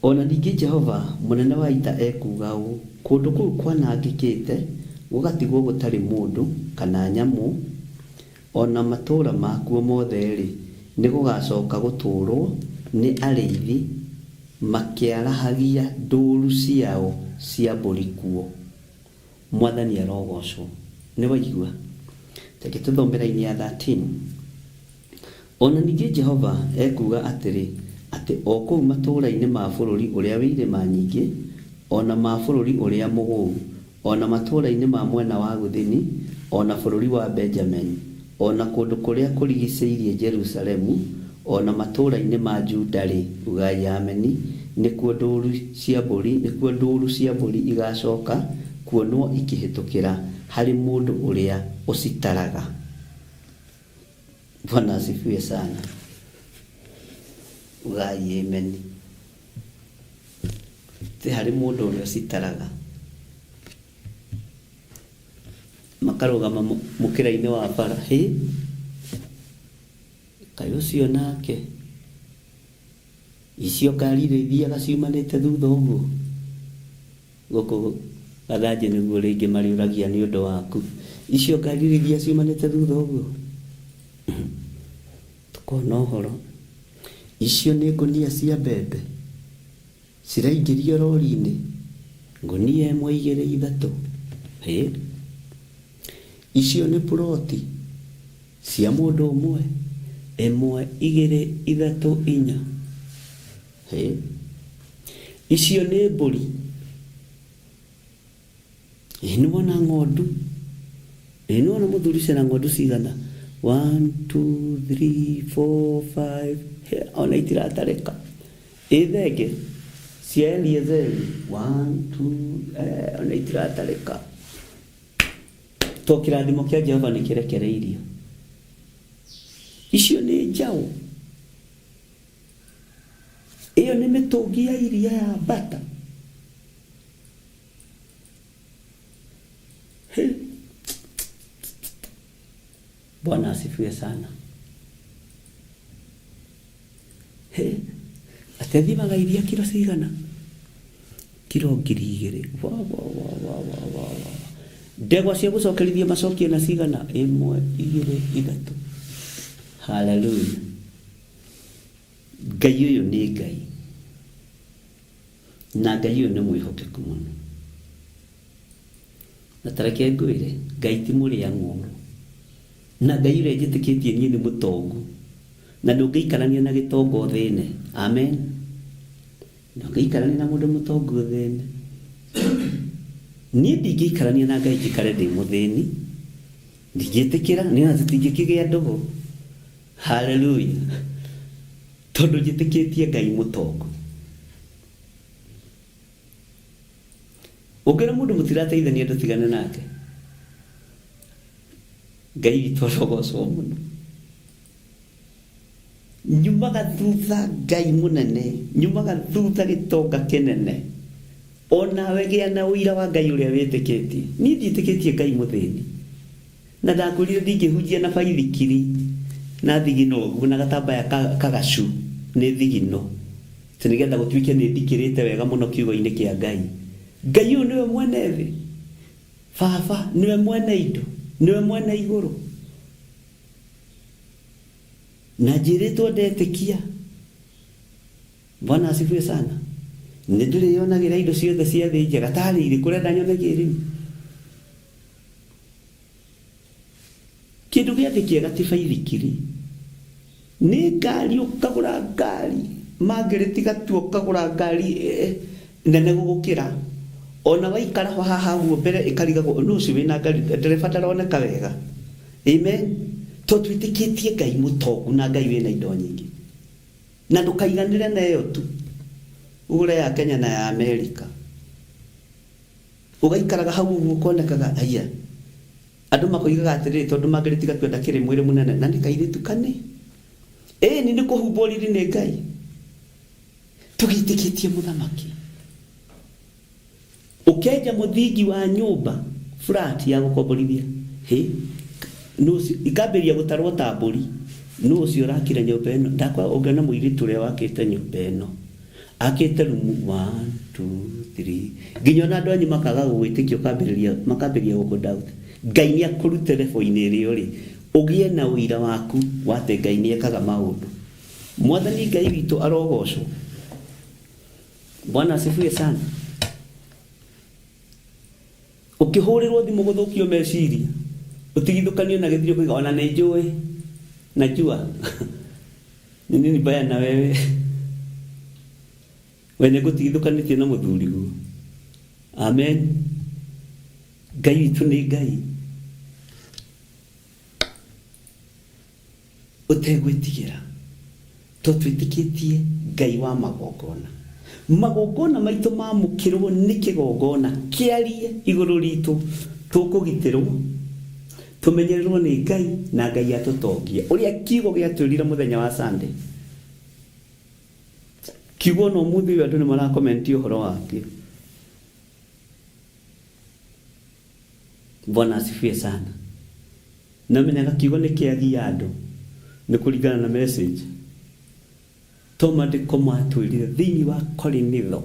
O na ningĩ Jehova Mũnene wa Ita ekuuga ũũ, Kũndũ kũu kwanangĩkĩte gũgatigwo gũtarĩ mũndũ kana nyamũ, o na matũũra makuo mothe-rĩ, nĩgũgacoka gũtũũrũo nĩ arĩithi makĩarahagia ndũru ciao cia mbũri kuo. Mwathani arogoocwo. Nĩ waigua? Reke tũthome raini ya 13. O na ningĩ Jehova ekuuga atĩrĩ, atĩ o kũu matũũra-inĩ ma bũrũri ũrĩa wĩ irĩma nyingĩ, o na ma bũrũri ũrĩa mũgũu, o na matũũra-inĩ ma mwena wa gũthini, o na bũrũri wa Benjamini, o na kũndũ kũrĩa kũrigicĩirie Jerusalemu, o na matũũra-inĩ ma Juda-rĩ, ugai Ameni, nĩkuo ndũru cia mbũri, nĩkuo ndũru cia mbũri igacoka kuonwo ikĩhĩtũkĩra harĩ mũndũ ũrĩa ũcitaraga. Bwana asifiwe sana. Ugai amen. Ti harĩ mũndũ ũrĩa ũcitaraga. Makarũgama mũkĩra-inĩ wa bara. Hĩ! Kaĩ ũcio nake. Icio ngari iria ithiaga ciumanĩte thutha ũguo. Gũkũ Gathanjĩ nĩguo rĩngĩ marĩũragia nĩ ũndũ waku. Icio ngari iria ciumanĩte thutha ũguo tũkona ũhoro. Icio nĩ ngũnia cia mbembe ciraingĩrio rori-inĩ, ngũnia ĩmwe, igĩrĩ, ithatũ. Hĩ, icio nĩ puroti cia mũndũ ũmwe, ĩmwe, igĩrĩ, ithatũ, inya. Hĩ, icio nĩ mbũri. Ĩ nĩwona ng'ondu? Ĩ nĩwona mũthuri ũcio ena ng'ondu cigana? One, two, three, four, five. Hĩ, ona itiratarĩka. Ĩ thenge cia Eliezeri? One, two, eh, ona itiratarĩka. To kĩrathimo kĩa Jehova nĩ kĩrekereirio. Icio nĩ njaũ. Ĩyo nĩ mĩtũngi ya iria ya mbata. He. Bwana asifiwe sana. He. Atĩ athimaga iria kiro cigana? Kiro 2000. Wa wa wa wa wa wa wa. Ndegwa cia gũcokerithia macokio na cigana? Ĩmwe, igĩrĩ, ithatũ. Haleluya. Ngai ũyũ nĩ Ngai. Na Ngai ũyũ nĩ mwĩhokeku mũno. Na ta reke ngwĩre, Ngai ti mũrĩa ng'ũũrũ. Na Ngai ũrĩa njĩtĩkĩtie niĩ nĩ mũtongu. Na ndũngĩikarania na gĩtonga ũthĩne. Amen. Ndũngĩikarania na mũndũ mũtongu ũthĩne. Niĩ ndingĩikarania na Ngai njikare ndĩ mũthĩni. Ndingĩtĩkĩra, nĩ ona tũtingĩkĩgĩa ndũgũ. Haleluya. Tondũ njĩtĩkĩtie Ngai mũtongu. Ũngĩona mũndũ mũtirateithania ndũtigane nake. Ngai witũ arogocwo mũno. Nyumaga thutha Ngai mũnene, nyumaga thutha gĩtonga kĩnene. Onawe gĩa na ũira wa Ngai ũrĩa wĩtĩkĩtie. Niĩ ndiĩtĩkĩtie Ngai mũthĩni. Na ndakwĩrire ndingĩhunjia na baithikiri na thigino ũguo na gatambaya kagacu nĩ thigino atĩ nĩgetha gũtuĩke nĩ ndikĩrĩte wega mũno kiugo-inĩ kĩa Ngai. Ngai ũyũ nĩwe mwene thĩ. Baba nĩwe mwene indo, nĩwe mwene igũrũ. Na njĩrĩtwo ndetĩkia. Bwana asifiwe sana. Nĩ ndĩrĩyonagĩra indo ciothe cia thĩ njega tarĩ irĩkũ ũrenda nyone kĩrĩu? Kĩndũ gĩa thĩ kĩega ti baithikiri. Nĩ ngari ũkagũra ngari Margaret Gatua ũkagũra ngari nene gũgũkĩra. Ona waikara ho haha ũguo mbere ĩkarigagwo nũ ũcio wĩna ngari ndereba ndaroneka wega. Amen. Tondũ twĩtĩkĩtie Ngai mũtongu na Ngai wĩna indo nyingĩ. Na ndũkaiganĩre na ĩyo tu. Ũgũre ya Kenya na ya Amerika. Ũgaikaraga hau ũguo ũkonekaga, haiya, andũ makoigaga atĩrĩrĩ, tondũ Margaret Gatua ndakĩrĩ mwĩrĩ mũnene, na nĩ kairĩtu kanĩ. Ĩni, nĩ kũhumbwo riri nĩ Ngai. Tũgĩtĩkĩtie mũthamaki. Ũkenja mũthingi wa nyũmba flat ya gũkomborithia. Hĩ, nũ ũcio, ikambĩrĩria gũtarwo ta mbũri. Nũ ũcio ũrakire nyũmba ĩno? Ndakwa ũngĩona mũirĩtu ũrĩa wakĩte nyũmba ĩno. Akĩte rumu one, two, three, nginya ona andũ anyu makaga gũgwĩtĩkia ũkambĩrĩria makambĩrĩria gũkũ doubt. Ngai nĩ akũrute level -inĩ ĩrĩa ũrĩ ũgĩe na ũira waku wa atĩ Ngai nĩ ekaga maũndũ. Mwathani Ngai witũ arogocwo. Bwana asifiwe sana. Ũkĩhũrĩrwo thimũ gũthũkio meciria, ũtigithũkanio na gĩthiũrũrũko ũkoiga ona nĩ njũĩ, najua ni nini mbaya na wewe we nĩ ngũtigithũkanĩtie na mũthuriguo. Amen. Ngai witũ nĩ Ngai. Ũtegwĩtigĩra, tondũ twĩtĩkĩtie Ngai wa magongona. Magongona maitũ mamũkĩrwo nĩ kĩgongona kĩarie igũrũ ritũ, tũkũgitĩrwo, tũmenyererwo nĩ Ngai na Ngai atũtongie. Ũrĩa kiugo gĩatwĩrire mũthenya wa Sunday. Kiugo ona ũmũthĩ ũyũ andũ nĩ marakomenti ũhoro wakĩo. Bwana asifiwe sana. Namenyaga kiugo nĩ kĩagia andũ nĩ kũringana na message. To mandĩko matwĩrire thĩinĩ wa Korinitho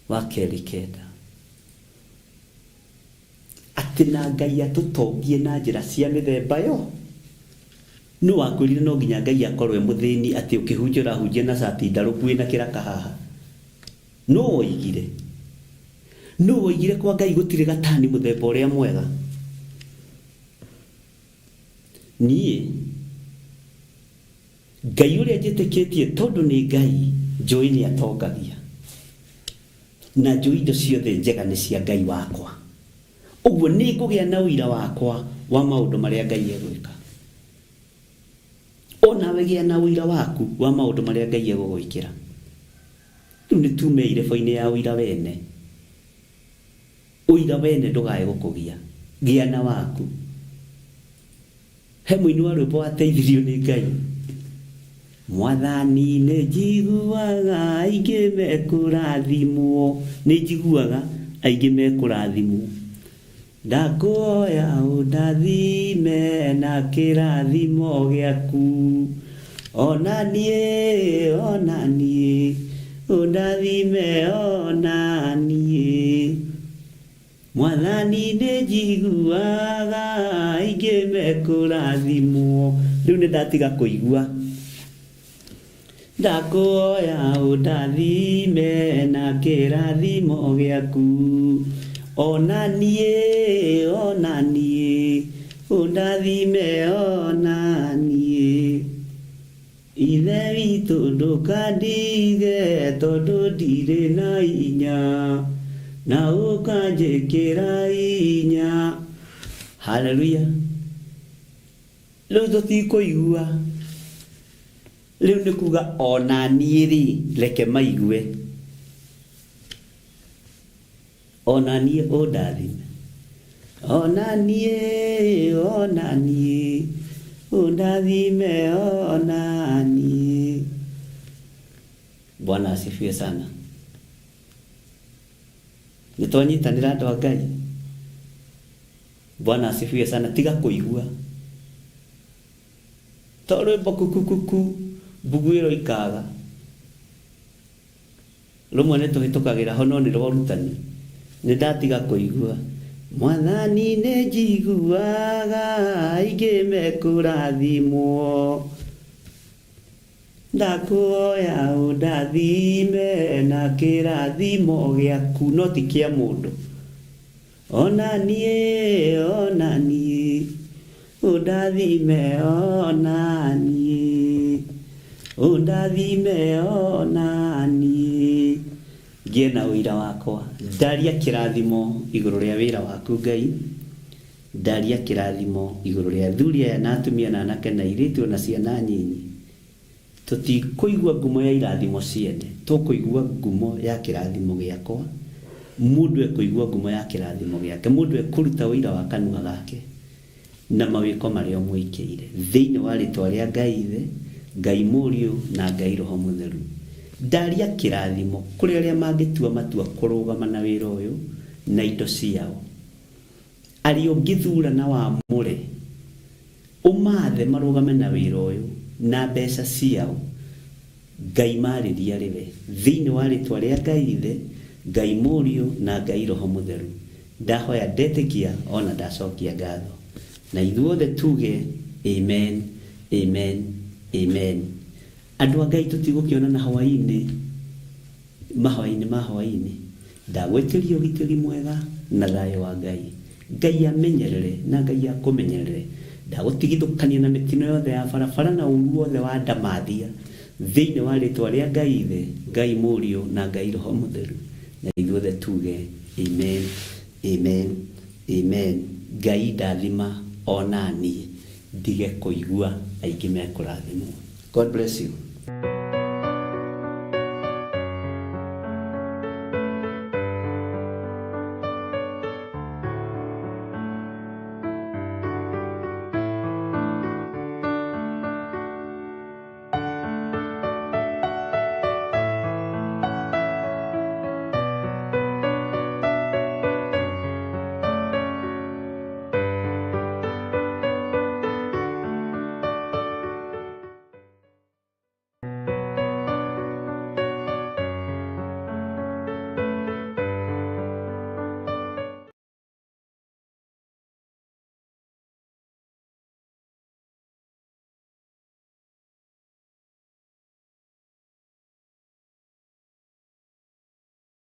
wa kerĩ kenda. Atĩ na Ngai atũtongie na njĩra cia mĩthemba yo. Nũ wakwĩrire no nginya Ngai akorwo e mũthĩni atĩ ũkĩhunjia ũrahunjia na cati ndarũku wĩna kĩraka haha? Nũ woigire? Nũ woigire kwa Ngai gũtirĩ gatani mũthemba ũrĩa mwega? Niĩ Ngai ũrĩa njĩtĩkĩtie tondũ nĩ Ngai njũĩ nĩ atongagia. Na njũĩ indo ciothe njega nĩ cia Ngai wakwa. Ũguo nĩ ngũgĩa na ũira wakwa wa maũndũ marĩa Ngai egwĩka. O nawe gĩa na ũira waku wa maũndũ marĩa Ngai egũgwĩkĩra. Rĩu nĩ tume irebo-inĩ ya ũira wene. Ũira wene ndũkae gũkũgia. Gĩa na waku. He mũini wa rwĩmbo wateithirio nĩ Ngai. Mwathani nĩ njiguaga aingĩ mekũrathimwo. Nĩ njiguaga aingĩ mekũrathimwo. Ndakũhoya ũndathime na kĩrathimo gĩaku. Ona niĩ, ona niĩ, ũndathime ona niĩ. Mwathani nĩ njiguaga aingĩ mekũrathimwo. Rĩu nĩ ndatiga kũigua. Ndakũhoya ũndathime na kĩrathimo gĩaku. Ona niĩ, ona niĩ, ũndathime ona niĩ. Ithe witũ ndũkandige tondũ ndirĩ na hinya, na ũkanjĩkĩra hinya. Haleluya. Rĩu tũtikũigua. Rĩu nĩ kuga ona niĩ rĩ, reke maigue. Ona niĩ ũndathime. Ona niĩ, ona niĩ, ũndathime ona niĩ. Bwana asifiwe sana. Nĩ twanyitanĩra andũ a Ngai. Bwana asifiwe sana. Tiga kũigua. To rwĩmbo kukukuku mbugu ĩroikaga. Rũmwe nĩ tũhĩtũkagĩra ho no nĩ rwa ũrutani. Nĩ ndatiga kũigua. Mwathani nĩ njiguaga aingĩ mekũrathimwo. Ndakũhoya ũndathime na kĩrathimo gĩaku no ti kĩa mũndũ. Ona niĩ, ona niĩ, ũndathime ona niĩ, ũndathime ona niĩ, ngĩe na ũira wakwa. Ndaria kĩrathimo igũrũ rĩa wĩra waku Ngai, ndaria kĩrathimo igũrũ rĩa athuri aya na atumia na anake na airĩtu ona ciana nyinyi. Tũtikũigua ngumo ya irathimo ciene, tũkũigua ngumo ya kĩrathimo gĩakwa. Mũndũ ekũigua ngumo ya kĩrathimo gĩake, mũndũ ekũruta ũira wa kanua gake na mawĩko marĩa ũmwĩkĩire. Thĩinĩ wa rĩtwa rĩa Ngai Ithe, Ngai Mũriũ na Ngai Roho Mũtheru. Ndaria kĩrathimo kũrĩ arĩa mangĩtua matua kũrũgama na wĩra ũyũ na indo ciao. Arĩa ũngĩthura na wamũre, ũmaathe marũgame na wĩra ũyũ na mbeca ciao, Ngai marĩrie arĩ we. Thĩinĩ wa rĩtwa rĩa Ngai Ithe, Ngai Mũriũ na Ngai Roho Mũtheru, ndahoya ndetĩkia o na ndacokia ngatho. Na ithuothe tuge, Amen, Amen, Amen. Andũ a Ngai tũtigũkĩonana hwaĩ-inĩ. Mahoya-inĩ ma hwaĩ-inĩ, ndagwĩtĩria ũgitĩri mwega na thayũ wa Ngai. Ngai amenyerere na Ngai akũmenyerere. Ndagũtigithũkania na mĩtino yothe ya barabara na ũru wothe wa ndamathia, thĩinĩ wa rĩtwa rĩa Ngai Ithe, Ngai Mũriũ na Ngai Roho Mũtheru. Na ithuothe tuge, Amen, Amen, Amen. Ngai ndathima o naniĩ ndige kũigua aingĩ mekũrathimwo. God bless you.